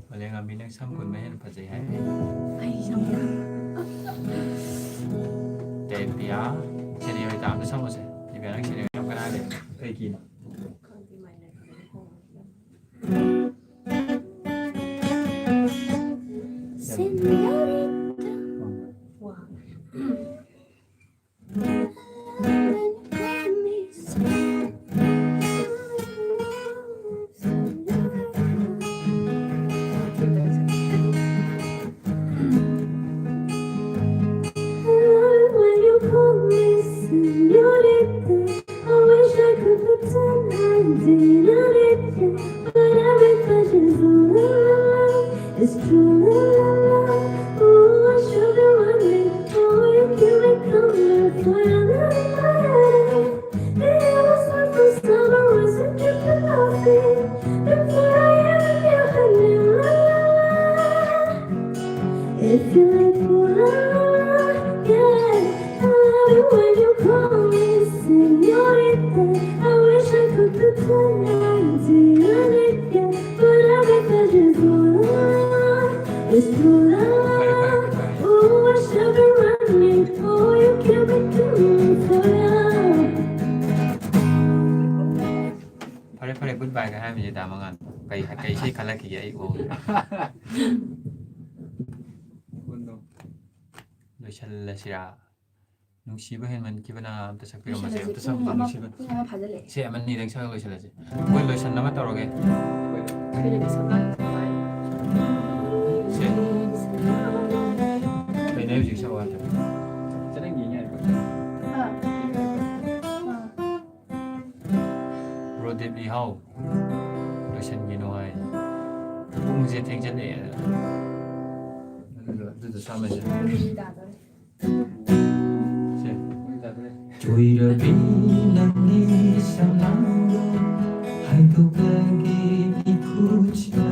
ꯃꯥꯂꯦꯝꯉꯥꯟꯕꯤ, ꯅꯪ ꯁꯝ ꯄꯨꯟꯕ ꯍꯦꯟꯅ ꯐꯖꯩ ꯍꯥꯏ꯫ ꯑꯩ ꯁꯝ ꯄꯨꯟ- ꯗꯦꯕꯤꯌꯥ, ꯁꯦꯅꯦ ꯍꯣꯏ ꯇꯥꯝꯗ ꯁꯝꯃꯨꯁꯦ꯫ ꯗꯦꯕꯤꯌꯥ, ꯅꯪ ꯁꯦꯅꯦ ꯍꯣꯏ ꯌꯥꯝ ꯀꯅꯥ ꯂꯩ? ꯀꯩꯒꯤꯅꯣ? ꯈꯪꯗꯦ, ꯃꯥꯏ ꯂꯩꯕꯅꯤ, ꯍꯣꯡꯉꯦ꯫ Señorita. ꯋꯥ꯫ When you call me señorita, I wish I could pretend I didn't need you, but every touch is ooh la la la. It's true la la la. Ooh, I should be running. Oh, you keep me coming for your love. It was like the summer was a dripping coffee. Before I ever knew her name, la la la. If you like ooh la la la, yeah. I love it when you call me señorita. I wish I could pretend I didn't need you, but every touch is ooh la la. It's ooh la la. Oh, I should be running. Oh, you keep me coming for you. ꯐꯔꯦ, ꯐꯔꯦ, good ꯕꯥꯏꯒ ꯍꯥꯏꯔꯝꯃꯤꯁꯦ ꯇꯥ ꯃꯉꯥꯜ꯫ ꯀꯩ, ꯀꯩ ꯏꯁꯩ ꯈꯜꯂꯛꯈꯤꯒꯦ ꯑꯩ ꯎꯍꯧꯗ꯭ꯔꯦ꯫ ꯂꯣꯏꯁꯜꯂꯁꯤꯔꯥ? ꯅꯨꯡꯁꯤꯕ ꯍꯦꯟꯃꯟꯈꯤꯕꯅ ꯑꯝꯇ ꯁꯛꯄꯤꯔꯝꯃꯁꯦ꯫ ꯂꯣꯏꯁꯜꯂꯁꯤ꯫ ꯑꯝꯇ ꯁꯛꯄ ꯄꯨꯡ ꯑꯃ, ꯅꯨꯡꯁꯤꯕ꯫ ꯄꯨꯡ ꯑꯃ ꯐꯥꯖꯤꯜꯂꯛꯑꯦ꯫ ꯏꯁꯩ ꯑꯃꯅꯤꯗꯪ ꯁꯛꯑꯒ ꯂꯣꯏꯁꯜꯂꯁꯦ꯫ ꯑꯩꯈꯣꯏ ꯂꯣꯏꯁꯟꯅꯕ ꯇꯧꯔꯒꯦ꯫ ꯁꯦ꯫ ꯀꯩꯅꯣ ꯍꯧꯖꯤꯛ ꯁꯛꯑꯣ ꯍꯥꯏꯗꯣ? ꯆꯠꯅꯤꯡ- ꯍꯥꯎ, ꯂꯣꯏꯁꯟꯈꯤꯅꯣ ꯍꯥꯏ꯫ ꯄꯨꯡꯁꯦ ꯊꯦꯡꯖꯜꯂꯛꯑꯦ꯫ ꯑꯗꯨꯗ, ꯑꯗꯨꯗ ꯁꯥꯟꯅꯁꯦ꯫ ꯁꯦ꯫ ꯆꯣꯏꯔꯕꯤ ꯅꯪꯒꯤ ꯁꯝꯂꯥꯡꯗꯣ ꯍꯥꯏꯗꯣꯛꯂꯒꯦ ꯏꯈꯨꯠꯁꯤꯗ꯫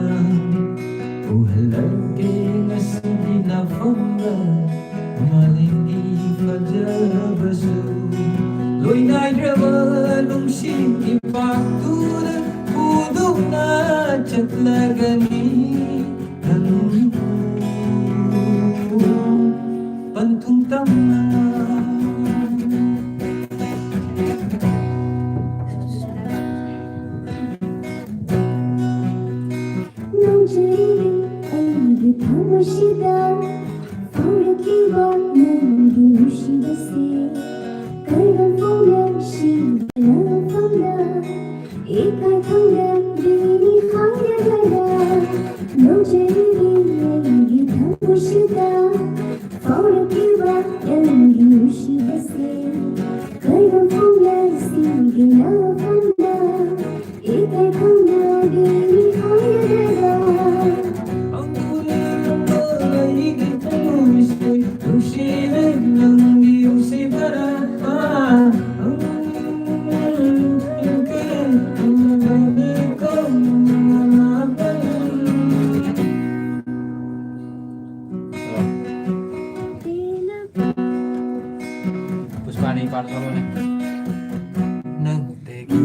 ꯎꯍꯜꯂꯒꯦ ꯉꯁꯤꯒꯤ ꯅꯐꯝꯗ ꯃꯥꯂꯦꯝꯒꯤ ꯐꯖꯕꯁꯨ꯫ ꯂꯣꯏꯅꯥꯏꯗ꯭ꯔꯕ ꯅꯨꯡꯁꯤꯠꯀꯤ ꯄꯥꯛꯇꯨꯗ ꯄꯨꯗꯨꯅ ꯆꯠꯂꯒꯅꯤ ꯅꯪꯕꯨ ꯄꯟꯊꯨꯡ ꯇꯝꯅ꯫ ꯅꯧꯖꯔꯤꯕꯤ ꯑꯩꯒꯤ ꯊꯃꯣꯏꯁꯤꯗ ꯐꯥꯎꯔꯛꯂꯤꯕ ꯅꯪꯒꯤ ꯅꯨꯡꯁꯤꯕꯁꯦ꯫ ꯀꯔꯝ ꯐꯥꯎꯅ ꯁꯤꯗꯅ ꯐꯝꯅ ꯏꯀꯥꯏ ꯈꯪꯗꯕꯤꯅꯤ ꯍꯥꯏꯔꯒꯅ ꯅꯧꯖꯔꯤꯕꯤ ꯑꯩꯒꯤ ꯊꯃꯣꯏꯁꯤꯗ ꯐꯥꯎꯔꯛꯂꯤꯕ ꯅꯪꯒꯤ ꯅꯨꯡꯁꯤꯕꯁꯦ꯫ ꯀꯔꯝ ꯐꯥꯎꯅ ꯁꯤꯗꯅ ꯐꯝꯅ ꯏꯀꯥꯏ ꯈꯪꯗꯕꯤꯅꯤ ꯍꯥꯏꯔꯒ꯫ पुष्पा नहीं, पार्थ सोलो ने। नंग तेगी।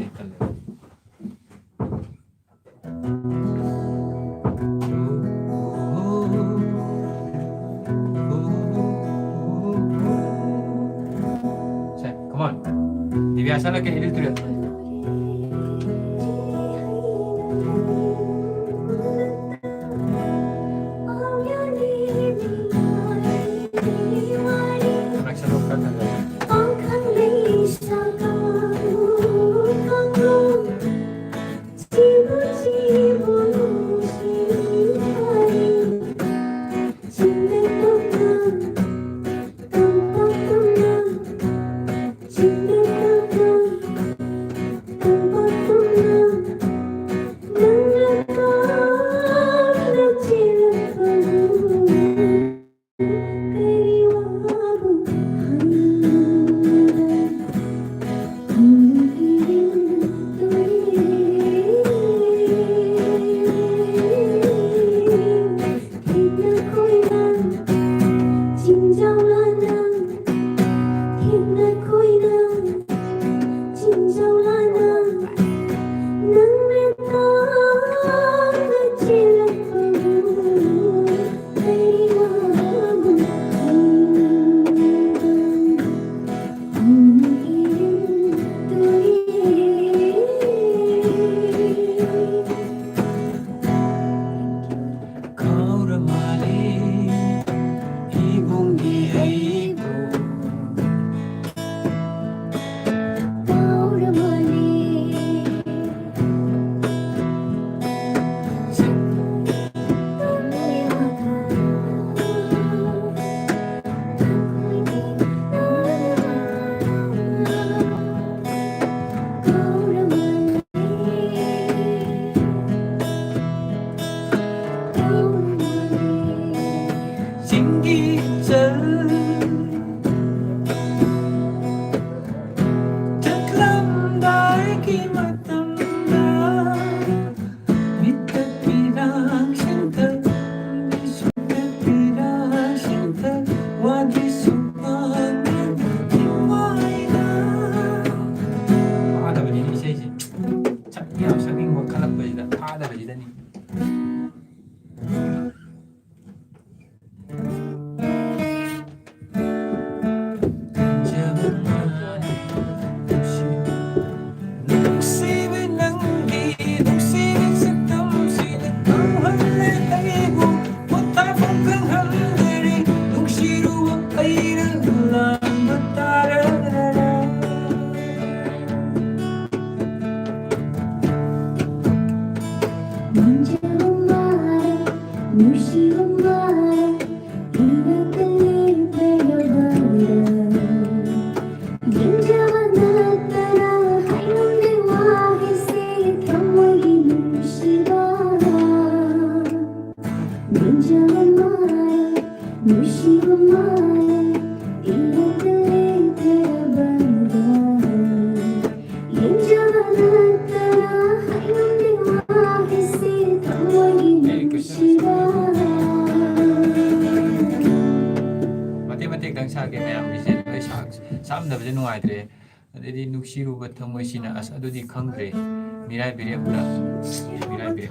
Say, come on. Divya, sana ke idil tuya. ꯅꯨꯡꯁꯤꯕ ꯃꯥꯏ ꯏꯅꯥꯛꯇ ꯂꯦꯞꯂꯕ ꯌꯦꯡꯖꯕ ꯅꯠꯇꯅ ꯍꯥꯏꯉꯝꯗꯦ ꯋꯥꯍꯩꯁꯦ ꯊꯃꯣꯏꯒꯤ ꯅꯨꯡꯁꯤꯕ ꯌꯦꯡꯖꯕ ꯃꯥꯏ ꯅꯨꯡꯁꯤꯕ ꯃꯥꯏ ꯏꯅꯥꯛꯇ ꯂꯦꯞꯂꯕ ꯌꯦꯡꯖꯕ ꯅꯠꯇꯅ ꯍꯥꯏꯉꯝꯗꯦ ꯋꯥꯍꯩꯁꯦ ꯊꯃꯣꯏꯒꯤ ꯅꯨꯡꯁꯤꯕ ꯃꯇꯦꯛ ꯃꯇꯦꯛꯇꯪ ꯁꯥꯒꯦ ꯃꯌꯥꯝꯒꯤꯁꯦ ꯂꯣꯏ ꯁꯥ-, ꯁꯥꯝꯗꯕꯁꯦ ꯅꯨꯡꯉꯥꯏꯇ꯭ꯔꯦ꯫ ꯑꯗꯩꯗꯤ ꯅꯨꯡꯁꯤꯔꯨꯕ ꯊꯃꯣꯏꯁꯤꯅ ꯑꯁ ꯑꯗꯨꯗꯤ ꯈꯪꯗ꯭ꯔꯦ꯫ ꯃꯤꯔꯥꯏꯕꯤꯔꯦ ꯑꯃꯨꯛꯇ꯫ ꯃꯤꯔꯥꯏꯕꯤꯔꯦ꯫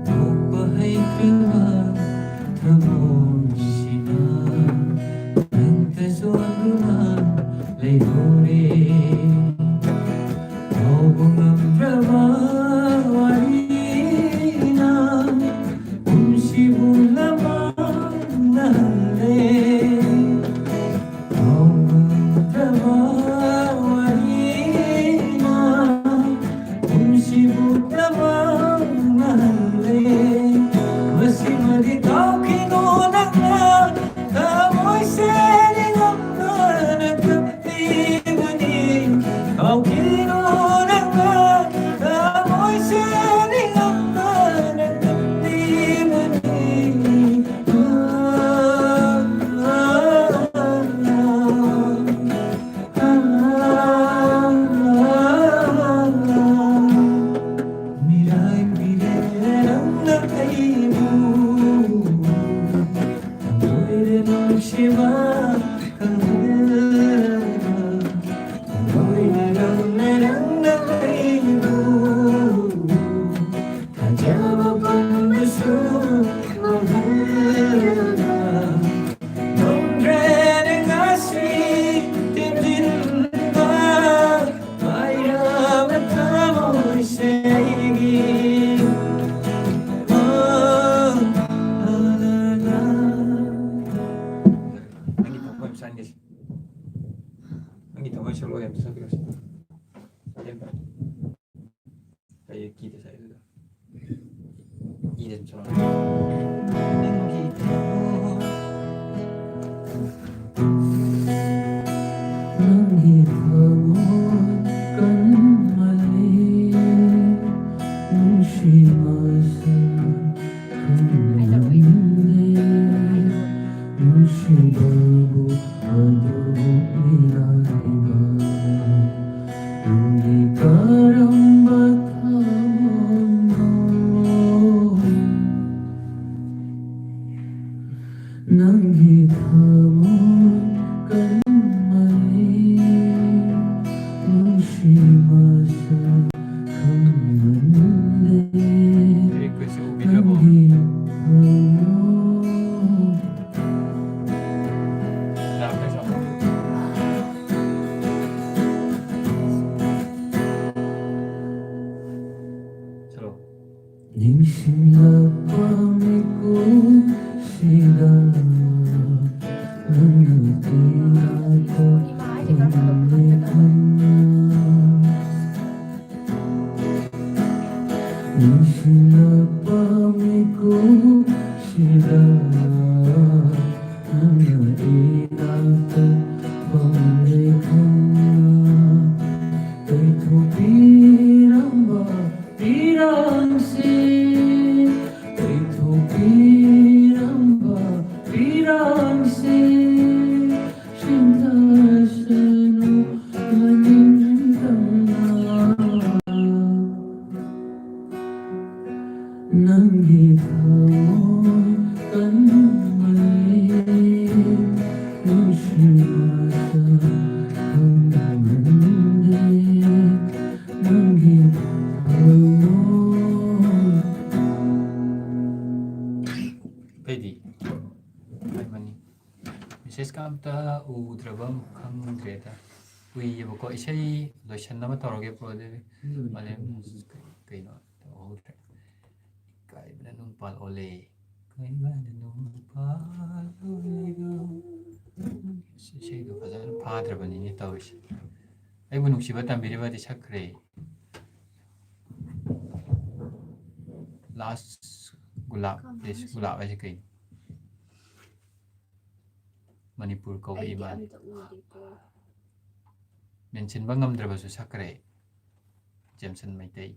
ꯅꯣꯛꯄ ꯍꯩꯇ꯭ꯔꯕ ꯊꯃꯣꯏꯁꯤꯅ ꯅꯪꯇ ꯆꯣꯟꯗꯨꯅ ꯂꯩꯍꯧꯔꯦ꯫ ꯀꯥꯎꯕ ꯉꯝꯗ꯭ꯔꯕ ꯋꯥꯔꯤꯅ ꯄꯨꯟꯁꯤꯕꯨ ꯂꯃꯥꯡꯅꯍꯜꯂꯦ꯫ ꯀꯥꯎꯕ ꯉꯝꯗ꯭ꯔꯕ ꯋꯥꯔꯤꯅ ꯄꯨꯟꯁꯤꯕꯨ ꯂꯃꯥꯡꯅꯍꯜꯂꯦ꯫ ꯃꯁꯤꯃꯗꯤ ꯀꯥꯎꯈꯤꯅꯨ ꯅꯪꯅ ꯊꯃꯣꯏ ꯁꯦꯡꯅ ꯉꯝꯗꯅ ꯀꯞꯂꯤꯕꯅꯤ꯫ ꯀꯥꯎꯈꯤꯅꯨ ꯅꯪꯅ ꯊꯃꯣꯏ ꯁꯦꯡꯅ ꯉꯝꯗꯅ ꯀꯞꯂꯤꯕꯅꯤ꯫ ꯅꯪꯒꯤ ꯊꯃꯣꯏ, ꯅꯪꯒꯤ ꯊꯃꯣꯏ ꯀꯟꯃꯜꯂꯤ, ꯅꯨꯡꯁꯤ ꯃꯁꯛ ꯈꯪꯃꯜꯂꯤ, ꯅꯨꯡꯁꯤꯕꯕꯨ ꯑꯗꯨꯛ ꯃꯤꯔꯥꯏꯕ, ꯅꯪꯒꯤ ꯀꯔꯝꯕ ꯊꯃꯣꯏꯅꯣ? ꯅꯪꯒꯤ ꯊꯃꯣꯏ ꯀꯟꯃꯜꯂꯤ, ꯅꯨꯡꯁꯤ ꯃꯁꯛ ꯈꯪꯃꯜꯂꯤ, ꯅꯪꯒꯤ ꯊꯃꯣꯏ꯫ ꯆꯠꯂꯣ꯫ ꯅꯤꯡꯁꯤꯡꯂꯛꯄ ꯃꯤꯀꯨꯞꯁꯤꯗ ꯅꯪꯅ ꯏꯅꯥꯛꯇ ꯐꯝꯂꯦ ꯈꯪꯅ꯫ ꯅꯤꯡꯁꯤꯡꯂꯛꯄ ꯃꯤꯀꯨꯞꯁꯤꯗ ꯅꯪꯅ ꯏꯅꯥꯛꯇ ꯐꯝꯂꯦ ꯈꯪꯅ꯫ ꯇꯩꯊꯣꯛꯄꯤꯔꯝꯕ ꯄꯤꯔꯥꯡꯁꯤ, ꯇꯩꯊꯣꯛꯄꯤꯔꯝꯕ ꯄꯤꯔꯥꯡꯁꯤ, ꯁꯤꯟꯊꯁꯅꯨ ꯃꯅꯤꯡꯇꯝꯅ꯫ ꯅꯪꯒꯤ ꯊꯃꯣꯏ ꯀꯟꯃꯜꯂꯤ, ꯅꯨꯡꯁꯤ ꯃꯁꯛ ꯈꯪꯃꯜꯂꯤ, ꯅꯪꯒꯤ ꯊꯃꯣꯏ꯫ ꯑꯇꯩꯗꯤ? ꯃꯦꯁꯦꯖꯀ ꯑꯝꯇ ꯎꯗ꯭ꯔꯕ ꯈꯪꯗ꯭ꯔꯦꯗ꯫ ꯎꯏꯌꯦꯕꯀꯣ, ꯏꯁꯩ ꯂꯣꯏꯁꯟꯅꯕ ꯇꯧꯔꯒꯦ, ꯕ꯭ꯔꯣ, ꯑꯗꯨꯗꯤ꯫ ꯃꯥꯂꯦꯝ, ꯀꯩꯅꯣ ꯇꯧꯍꯧꯗ꯭ꯔꯦ꯫ ꯏꯀꯥꯏꯕꯅ ꯅꯨꯡ ꯄꯥꯜ ꯑꯣꯜꯂꯦ꯫ ꯏꯀꯥꯏꯕꯅ ꯅꯨꯡ ꯄꯥꯜ ꯑꯣꯜꯂꯦꯒꯣ꯫ ꯑꯁ, ꯏꯁꯩꯗꯣ ꯐꯖꯅ ꯐꯥꯗ꯭ꯔꯕꯅꯤꯅꯦ ꯇꯧꯔꯤꯁꯦ꯫ ꯑꯩꯕꯨ ꯅꯨꯡꯁꯤꯕ ꯇꯝꯕꯤꯔꯤꯕꯗꯤ ꯁꯛꯈ꯭ꯔꯦ꯫ Last ꯒꯨꯂꯥꯞ, ꯄ꯭ꯂꯤꯁ, ꯒꯨꯂꯥꯞ ꯍꯥꯏꯁꯦ ꯀꯩꯅꯣ? ꯃꯅꯤꯄꯨꯔ ꯀꯧꯕ ꯏꯃꯥꯅꯤ꯫ ꯃꯦꯟꯁꯤꯟꯕ ꯉꯝꯗ꯭ꯔꯕꯁꯨ ꯁꯛꯈ꯭ꯔꯦ꯫ ꯖꯦꯝꯁꯟ ꯃꯩꯇꯩ꯫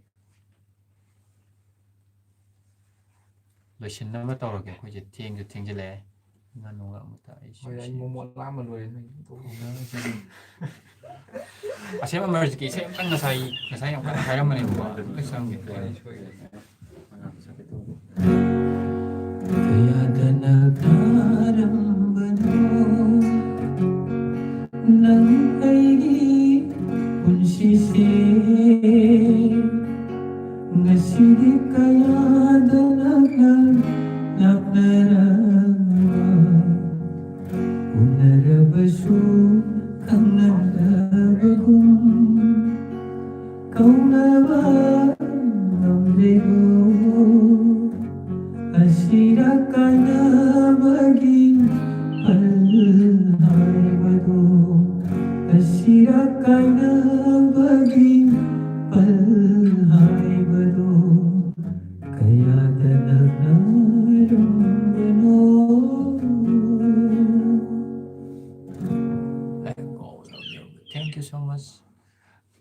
ꯂꯣꯏꯁꯤꯟꯅꯕ ꯇꯧꯔꯒꯦ, ꯑꯩꯈꯣꯏꯁꯦ ꯊꯦꯡꯁꯨ ꯊꯦꯡꯖꯤꯜꯂꯛꯑꯦ꯫ ꯉꯥꯅꯨ ꯑꯃꯇ ꯑꯩ ꯍꯣꯏ, ꯑꯩ ꯁꯨꯝ ꯃꯣꯃꯣ ꯂꯥꯝꯕ ꯂꯣꯏꯔꯦ, ꯅꯣꯏ ꯇꯣꯛꯑꯣ꯫ ꯑꯁꯦꯝꯕ ꯃꯔꯛꯁꯤꯒꯤ ꯏꯁꯩ ꯑꯃꯇꯪ ꯉꯁꯥꯏ, ꯉꯁꯥꯏ ꯌꯥꯝ ꯀꯟꯅ ꯍꯥꯏꯔꯝꯕꯅꯦꯕꯀꯣ꯫ ꯑꯗꯨ ꯆꯪꯒꯦ꯫ ꯍꯣꯏ, ꯁꯣꯏꯔꯦ꯫ ꯀꯌꯥꯗꯅ ꯇꯥꯔꯝꯕꯅꯣ ꯅꯪ ꯑꯩꯒꯤ ꯄꯨꯟꯁꯤꯁꯦ? ꯉꯁꯤꯗꯤ ꯀꯌꯥꯗ ꯅꯛꯅ ꯂꯥꯛꯅꯔꯕ, ꯎꯅꯔꯕꯁꯨ ꯈꯪꯅꯔꯕꯒꯨꯝ ꯀꯧꯅꯕ ꯉꯝꯂꯦꯕꯨ꯫ ꯑꯁꯤꯔ ꯀꯥꯏꯅꯕꯒꯤ ꯐꯜ ꯍꯥꯏꯕꯗꯣ, ꯑꯁꯤꯔ ꯀꯥꯏꯅꯕꯒꯤ ꯐꯜ ꯍꯥꯏꯕꯗꯣ ꯀꯌꯥꯗ ꯅꯛꯅꯔꯝꯕꯅꯣ꯫ Thank you so much.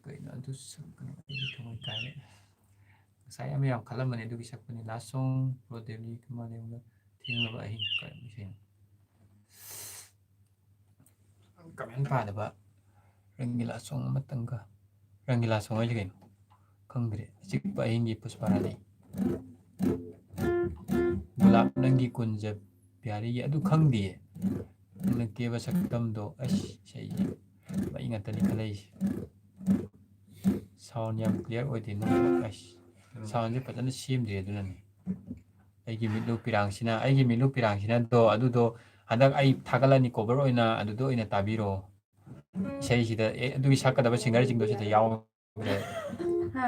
ꯀꯩꯅꯣ ꯑꯗꯨ ꯁꯛꯀꯅꯨ, ꯑꯩꯒꯤ ꯊꯃꯣꯏ ꯀꯥꯏꯔꯦ꯫ ꯉꯁꯥꯏ ꯑꯃ ꯌꯥꯝ ꯈꯜꯂꯝꯕꯅꯦ, ꯑꯗꯨꯒꯤ ꯁꯛꯄꯅꯤ꯫ Last song, ꯕ꯭ꯔꯣ ꯗꯦꯕꯂꯤ ꯀꯃꯥꯂꯦꯝꯒ ꯊꯦꯡꯂꯕ ꯑꯍꯤꯡ꯫ ꯀꯔꯝꯕ ꯏꯁꯩꯅꯣ? ꯀꯃꯦꯟ ꯄꯥꯗꯕ꯫ ꯔꯪꯒꯤꯂꯥ song ꯑꯃꯇꯪꯒ꯫ ꯔꯪꯒꯤꯂꯥ song ꯍꯥꯏꯁꯦ ꯀꯩꯅꯣ? ꯈꯪꯗ꯭ꯔꯦ꯫ ꯑꯆꯤꯛꯄ ꯑꯍꯤꯡꯒꯤ ꯄꯨꯁꯄꯥꯔꯥꯅꯤ꯫ ꯒꯨꯂꯥꯞ ꯅꯪꯒꯤ ꯀꯨꯟꯖ ꯄꯤꯌꯥꯔꯤꯒꯤ ꯑꯗꯨ ꯈꯪꯗꯤꯌꯦ꯫ ꯅꯪꯅ ꯀꯦꯕ ꯁꯛꯇꯝꯗꯣ, ꯑꯁ, ꯏꯁꯩꯁꯦ ꯃꯩ ꯉꯥꯛꯇꯅꯤ ꯈꯜꯂꯛꯏꯁꯦ꯫ Sound ꯌꯥꯝ clear ꯑꯣꯏꯗꯦ ꯅꯪ꯫ ꯑꯁ, soundꯁꯦ ꯐꯖꯅ ꯁꯦꯝꯗ꯭ꯔꯤ ꯑꯗꯨꯅꯅꯤ꯫ ꯑꯩꯒꯤ ꯃꯤꯠꯂꯨ ꯄꯤꯔꯥꯡꯁꯤꯅ, ꯑꯩꯒꯤ ꯃꯤꯠꯂꯨ ꯄꯤꯔꯥꯡꯁꯤꯅ ꯗꯣ, ꯑꯗꯨꯗꯣ ꯍꯟꯗꯛ ꯑꯩ ꯊꯥꯒꯠꯂꯅꯤ, cover ꯑꯣꯏꯅ ꯑꯗꯨꯗꯣ ꯑꯣꯏꯅ ꯇꯥꯕꯤꯔꯣ꯫ ꯏꯁꯩꯁꯤꯗ, ꯑꯦ, ꯑꯗꯨꯒꯤ ꯁꯛꯀꯗꯕ singerꯁꯤꯡꯗꯣ ꯁꯤꯗ ꯌꯥꯎ ꯍꯥ?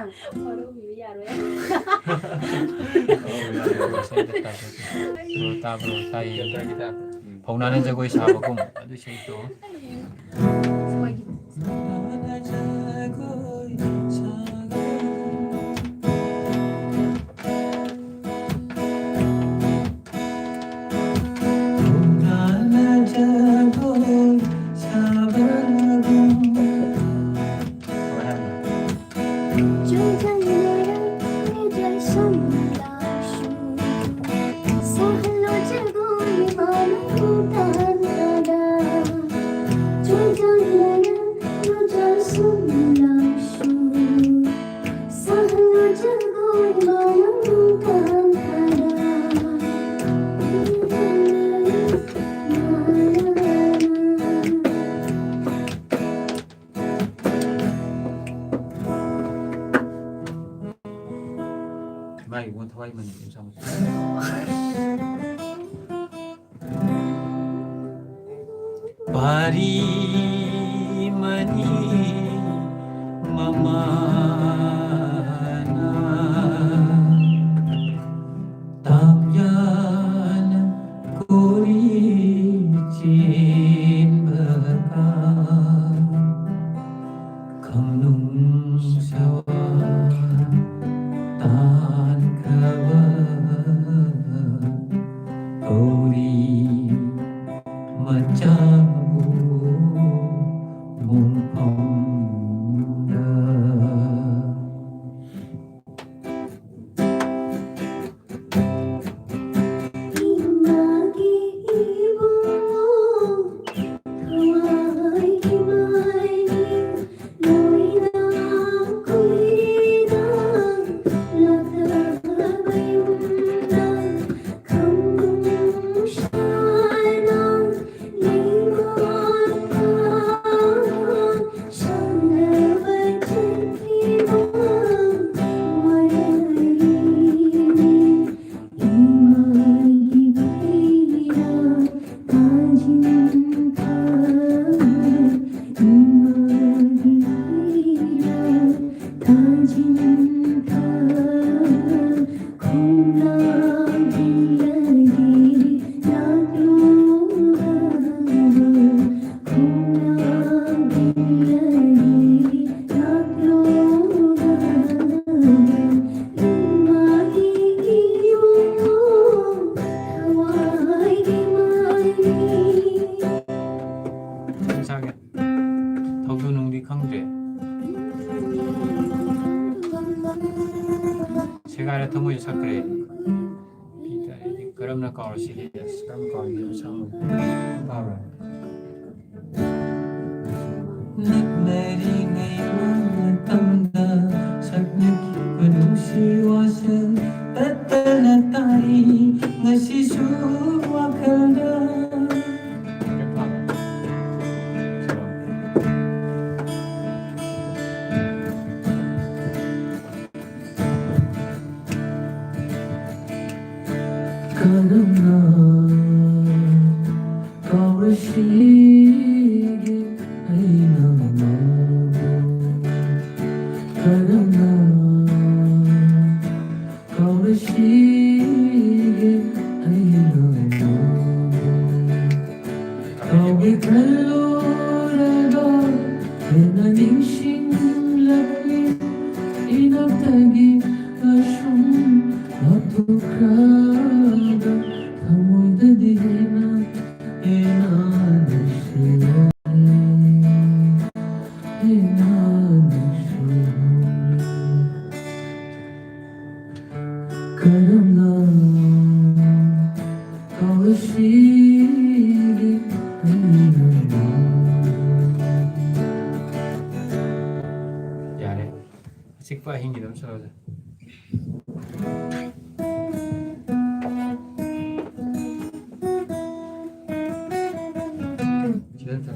ꯏꯁꯩꯗ ꯇꯥꯕ꯭ꯔꯣ? ꯇꯥꯕ꯭ꯔꯣ? ꯇꯥꯏꯌꯦ꯫ ꯐꯧꯅꯥꯅ ꯖꯒꯣꯏ ꯁꯥꯕꯒꯨꯝ ꯑꯗꯨ ꯏꯁꯩꯗꯣ꯫ ꯃꯥꯒꯤ ꯃꯉꯣꯟ ꯊꯋꯥꯏ ꯃꯅꯤ ꯑꯗꯨꯝ ꯁꯥꯃꯨ꯫ ꯄꯥꯔꯤ ꯃꯅꯤ ꯃꯃꯥꯅ ꯇꯥꯝꯌꯥꯅ ꯀꯣꯔꯤ ꯆꯦꯟꯕꯒ ꯈꯪꯅꯨꯡ ꯁꯋꯥ ꯇꯥꯟꯈ꯭ꯔꯕ ꯀꯧꯔꯤ ꯃꯆꯥꯕꯨ ꯃꯣꯡꯐꯝꯗ꯫ ꯀꯔꯝꯅ ꯀꯥꯎꯔꯁꯤꯒꯦ? ꯑꯁ, ꯀꯔꯝ ꯀꯥꯎꯔꯤꯒꯦ? ꯑꯁꯥꯡꯕ ꯐꯥꯕ꯭ꯔꯥ? ꯅꯛꯅꯔꯤꯉꯩ ꯃꯇꯝꯗ ꯁꯛꯅꯈꯤꯕ ꯅꯨꯡꯁꯤ ꯋꯥꯁꯦ ꯇꯠꯇꯅ ꯇꯥꯔꯤ ꯉꯁꯤꯁꯨ ꯋꯥꯈꯜꯗ꯫ ꯀꯔꯝꯅ ꯀꯥꯎꯔꯁꯤꯒꯦ ꯑꯩꯅ ꯃꯥꯕꯨ? ꯀꯔꯝꯅ ꯀꯥꯎꯔꯁꯤꯒꯦ ꯑꯩꯅ ꯃꯥꯕꯨ? ꯀꯥꯎꯒꯦ ꯈꯜꯂꯨꯔꯒ ꯍꯦꯟꯅ ꯅꯤꯡꯁꯤꯡꯂꯛꯂꯤ꯫ ꯏꯅꯥꯛꯇꯒꯤ ꯑꯁꯨꯝ ꯂꯥꯞꯊꯣꯛꯈ꯭ꯔꯒ ꯊꯃꯣꯏꯗꯗꯤ ꯍꯦꯟꯅ, ꯍꯦꯟꯅ ꯅꯨꯡꯁꯤꯔꯛꯂꯤ꯫ ꯍꯦꯟꯅ ꯅꯨꯡꯁꯤꯔꯛꯂꯤ꯫ ꯀꯔꯝꯅ ꯀꯥꯎꯔꯁꯤꯒꯦ ꯑꯩꯅ ꯅꯪꯕꯨ? ꯌꯥꯔꯦ꯫ ꯑꯆꯤꯛꯄ ꯑꯍꯤꯡꯒꯤꯗ ꯑꯃ ꯁꯛꯂꯁꯦ꯫ ꯁꯤꯗ ꯅꯠꯇ꯭ꯔꯣ?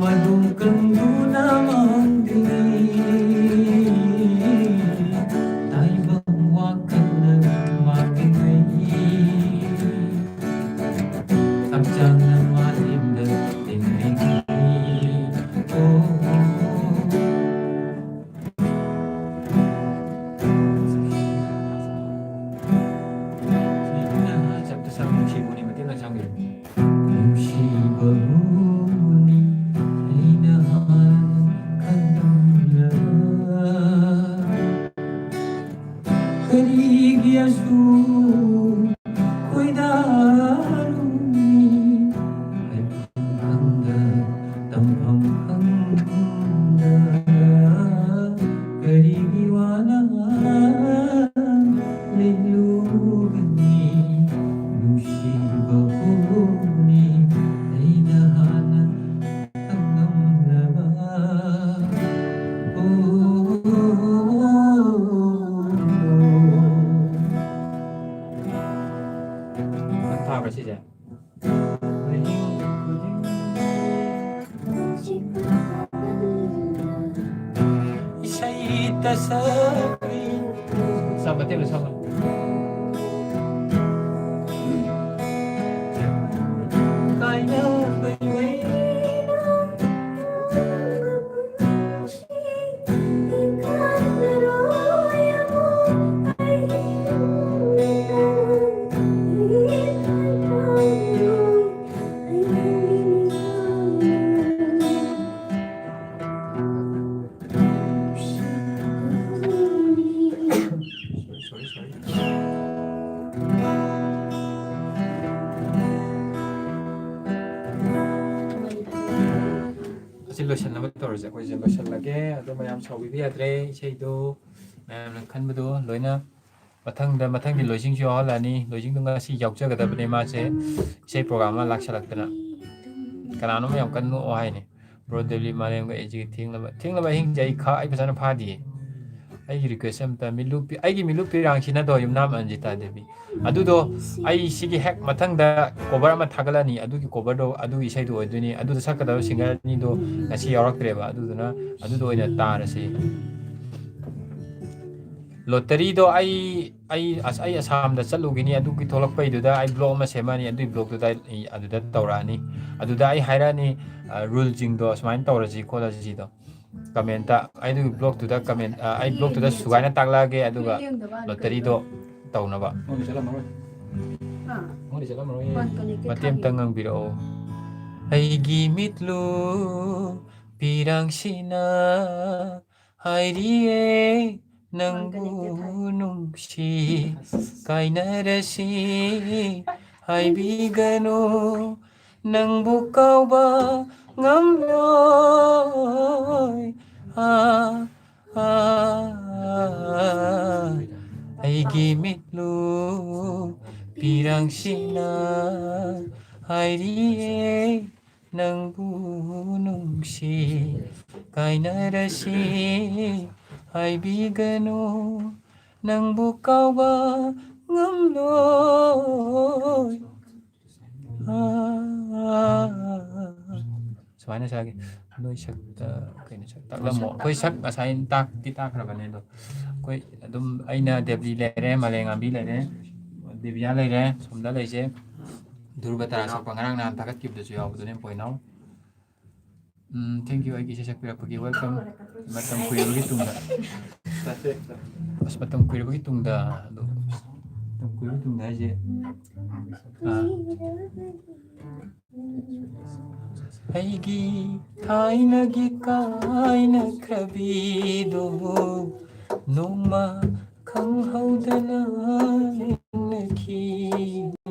ꯑꯗꯨꯝ ꯀꯟꯗꯨꯅ ꯃꯥꯡꯗ꯭ꯔꯤꯉꯩ, ꯇꯥꯏꯕꯪ ꯋꯥꯈꯜꯅ ꯃꯥꯡꯗ꯭ꯔꯤꯉꯩ, ꯍꯛꯆꯥꯡꯅ ꯃꯥꯂꯦꯝꯗ ꯇꯤꯟꯗ꯭ꯔꯤꯉꯩ꯫ ꯑꯣ, ꯑꯣ, ꯑꯣ꯫ ꯆꯞꯇ ꯁꯛ ꯅꯨꯡꯁꯤꯕꯨꯅꯤ ꯃꯇꯦꯛ ꯑꯃ ꯁꯛꯂꯛꯀꯦ꯫ ꯅꯨꯡꯁꯤꯕꯕꯨꯅꯤ ꯑꯩꯅ ꯍꯥꯟꯅ ꯈꯪꯂꯝꯂꯕ, ꯀꯔꯤꯒꯤ ꯑꯁꯨꯛ ꯈꯣꯏꯗꯥꯔꯨꯅꯤ? ꯍꯥꯏꯐꯝ ꯈꯪꯗ, ꯇꯝꯐꯝ ꯈꯪꯗ, ꯀꯔꯤꯒꯤ ꯋꯥꯅ ꯂꯩꯂꯨꯒꯅꯤ? ꯅꯨꯡꯁꯤꯕꯕꯨꯅꯤ ꯑꯩꯅ ꯍꯥꯟꯅ ꯈꯪꯂꯝꯂꯕ꯫ ꯑꯣ, ꯑꯣ, ꯑꯣ, ꯑꯣ꯫ ꯐꯥꯕ꯭ꯔꯥ ꯁꯤꯁꯦ? ꯏꯁꯩ ꯇꯁꯛꯄꯤ꯫ ꯁꯥꯕ ꯇꯦꯕ ꯁꯥꯕ꯫ ꯀꯥꯏꯅꯕꯩ ꯃꯩꯅ ꯑꯁꯤ ꯂꯣꯏꯁꯤꯟꯅꯕ ꯇꯧꯔꯁꯦ꯫ ꯑꯩꯈꯣꯏꯁꯦ ꯂꯣꯏꯁꯤꯜꯂꯒꯦ꯫ ꯑꯗꯣ ꯃꯌꯥꯝ ꯁꯥꯎꯕꯤꯕ ꯌꯥꯗ꯭ꯔꯦ꯫ ꯏꯁꯩꯗꯣ ꯃꯌꯥꯝꯅ ꯈꯟꯕꯗꯣ ꯂꯣꯏꯅ ꯃꯊꯪꯗ, ꯃꯊꯪꯒꯤ ꯂꯣꯏꯁꯤꯡꯁꯨ ꯌꯥꯎꯍꯜꯂꯛꯑꯅꯤ꯫ ꯂꯣꯏꯁꯤꯡꯗꯣ ꯉꯁꯤ ꯌꯥꯎꯖꯒꯗꯕꯅꯦ ꯃꯥꯁꯦ꯫ ꯏꯁꯩ ꯄ꯭ꯔꯣꯒ꯭ꯔꯥꯝ ꯑꯃ ꯂꯥꯛꯁꯜꯂꯛꯇꯅ ꯀꯅꯥꯅꯣꯝ ꯌꯥꯝ ꯀꯟꯅ ꯅꯣꯛꯑꯣ ꯍꯥꯏꯅꯦ꯫ ꯕ꯭ꯔꯣ ꯗꯦꯕꯂꯤ ꯃꯥꯂꯦꯝꯒ ꯑꯩꯁꯤꯒ ꯊꯦꯡꯂꯕ, ꯊꯦꯡꯂꯕ ꯑꯍꯤꯡꯁꯦ ꯑꯩ ꯈꯥ-, ꯑꯩ ꯐꯖꯅ ꯐꯥꯗꯤꯌꯦ꯫ ꯑꯩꯒꯤ request ꯑꯝꯇ, ꯃꯤꯠꯂꯨ ꯄꯤ-, ꯑꯩꯒꯤ ꯃꯤꯠꯂꯨ ꯄꯤꯔꯥꯡꯁꯤꯅꯗꯣ, ꯌꯨꯝꯅꯥꯝ ꯑꯟꯖꯤꯇꯥ ꯗꯦꯕꯤ꯫ ꯑꯗꯨꯗꯣ ꯑꯩ ꯁꯤꯒꯤ ꯍꯦꯛ ꯃꯊꯪꯗ cover ꯑꯃ ꯊꯥꯒꯠꯂꯅꯤ, ꯑꯗꯨꯒꯤ coverꯗꯣ, ꯑꯗꯨꯒꯤ ꯏꯁꯩꯗꯣ ꯑꯣꯏꯗꯣꯏꯅꯤ꯫ ꯑꯗꯨꯗ ꯁꯛꯀꯗꯕ singer ꯑꯅꯤꯗꯣ ꯉꯁꯤ ꯌꯥꯎꯔꯛꯇ꯭ꯔꯦꯕ, ꯑꯗꯨꯗꯨꯅ ꯑꯗꯨꯗ ꯑꯣꯏꯅ ꯇꯥꯔꯁꯤ꯫ Lotteryꯗꯣ ꯑꯩ, ꯑꯩ ꯑꯁ-, ꯑꯩ ꯑꯁꯥꯝꯗ ꯆꯠꯂꯨꯈꯤꯅꯤ, ꯑꯗꯨꯒꯤ ꯊꯣꯛꯂꯛꯄꯩꯗꯨꯗ ꯑꯩ vlog ꯑꯃ ꯁꯦꯝꯃꯅꯤ, ꯑꯗꯨꯒꯤ vlogꯇꯨꯗ ꯑꯩ ꯑꯗꯨꯗ ꯇꯧꯔꯛꯑꯅꯤ꯫ ꯑꯗꯨꯗ ꯑꯩ ꯍꯥꯏꯔꯛꯑꯅꯤ, ꯑ, ruleꯁꯤꯡꯗꯣ ꯁꯨꯃꯥꯏꯅ ꯇꯧꯔꯁꯤ ꯈꯣꯠꯂꯁꯤꯗꯣ꯫ Commentꯇ, ꯑꯩꯗꯨꯒꯤ vlogꯇꯨꯗ comment, ꯑ, ꯑꯩ vlogꯇꯨꯗ ꯁꯨꯒꯥꯏꯅ ꯇꯥꯛꯂꯛꯑꯒꯦ, ꯑꯗꯨꯒ lotteryꯗꯣ ꯇꯧꯅꯕ꯫ ꯃꯉꯣꯟꯗ ꯆꯠꯂꯝꯃꯔꯣꯏ꯫ ꯍꯥ? ꯃꯉꯣꯟꯗ ꯆꯠꯂꯝꯃꯔꯣꯏꯌꯦ꯫ ꯃꯇꯦꯛ ꯑꯝꯇ ꯉꯪꯕꯤꯔꯛꯑꯣ꯫ ꯑꯩꯒꯤ ꯃꯤꯠꯂꯨ ꯄꯤꯔꯥꯡꯁꯤꯅ ꯍꯥꯏꯔꯤꯌꯦ ꯅꯪꯕꯨ ꯅꯨꯡꯁꯤ, ꯀꯥꯏꯅꯔꯁꯤ ꯍꯥꯏꯕꯤꯒꯅꯨ, ꯅꯪꯕꯨ ꯀꯥꯎꯕ ꯉꯝꯂꯣꯏ꯫ ꯑꯥ, ꯑꯥ, ꯑꯩꯒꯤ ꯃꯤꯠꯂꯨ ꯄꯤꯔꯥꯡꯁꯤꯅ ꯍꯥꯏꯔꯤꯌꯦ ꯅꯪꯕꯨ ꯅꯨꯡꯁꯤ, ꯀꯥꯏꯅꯔꯁꯤ ꯍꯥꯏꯕꯤꯒꯅꯨ, ꯅꯪꯕꯨ ꯀꯥꯎꯕ ꯉꯝꯂꯣꯏ꯫ ꯁꯨꯃꯥꯏꯅ ꯁꯥꯒꯦ꯫ ꯅꯣꯏ ꯁꯛꯇ ꯀꯩꯅꯣ ꯁꯛ ꯇꯥꯛꯂꯝꯃꯣ꯫ ꯑꯩꯈꯣꯏ ꯁꯛ ꯉꯁꯥꯏ ꯇꯥꯛꯇꯤ ꯇꯥꯛꯈ꯭ꯔꯕꯅꯦ, ꯑꯗꯣ ꯑꯩꯈꯣꯏ ꯑꯗꯨꯝ, ꯑꯩꯅ ꯗꯦꯕꯂꯤ ꯂꯩꯔꯦ, ꯃꯥꯂꯦꯝꯉꯥꯝꯕꯤ ꯂꯩꯔꯦ, ꯗꯦꯕꯤꯌꯥ ꯂꯩꯔꯦ, ꯁꯣꯝꯗ ꯂꯩꯁꯦ꯫ ꯙ꯭ꯔꯨꯕ ꯇꯔꯥ ꯁꯛꯄ ꯉꯔꯥꯡ ꯅꯍꯥꯟ ꯊꯥꯒꯠꯈꯤꯕꯗꯁꯨ ꯌꯥꯎꯕꯗꯨꯅꯦ, ꯄꯣꯏꯅꯥꯎ꯫ ꯎꯝ, thank you, ꯑꯩꯒꯤ ꯏꯁꯩ ꯁꯛꯄꯤꯔꯛꯄꯒꯤ꯫ Welcome꯫ ꯃꯇꯝ ꯀꯨꯏꯔꯕꯒꯤ ꯇꯨꯡꯗ꯫ ꯑꯁ, ꯃꯇꯝ ꯀꯨꯏꯔꯕꯒꯤ ꯇꯨꯡꯗ꯫ ꯑꯗꯣ, ꯃꯇꯝ ꯀꯨꯏꯔꯕꯒꯤ ꯇꯨꯡꯗ ꯍꯥꯏꯁꯦ, ꯑꯥ, ꯑꯩꯒꯤ ꯊꯥꯏꯅꯒꯤ ꯀꯥꯏꯅꯈ꯭ꯔꯕꯤꯗꯨꯕꯨ ꯅꯣꯡꯃ ꯈꯪꯍꯧꯗꯅ ꯂꯦꯡꯅꯈꯤ꯫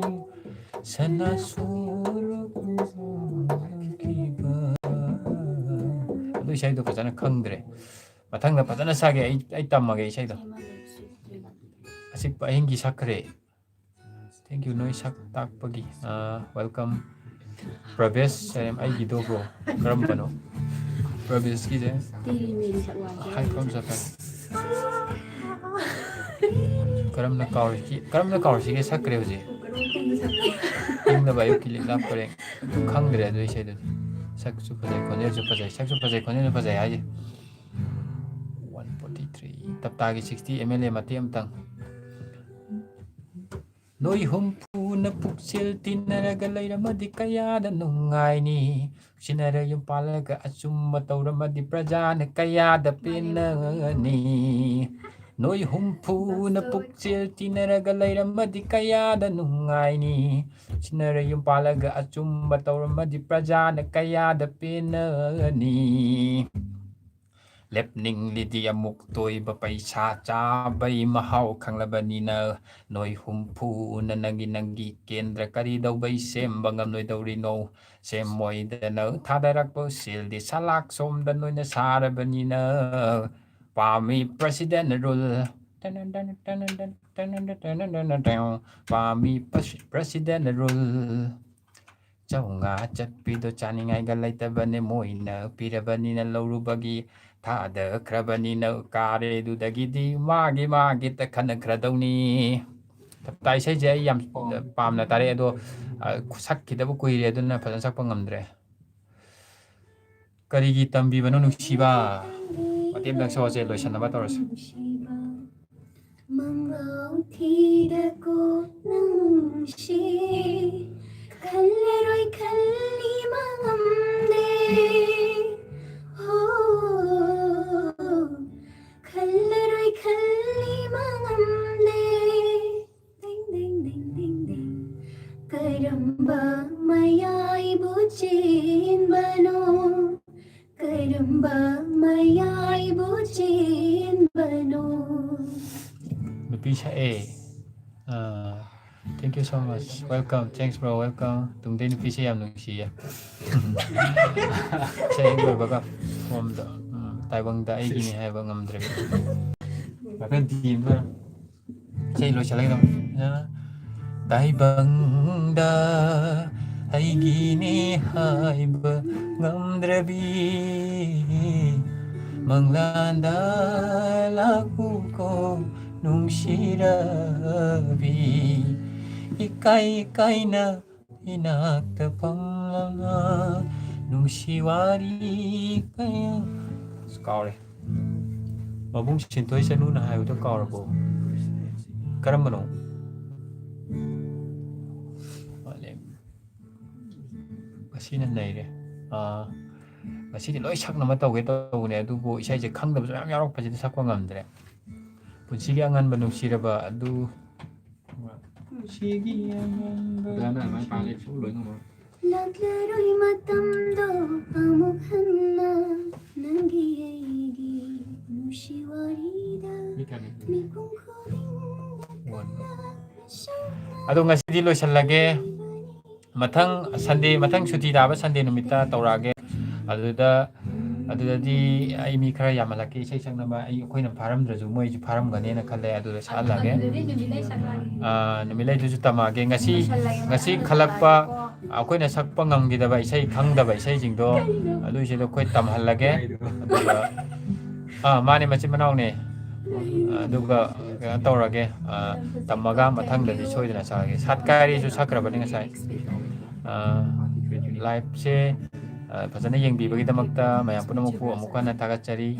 ꯁꯅꯥ ꯁꯣꯔꯣꯛꯈꯤꯕ꯫ ꯑꯗꯨ ꯏꯁꯩꯗꯣ ꯐꯖꯅ ꯈꯪꯗ꯭ꯔꯦ꯫ ꯃꯊꯪꯗ ꯐꯖꯅ ꯁꯥꯒꯦ꯫ ꯑꯩ, ꯑꯩ ꯇꯝꯃꯒꯦ ꯏꯁꯩꯗꯣ꯫ ꯑꯆꯤꯛꯄ ꯑꯍꯤꯡꯒꯤ ꯁꯛꯈ꯭ꯔꯦ꯫ Thank you, ꯅꯣꯏ ꯁꯛ ꯇꯥꯛꯄꯒꯤ꯫ ꯑꯥ, welcome꯫ ꯄ꯭ꯔꯚꯦꯁ ꯁꯔꯦꯝ, ꯑꯩꯒꯤꯗꯣ, bro꯫ ꯀꯔꯝꯕꯅꯣ? ꯄ꯭ꯔꯚꯦꯁꯀꯤꯁꯦ꯫ ꯍꯥꯏ, ꯀꯔꯝ ꯆꯠꯄ? ꯀꯔꯝꯅ ꯀꯥꯎꯔꯤꯒꯦ, ꯀꯔꯝꯅ ꯀꯥꯎꯔꯤꯁꯤꯒꯦ ꯁꯛꯈ꯭ꯔꯦ ꯍꯧꯖꯤꯛ꯫ ꯏꯪꯂꯕ ꯑꯌꯨꯛꯀꯤ ꯂꯤꯛꯂꯥ ꯄꯔꯦꯡ꯫ ꯈꯪꯗ꯭ꯔꯦ ꯑꯗꯨ ꯏꯁꯩꯗꯨꯗꯤ꯫ ꯁꯛꯁꯨ ꯐꯖꯩ, ꯈꯣꯟꯖꯦꯜꯁꯨ ꯐꯖꯩ, ꯁꯛꯁꯨ ꯐꯖꯩ, ꯈꯣꯟꯖꯦꯜꯁꯨ ꯐꯖꯩ ꯍꯥꯏꯁꯦ꯫ One forty three꯫ ꯇꯞꯇꯥꯒꯤ sixty M L A ꯃꯇꯦꯛ ꯑꯃꯇꯪ꯫ ꯅꯣꯏ ꯍꯨꯝꯐꯨꯅ ꯄꯨꯛꯆꯦꯜ ꯇꯤꯟꯅꯔꯒ ꯂꯩꯔꯝꯃꯗꯤ ꯀꯌꯥꯗ ꯅꯨꯡꯉꯥꯏꯅꯤ꯫ ꯅꯨꯡꯁꯤꯅꯔ ꯌꯨꯝ ꯄꯥꯜꯂꯒ ꯑꯆꯨꯝꯕ ꯇꯧꯔꯝꯃꯗꯤ ꯄ꯭ꯔꯖꯥꯅ ꯀꯌꯥꯗ ꯄꯦꯟꯅꯅꯤ꯫ ꯅꯣꯏ ꯍꯨꯝꯐꯨꯅ ꯄꯨꯛꯆꯦꯜ ꯇꯤꯟꯅꯔꯒ ꯂꯩꯔꯝꯃꯗꯤ ꯀꯌꯥꯗ ꯅꯨꯡꯉꯥꯏꯅꯤ꯫ ꯅꯨꯡꯁꯤꯅꯔ ꯌꯨꯝ ꯄꯥꯜꯂꯒ ꯑꯆꯨꯝꯕ ꯇꯧꯔꯝꯃꯗꯤ ꯄ꯭ꯔꯖꯥꯅ ꯀꯌꯥꯗ ꯄꯦꯟꯅꯅꯤ꯫ ꯂꯦꯞꯅꯤꯡꯂꯤꯗꯤ ꯑꯃꯨꯛ ꯇꯣꯏꯕ ꯄꯩꯁꯥ ꯆꯥꯕꯩ ꯃꯍꯥꯎ ꯈꯪꯂꯕꯅꯤꯅ꯫ ꯅꯣꯏ ꯍꯨꯝꯐꯨꯅ ꯅꯪꯒꯤ ꯅꯪꯒꯤ ꯀꯦꯟꯗ꯭ꯔ ꯀꯔꯤꯗꯧꯕꯩ ꯁꯦꯝꯕ ꯉꯝꯂꯣꯏꯗꯧꯔꯤꯅꯣ? ꯁꯦꯝꯃꯣꯏꯗꯅ ꯊꯥꯗꯔꯛꯄ ꯁꯦꯜꯗꯤ ꯁꯂꯥꯛ ꯁꯣꯝꯗ ꯅꯣꯏꯅ ꯁꯥꯔꯕꯅꯤꯅ꯫ ꯄꯥꯝꯃꯤ president rule꯫ ꯄꯥꯝꯃꯤ president rule꯫ ꯆꯥꯝꯃꯉꯥ ꯆꯠꯄꯤꯗꯣ ꯆꯥꯅꯤꯡꯉꯥꯏꯒ ꯂꯩꯇꯕꯅꯦ, ꯃꯣꯏꯅ ꯄꯤꯔꯕꯅꯤꯅ ꯂꯧꯔꯨꯕꯒꯤ ꯊꯥꯗꯈ꯭ꯔꯕꯅꯤꯅ ꯀꯥꯔꯦ꯫ ꯑꯗꯨꯗꯒꯤꯗꯤ ꯃꯥꯒꯤ ꯃꯥꯒꯤ ꯇ ꯈꯟꯅꯈ꯭ꯔꯗꯧꯅꯤ꯫ ꯇꯞꯇꯥ ꯏꯁꯩꯁꯦ ꯑꯩ ꯌꯥꯝ ꯄꯥꯝꯅ ꯇꯥꯔꯛꯑꯦ, ꯑꯗꯣ, ꯑ, ꯁꯛꯈꯤꯗꯕ ꯀꯨꯏꯔꯦ, ꯑꯗꯨꯅ ꯐꯖꯅ ꯁꯛꯄ ꯉꯝꯗ꯭ꯔꯦ꯫ ꯀꯔꯤꯒꯤ ꯇꯝꯕꯤꯕꯅꯣ ꯅꯨꯡꯁꯤꯕ? ꯃꯇꯦꯛ ꯑꯃꯇꯪ ꯁꯛꯑꯁꯦ, ꯂꯣꯏꯁꯟꯅꯕ ꯇꯧꯔꯁꯦ꯫ ꯃꯉꯥꯎ ꯊꯤꯗꯀꯣ ꯅꯪꯁꯦ, ꯈꯜꯂꯔꯣꯏ ꯈꯜꯂꯤ ꯃꯉꯝꯗꯦ꯫ ꯍꯣ, ꯈꯜꯂꯔꯣꯏ ꯈꯜꯂꯤ ꯃꯉꯝꯗꯦ꯫ ꯗꯤꯡ, ꯗꯤꯡ, ꯗꯤꯡ, ꯗꯤꯡ, ꯗꯤꯡ꯫ ꯀꯔꯝꯕ ꯃꯌꯥꯏꯕꯨ ꯆꯦꯟꯕꯅꯣ? ꯀꯔꯝꯕ ꯃꯌꯥꯏꯕꯨ ꯆꯦꯟꯕꯅꯣ? ꯅꯨꯄꯤ ꯁꯛꯑꯦ꯫ ꯑꯥ, thank you so much. Welcome. Thanks, bro. Welcome. ꯇꯨꯡꯗꯩ ꯅꯨꯄꯤꯁꯦ ꯌꯥꯝ ꯅꯨꯡꯁꯤꯌꯦ꯫ ꯏꯁꯩ ꯍꯦꯛ ꯂꯣꯏꯕꯒ ꯐꯣꯝꯗ, ꯎꯝ, ꯇꯥꯏꯕꯪꯗ ꯑꯩꯒꯤꯅꯤ ꯍꯥꯏꯕ ꯉꯝꯗ꯭ꯔꯦ꯫ ꯍꯥꯏꯐꯦꯠ ꯗꯤ ꯑꯦꯝꯗ ꯏꯁꯩ ꯂꯣꯏꯁꯤꯜꯂꯒꯦ ꯑꯗꯨꯝ꯫ ꯇꯥꯏꯕꯪꯗ ꯑꯩꯒꯤꯅꯤ ꯍꯥꯏꯕ ꯉꯝꯗ꯭ꯔꯕꯤ, ꯃꯪꯂꯥꯟꯗ ꯂꯥꯛꯎꯀꯣ ꯅꯨꯡꯁꯤꯔꯕꯤ, ꯏꯀꯥꯏ ꯏꯀꯥꯏꯅ ꯏꯅꯥꯛꯇ ꯐꯝꯂꯒ ꯅꯨꯡꯁꯤ ꯋꯥꯔꯤ ꯀꯌꯥ꯫ ꯑꯁ, ꯀꯥꯎꯔꯦ꯫ ꯃꯕꯨꯡ ꯁꯤꯟꯊꯣꯏ ꯆꯅꯨꯅ ꯍꯥꯏꯕꯗꯣ ꯀꯥꯎꯔꯕꯣ? ꯀꯔꯝꯕꯅꯣ? ꯃꯥꯂꯦꯝ꯫ ꯉꯁꯤꯅ ꯅꯩꯔꯦ꯫ ꯑꯥ, ꯉꯁꯤꯗꯤ ꯂꯣꯏ ꯁꯛꯅꯕ ꯇꯧꯒꯦ ꯇꯧꯕꯅꯦ, ꯑꯗꯨꯕꯨ ꯏꯁꯩꯁꯦ ꯈꯪꯗꯕꯁꯨ ꯃꯌꯥꯝ ꯌꯥꯎꯔꯛꯄꯁꯤꯗ ꯁꯛꯄ ꯉꯝꯗ꯭ꯔꯦ꯫ ꯄꯨꯟꯁꯤꯒꯤ ꯑꯉꯟꯕ ꯅꯨꯡꯁꯤꯔꯕ ꯑꯗꯨ, ꯄꯨꯟꯁꯤꯒꯤ ꯑꯉꯟꯕ ꯑꯗꯨꯅ ꯑꯗꯨꯃꯥꯏꯅ ꯄꯥꯜꯂꯦ, ꯅꯨꯡꯁꯤ- ꯁꯨꯝ ꯂꯣꯏ ꯉꯝꯃꯔꯣꯏ꯫ ꯂꯥꯛꯂꯔꯣꯏ ꯃꯇꯝꯗꯣ ꯑꯃꯨꯛ ꯍꯟꯅ, ꯅꯪꯒꯤ ꯑꯩꯒꯤ ꯅꯨꯡꯁꯤ ꯋꯥꯔꯤꯗ ꯃꯤ ꯀꯌꯥꯅꯣ? ꯃꯤꯄꯨꯝ ꯈꯨꯗꯤꯡꯅ ꯋꯥꯟ꯫ ꯀꯟꯅ ꯅꯤꯡꯁꯤꯡꯅ ꯑꯗꯣ ꯉꯁꯤꯗꯤ ꯂꯣꯏꯁꯤꯜꯂꯒꯦ꯫ ꯃꯊꯪ ꯁꯟꯗꯦ, ꯃꯊꯪ ꯁꯨꯇꯤ ꯇꯥꯕ ꯁꯟꯗꯦ ꯅꯨꯃꯤꯠꯇ ꯇꯧꯔꯛꯑꯒꯦ꯫ ꯑꯗꯨꯗ, ꯑꯗꯨꯗꯗꯤ ꯑꯩ ꯃꯤ ꯈꯔ ꯌꯥꯝꯍꯜꯂꯛꯀꯦ ꯏꯁꯩ ꯁꯛꯅꯕ꯫ ꯑꯩ, ꯑꯩꯈꯣꯏꯅ ꯐꯥꯔꯝꯗ꯭ꯔꯁꯨ ꯃꯣꯏꯁꯨ ꯐꯥꯔꯝꯒꯅꯦꯅ ꯈꯜꯂꯦ꯫ ꯑꯗꯨꯗ ꯁꯛꯍꯜꯂꯛꯑꯒꯦ꯫ ꯑꯗꯨꯗꯗꯤ ꯅꯨꯃꯤꯠꯂꯩ ꯁꯛꯂꯛꯑꯒꯦ꯫ ꯑꯥ, ꯅꯨꯃꯤꯠꯂꯩꯗꯨꯁꯨ ꯇꯝꯃꯛꯑꯒꯦ꯫ ꯉꯁꯤ, ꯂꯣꯏꯁꯤꯜꯂꯒꯦ꯫ ꯉꯁꯤ ꯃꯊꯪ ꯈꯜꯂꯛꯄ ꯇꯥꯔꯒꯦꯀꯣ꯫ ꯑꯩꯈꯣꯏꯅ ꯁꯛꯄ ꯉꯝꯈꯤꯗꯕ ꯏꯁꯩ, ꯈꯪꯗꯕ ꯏꯁꯩꯁꯤꯡꯗꯣ, ꯀꯩꯅꯣ? ꯑꯗꯨꯏꯁꯤꯗꯣ ꯑꯩꯈꯣꯏ ꯇꯝꯍꯜꯂꯒꯦ꯫ ꯑꯗꯨꯒ, ꯑꯥ, ꯃꯥꯅꯦ, ꯃꯆꯤꯟ ꯃꯅꯥꯎꯅꯦ꯫ ꯑꯗꯨꯒ ꯀꯩꯅꯣ ꯇꯧꯔꯒꯦ, ꯑꯥ, ꯇꯝꯃꯒ ꯃꯊꯪꯗꯗꯤ ꯁꯣꯏꯗꯅ ꯁꯛꯑꯒꯦ꯫ ꯁꯥꯠꯀꯥꯏꯔꯤꯁꯨ ꯁꯛꯈ꯭ꯔꯕꯅꯤ ꯉꯁꯥꯏ꯫ ꯑꯥ, liveꯁꯦ, ꯑꯥ, ꯐꯖꯅ ꯌꯦꯡꯕꯤꯕꯒꯤꯗꯃꯛꯇ ꯃꯌꯥꯝ ꯄꯨꯝꯅꯃꯛꯄꯨ ꯑꯃꯨꯛ ꯍꯟꯅ ꯊꯥꯒꯠꯆꯔꯤ꯫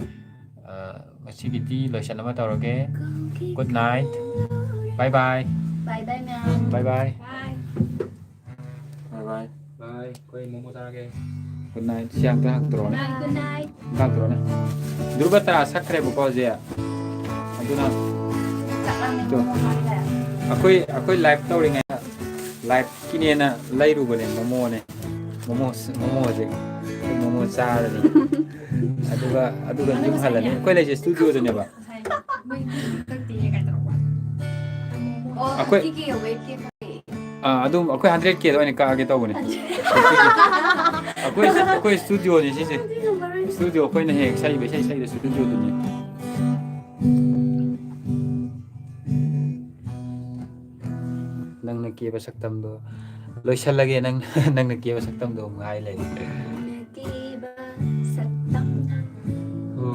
ꯑꯥ, ꯉꯁꯤꯒꯤꯗꯤ ꯂꯣꯏꯁꯟꯅꯕ ꯇꯧꯔꯒꯦ꯫ Good night. Bye bye. Bye bye, ma'am. Bye bye. Bye. Bye bye. Bye. ꯑꯩꯈꯣꯏ ꯃꯣꯃꯣ ꯆꯥꯔꯒꯦ꯫ Good night. ꯁꯤ ꯑꯝꯇ ꯍꯛꯇ꯭ꯔꯣꯅꯦ꯫ Good night, good night. ꯑꯝꯇ ꯍꯛꯇ꯭ꯔꯣꯅꯦ꯫ ꯙ꯭ꯔꯨꯕ ꯇꯔꯥ ꯁꯛꯈ꯭ꯔꯦꯕꯀꯣ ꯍꯧꯖꯤꯛ꯫ ꯑꯗꯨꯅ ꯆꯥꯛ ꯂꯥꯝꯃꯦ, ꯇꯨ꯫ ꯃꯣꯃꯣ ꯆꯥꯔꯦ꯫ ꯑꯩꯈꯣꯏ, ꯑꯩꯈꯣꯏ live ꯇꯧꯔꯤꯉꯩꯗ liveꯀꯤꯅꯦꯅ ꯂꯩꯔꯨꯕꯅꯦ ꯃꯣꯃꯣꯅꯦ꯫ ꯃꯣꯃꯣ, ꯃꯣꯃꯣꯁꯦ꯫ ꯑꯩꯈꯣꯏ ꯃꯣꯃꯣ ꯆꯥꯔꯅꯤ꯫ ꯑꯗꯨꯒ, ꯑꯗꯨꯒ ꯌꯨꯝ ꯍꯜꯂꯅꯤ꯫ ꯑꯩꯈꯣꯏ ꯂꯩꯁꯦ studioꯗꯅꯦꯕ꯫ ꯉꯁꯥꯏ ꯃꯣꯏ ꯀꯛꯇꯦ ꯀꯥꯏ ꯇꯧꯔꯛꯄ꯫ ꯑꯣ, ꯑꯩꯈꯣꯏ ꯍꯧꯖꯤꯛꯀꯤ ꯋꯦꯕꯀꯤ ꯑꯥ, ꯑꯗꯨꯝ ꯑꯩꯈꯣꯏ hundred K ꯗ ꯑꯣꯏꯅ ꯀꯛꯑꯒꯦ ꯇꯧꯕꯅꯦ꯫ ꯑꯩꯈꯣꯏ, ꯑꯩꯈꯣꯏ studioꯅꯤ ꯁꯤꯁꯦ꯫ Studio ꯑꯩꯈꯣꯏꯅ ꯍꯦꯛ ꯁꯛꯏꯕ ꯏꯁꯩ ꯁꯛꯏꯕ studioꯗꯨꯅꯤ꯫ ꯅꯪꯅ ꯀꯦꯕ ꯁꯛꯇꯝꯗꯣ ꯂꯣꯏꯁꯜꯂꯒꯦ, ꯅꯪ, ꯅꯪꯅ ꯀꯦꯕ ꯁꯛꯇꯝꯗꯣ ꯑꯃꯨꯛ ꯉꯥꯏ ꯂꯩꯔꯦ꯫ ꯅꯪꯅ ꯀꯦꯕ ꯁꯛꯇꯝꯗꯣ꯫ ꯑꯣ꯫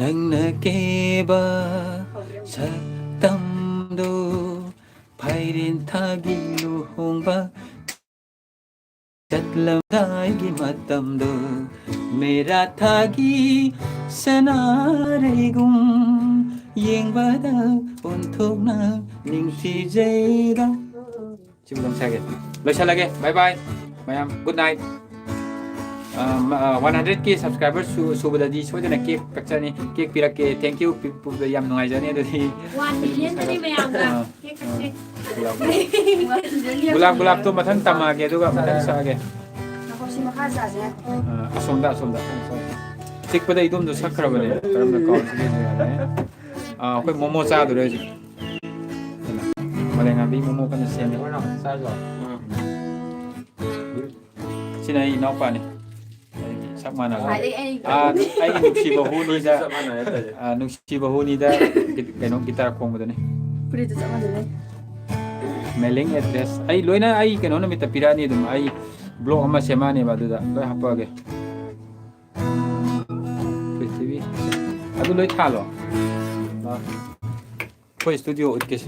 ꯅꯪꯅ ꯀꯦꯕ ꯁꯛꯇꯝꯗꯣ, ꯐꯥꯏꯔꯦꯟ ꯊꯥꯒꯤ ꯂꯨꯍꯣꯡꯕ ꯆꯠꯂꯝꯗꯥꯏꯒꯤ ꯃꯇꯝꯗꯣ, ꯃꯦꯔꯥ ꯊꯥꯒꯤ ꯁꯅꯥꯔꯩꯒꯨꯝ ꯌꯦꯡꯕꯗ ꯑꯣꯟꯊꯣꯛꯅ ꯅꯤꯡꯊꯤꯖꯩꯗ꯫ ꯁꯤꯕꯨ ꯑꯗꯨꯝ ꯁꯥꯒꯦ꯫ ꯂꯣꯏꯁꯜꯂꯒꯦ꯫ Bye bye꯫ ꯃꯌꯥꯝ good night꯫ ꯋꯥꯟ ꯍꯟꯗ꯭ꯔꯦꯠꯀꯤ ꯁꯕꯁꯀ꯭ꯔꯥꯏꯕꯔ ꯁꯨꯕꯗꯗꯤ ꯁꯣꯏꯗꯅ ꯀꯦꯛ ꯀꯛꯆꯅꯤ, ꯀꯦꯛ ꯄꯤꯔꯛꯀꯦ꯫ Thank you꯫ ꯄꯤ- ꯄꯨꯕꯗ ꯌꯥꯝ ꯅꯨꯡꯉꯥꯏꯖꯅꯤ꯫ ꯑꯗꯨꯗꯤ ꯋꯥꯟ ꯃꯤꯂꯤꯌꯟꯗꯗꯤ ꯃꯌꯥꯝꯒ ꯑꯥ, ꯀꯦꯛ ꯀꯛꯁꯦ꯫ ꯒꯨꯂꯥꯞ ꯒꯨꯂꯥꯞꯇꯣ ꯃꯊꯪ ꯇꯝꯃꯛꯑꯒꯦ, ꯑꯗꯨꯒ ꯃꯊꯪ ꯁꯛꯑꯒꯦ꯫ ꯉꯥꯏꯈꯣ, ꯁꯤ ꯃꯈꯥ ꯆꯥꯁꯦ꯫ ꯑꯥ, ꯑꯁꯣꯝꯗ ꯑꯁꯣꯝꯗ꯫ ꯆꯤꯛꯄꯗ ꯏꯗꯣꯝꯗꯣ ꯁꯛꯈ꯭ꯔꯕꯅꯦ꯫ ꯀꯔꯝꯅ ꯀꯥꯎꯁꯤꯒꯦ? ꯑꯥ, ꯑꯩꯈꯣꯏ ꯃꯣꯃꯣ ꯆꯥꯗꯣꯔꯦ ꯍꯧꯖꯤꯛ꯫ ꯃꯥꯂꯦꯝꯉꯥꯟꯕꯤ ꯃꯣꯃꯣ ꯀꯟꯅ ꯁꯦꯝꯃꯤ꯫ ꯁꯤꯅ ꯑꯩ ꯏꯅꯥꯎꯄꯥꯅꯤ꯫ ꯑꯩꯒꯤ ꯆꯞ ꯃꯥꯟꯅꯕ꯫ ꯈ꯭ꯋꯥꯏꯗꯒꯤ ꯑꯩ ꯑꯥ, ꯑꯩꯒꯤ ꯅꯨꯡꯁꯤꯕ ꯍꯨꯅꯤꯗ, ꯆꯞ ꯃꯥꯟꯅꯔꯦ ꯇꯧꯔꯤꯁꯦ꯫ ꯑꯥ, ꯅꯨꯡꯁꯤꯕ ꯍꯨꯅꯤꯗ ꯒꯤ-, ꯀꯩꯅꯣ, ꯒꯤꯇꯥꯔ ꯈꯣꯡꯕꯗꯨꯅꯤ꯫ ꯐꯨꯔꯤꯠꯇꯨ ꯆꯞ ꯃꯥꯟꯅꯔꯦ꯫ Mailing address ꯑꯩ ꯂꯣꯏꯅ, ꯑꯩ ꯀꯩꯅꯣ ꯅꯨꯃꯤꯠꯇ ꯄꯤꯔꯛꯑꯅꯤ ꯑꯗꯨꯝ꯫ ꯑꯩ blog ꯑꯃ ꯁꯦꯝꯃꯛꯑꯅꯦꯕ, ꯑꯗꯨꯗ ꯂꯣꯏ ꯍꯥꯞꯄꯛꯑꯒꯦ꯫ ꯄ꯭ꯔꯤꯊꯤꯕꯤ꯫ ꯑꯗꯨ ꯂꯣꯏ ꯊꯥꯜꯂꯣ꯫ ꯑꯩꯈꯣꯏ studio ꯎꯠꯀꯦꯁꯦ꯫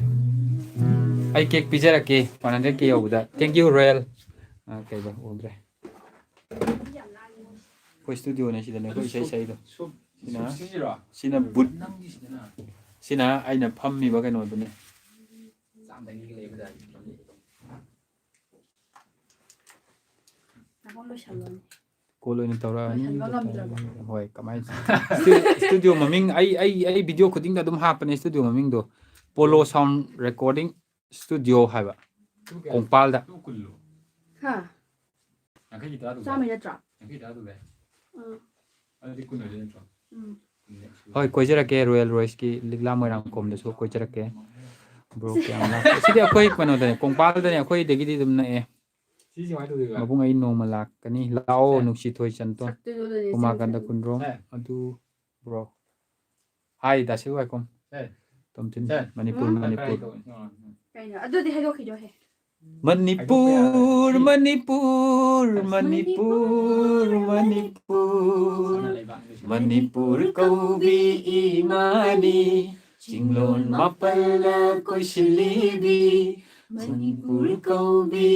ꯑꯩ ꯀꯦꯛ ꯄꯤꯖꯔꯛꯀꯦ one hundred K ꯌꯧꯕꯗ꯫ Thank you, Royal꯫ ꯑ, ꯀꯩꯕ? ꯎꯗ꯭ꯔꯦ꯫ ꯑꯩꯈꯣꯏ studioꯅꯦ, ꯁꯤꯗꯅꯦ ꯑꯩꯈꯣꯏ ꯏꯁꯩ ꯁꯛꯏꯗꯣ꯫ ꯁꯤꯅ, ꯁꯤꯅ booth꯫ ꯁꯤꯅ ꯑꯩꯅ ꯐꯝꯃꯤꯕ ꯀꯩꯅꯣꯗꯨꯅꯦ꯫ ꯅꯪꯉꯣꯟ ꯂꯣꯏꯁꯜꯂꯣꯅꯦ꯫ Call ꯑꯣꯏꯅ ꯇꯧꯔꯛꯑꯅꯤ꯫ ꯂꯣꯏꯁꯟꯕ ꯉꯝꯗ꯭ꯔꯕꯣ? ꯍꯣꯏ, ꯀꯃꯥꯏꯅ? Stu-, studio ꯃꯃꯤꯡ ꯑꯩ, ꯑꯩ, ꯑꯩ video ꯈꯨꯗꯤꯡꯗ ꯑꯗꯨꯝ ꯍꯥꯞꯄꯅꯦ studio ꯃꯃꯤꯡꯗꯣ꯫ Polo Sound Recording Studio ꯍꯥꯏꯕ꯫ ꯀꯣꯡꯄꯥꯜꯗ꯫ ꯍꯥ? ꯆꯥꯝꯃꯩ ꯅꯠꯇ꯭ꯔꯣ? ꯑꯥ꯫ ꯍꯣꯏ, ꯀꯣꯏꯖꯔꯛꯀꯦ꯫ Royal Royceꯀꯤ ꯂꯤꯛꯂꯥ ꯃꯣꯏꯔꯥꯡꯈꯣꯝꯗꯁꯨ ꯀꯣꯏꯖꯔꯛꯀꯦ꯫ Bro, ꯀꯌꯥꯝ ꯂꯥꯞꯄꯦ? ꯁꯤꯗꯤ ꯑꯩꯈꯣꯏ ꯀꯩꯅꯣꯗꯅꯦ, ꯀꯣꯡꯄꯥꯜꯗꯅꯦ, ꯑꯩꯈꯣꯏꯗꯒꯤꯗꯤ ꯑꯗꯨꯝ ꯅꯛꯑꯦ꯫ ꯃꯕꯨꯡ, ꯑꯩ ꯅꯣꯡꯃ ꯂꯥꯛꯀꯅꯤ꯫ ꯂꯥꯛꯑꯣ, ꯅꯨꯡꯁꯤ ꯊꯣꯏ ꯆꯟꯇꯣꯟ꯫ ꯁꯛꯇꯨꯗꯨꯗꯅꯦ ꯎꯃꯥꯀꯥꯟꯇ ꯆꯦꯟꯁꯦ꯫ ꯀꯨꯟꯗ꯭ꯔꯣꯝ꯫ ꯑꯗꯨ, bro꯫ Hi, ꯗꯥ ꯁꯤꯜ ꯋꯥꯏꯈꯣꯝ꯫ ꯇꯣꯝꯊꯤꯟ, ꯃꯅꯤꯄꯨꯔ, ꯃꯅꯤꯄꯨꯔ꯫ ꯀꯩꯅꯣ? ꯑꯗꯨꯗꯤ ꯍꯥꯏꯗꯣꯛꯈꯤꯗꯣꯍꯦ꯫ ꯃꯅꯤꯄꯨꯔ, ꯃꯅꯤꯄꯨꯔ, ꯃꯅꯤꯄꯨꯔ, ꯃꯅꯤꯄꯨꯔ, ꯃꯅꯤꯄꯨꯔ ꯀꯧꯕꯤ ꯏꯃꯥꯅꯤ, ꯆꯤꯡꯂꯣꯟ ꯃꯥꯄꯜꯅ ꯀꯣꯏꯁꯤꯜꯂꯤꯕꯤ꯫ ꯃꯅꯤꯄꯨꯔ ꯀꯧꯕꯤ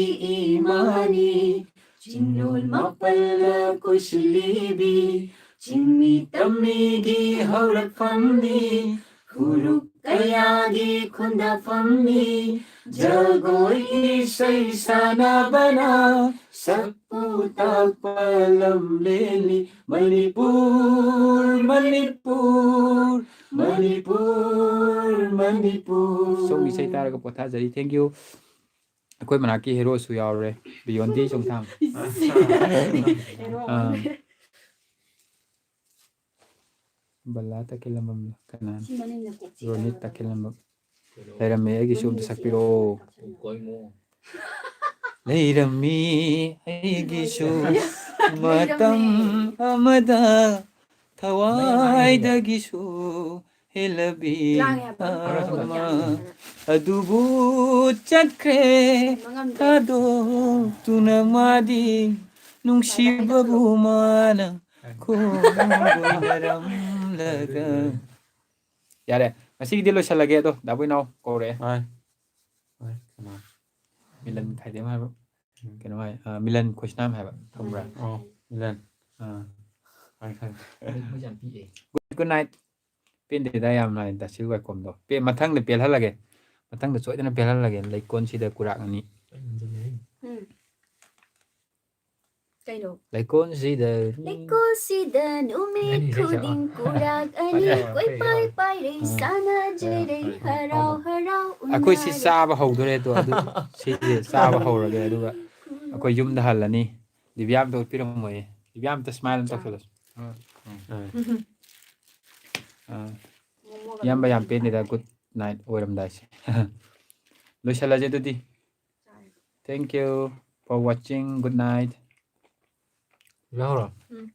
ꯏꯃꯥꯅꯤ, ꯆꯤꯡꯂꯣꯟ ꯃꯥꯄꯜꯅ ꯀꯣꯏꯁꯤꯜꯂꯤꯕꯤ꯫ ꯆꯤꯡꯃꯤ ꯇꯝꯃꯤꯒꯤ ꯍꯧꯔꯛꯐꯝꯅꯤ, ꯐꯨꯔꯨꯞ ꯀꯌꯥꯒꯤ ꯈꯨꯟꯗꯥꯐꯝꯅꯤ꯫ ꯖꯒꯣꯏ ꯏꯁꯩ ꯁꯥꯟꯅꯕꯅ ꯁꯛꯄꯨ ꯇꯥꯛꯄ ꯂꯝꯂꯦꯟꯅꯤ꯫ ꯃꯅꯤꯄꯨꯔ, ꯃꯅꯤꯄꯨꯔ, ꯃꯅꯤꯄꯨꯔ, ꯃꯅꯤꯄꯨꯔ꯫ ꯁꯣꯝꯒꯤ ꯏꯁꯩ ꯇꯥꯔꯒ ꯄꯣꯊꯥꯖꯔꯤ꯫ Thank you꯫ ꯑꯩꯈꯣꯏ ꯃꯅꯥꯛꯀꯤ ꯍꯦꯔꯣꯁꯨ ꯌꯥꯎꯔꯦ, ꯕꯤꯌꯣꯟꯗꯤ ꯆꯣꯡꯊꯥꯝ꯫ ꯑꯥ꯫ ꯕꯂꯥ ꯇꯈꯦꯜꯂꯝꯕꯝ ꯀꯅꯥꯅꯣ? ꯔꯣꯅꯤꯠ ꯇꯈꯦꯜꯂꯝꯕꯝ꯫ ꯂꯩꯔꯝꯃꯦ, ꯑꯩꯒꯤꯁꯨ ꯑꯝꯇ ꯁꯛꯄꯤꯔꯛꯑꯣ꯫ ꯂꯩꯔꯝꯃꯤ ꯑꯩꯒꯤꯁꯨ ꯃꯇꯝ ꯑꯃꯗ ꯊꯋꯥꯏꯗꯒꯤꯁꯨ ꯍꯦꯜꯂꯕꯤ ꯑꯃ꯫ ꯑꯗꯨꯕꯨ ꯆꯠꯈ꯭ꯔꯦ ꯊꯥꯗꯣꯛꯇꯨꯅ ꯃꯥꯗꯤ, ꯅꯨꯡꯁꯤꯕꯕꯨ ꯃꯥꯅ ꯈꯣꯡꯗꯣꯏꯅꯔꯝꯂꯒ꯫ ꯌꯥꯔꯦ, ꯉꯁꯤꯒꯤꯗꯤ ꯂꯣꯏꯁꯜꯂꯒꯦ꯫ ꯑꯗꯣ ꯗꯥꯕꯣꯏꯅꯥꯎ ꯀꯧꯔꯛꯑꯦ꯫ ꯍꯣꯏ꯫ ꯍꯣꯏ, ꯀꯅꯥ? ꯃꯤꯂꯟ ꯈꯥꯏꯗꯦꯝ ꯍꯥꯏꯕ꯫ ꯎꯝ꯫ ꯀꯩꯅꯣ ꯍꯥꯏ, ꯑ, ꯃꯤꯂꯟ ꯈꯣꯏꯁꯅꯥꯝ ꯍꯥꯏꯕ, ꯈꯪꯕ꯭ꯔꯥ? ꯑꯣ, ꯃꯤꯂꯟ꯫ ꯑꯥ꯫ ꯈꯪꯉꯦ, ꯈꯪꯉꯦ꯫ Good night꯫ ꯄꯦꯟꯗꯦꯗ ꯌꯥꯝꯅ ꯗꯥꯁꯤ ꯋꯥꯏꯈꯣꯝꯗꯣ꯫ ꯄꯦ-, ꯃꯊꯪꯗ ꯄꯦꯜꯍꯜꯂꯒꯦ꯫ ꯃꯊꯪꯗ ꯁꯣꯏꯗꯅ ꯄꯦꯜꯍꯜꯂꯒꯦ꯫ ꯂꯩꯀꯣꯜꯁꯤꯗ ꯀꯨꯔꯥꯛ ꯑꯅꯤ꯫ ꯎꯝ꯫ ꯀꯩꯅꯣ? ꯂꯩꯀꯣꯜꯁꯤꯗ꯫ ꯂꯩꯀꯣꯜꯁꯤꯗ ꯅꯨꯃꯤꯠ ꯈꯨꯗꯤꯡ ꯀꯨꯔꯥꯛ ꯑꯅꯤ ꯀꯣꯏꯄꯥꯏ ꯄꯥꯏꯔꯩ ꯁꯥꯟꯅꯖꯔꯩ ꯍꯔꯥꯎ ꯍꯔꯥꯎ ꯑꯩꯈꯣꯏ ꯁꯤ ꯎꯅꯔꯩ꯫ ꯆꯥꯕ ꯍꯧꯗꯣꯔꯦ ꯑꯗꯣ, ꯑꯗꯨ ꯁꯤꯁꯦ ꯆꯥꯕ ꯍꯧꯔꯒꯦ, ꯑꯗꯨꯒ ꯑꯩꯈꯣꯏ ꯌꯨꯝꯗ ꯍꯜꯂꯅꯤ꯫ ꯗꯤꯕꯤꯌꯥ ꯑꯝꯇ ꯎꯠꯄꯤꯔꯝꯃꯣꯌꯦ꯫ ꯗꯤꯕꯤꯌꯥ ꯑꯝꯇ smile ꯑꯝꯇ ꯇꯧꯁꯜꯂꯣ꯫ ꯑꯥ꯫ ꯏꯌꯥꯝꯕ ꯌꯥꯝ ꯄꯦꯟꯗꯦꯗ, good night ꯑꯣꯏꯔꯝꯗꯥꯏꯁꯦ꯫ ꯂꯣꯏꯁꯜꯂꯁꯦ ꯑꯗꯨꯗꯤ꯫ Thank you for watching. Good night. ꯌꯥꯎꯔꯣ? Um.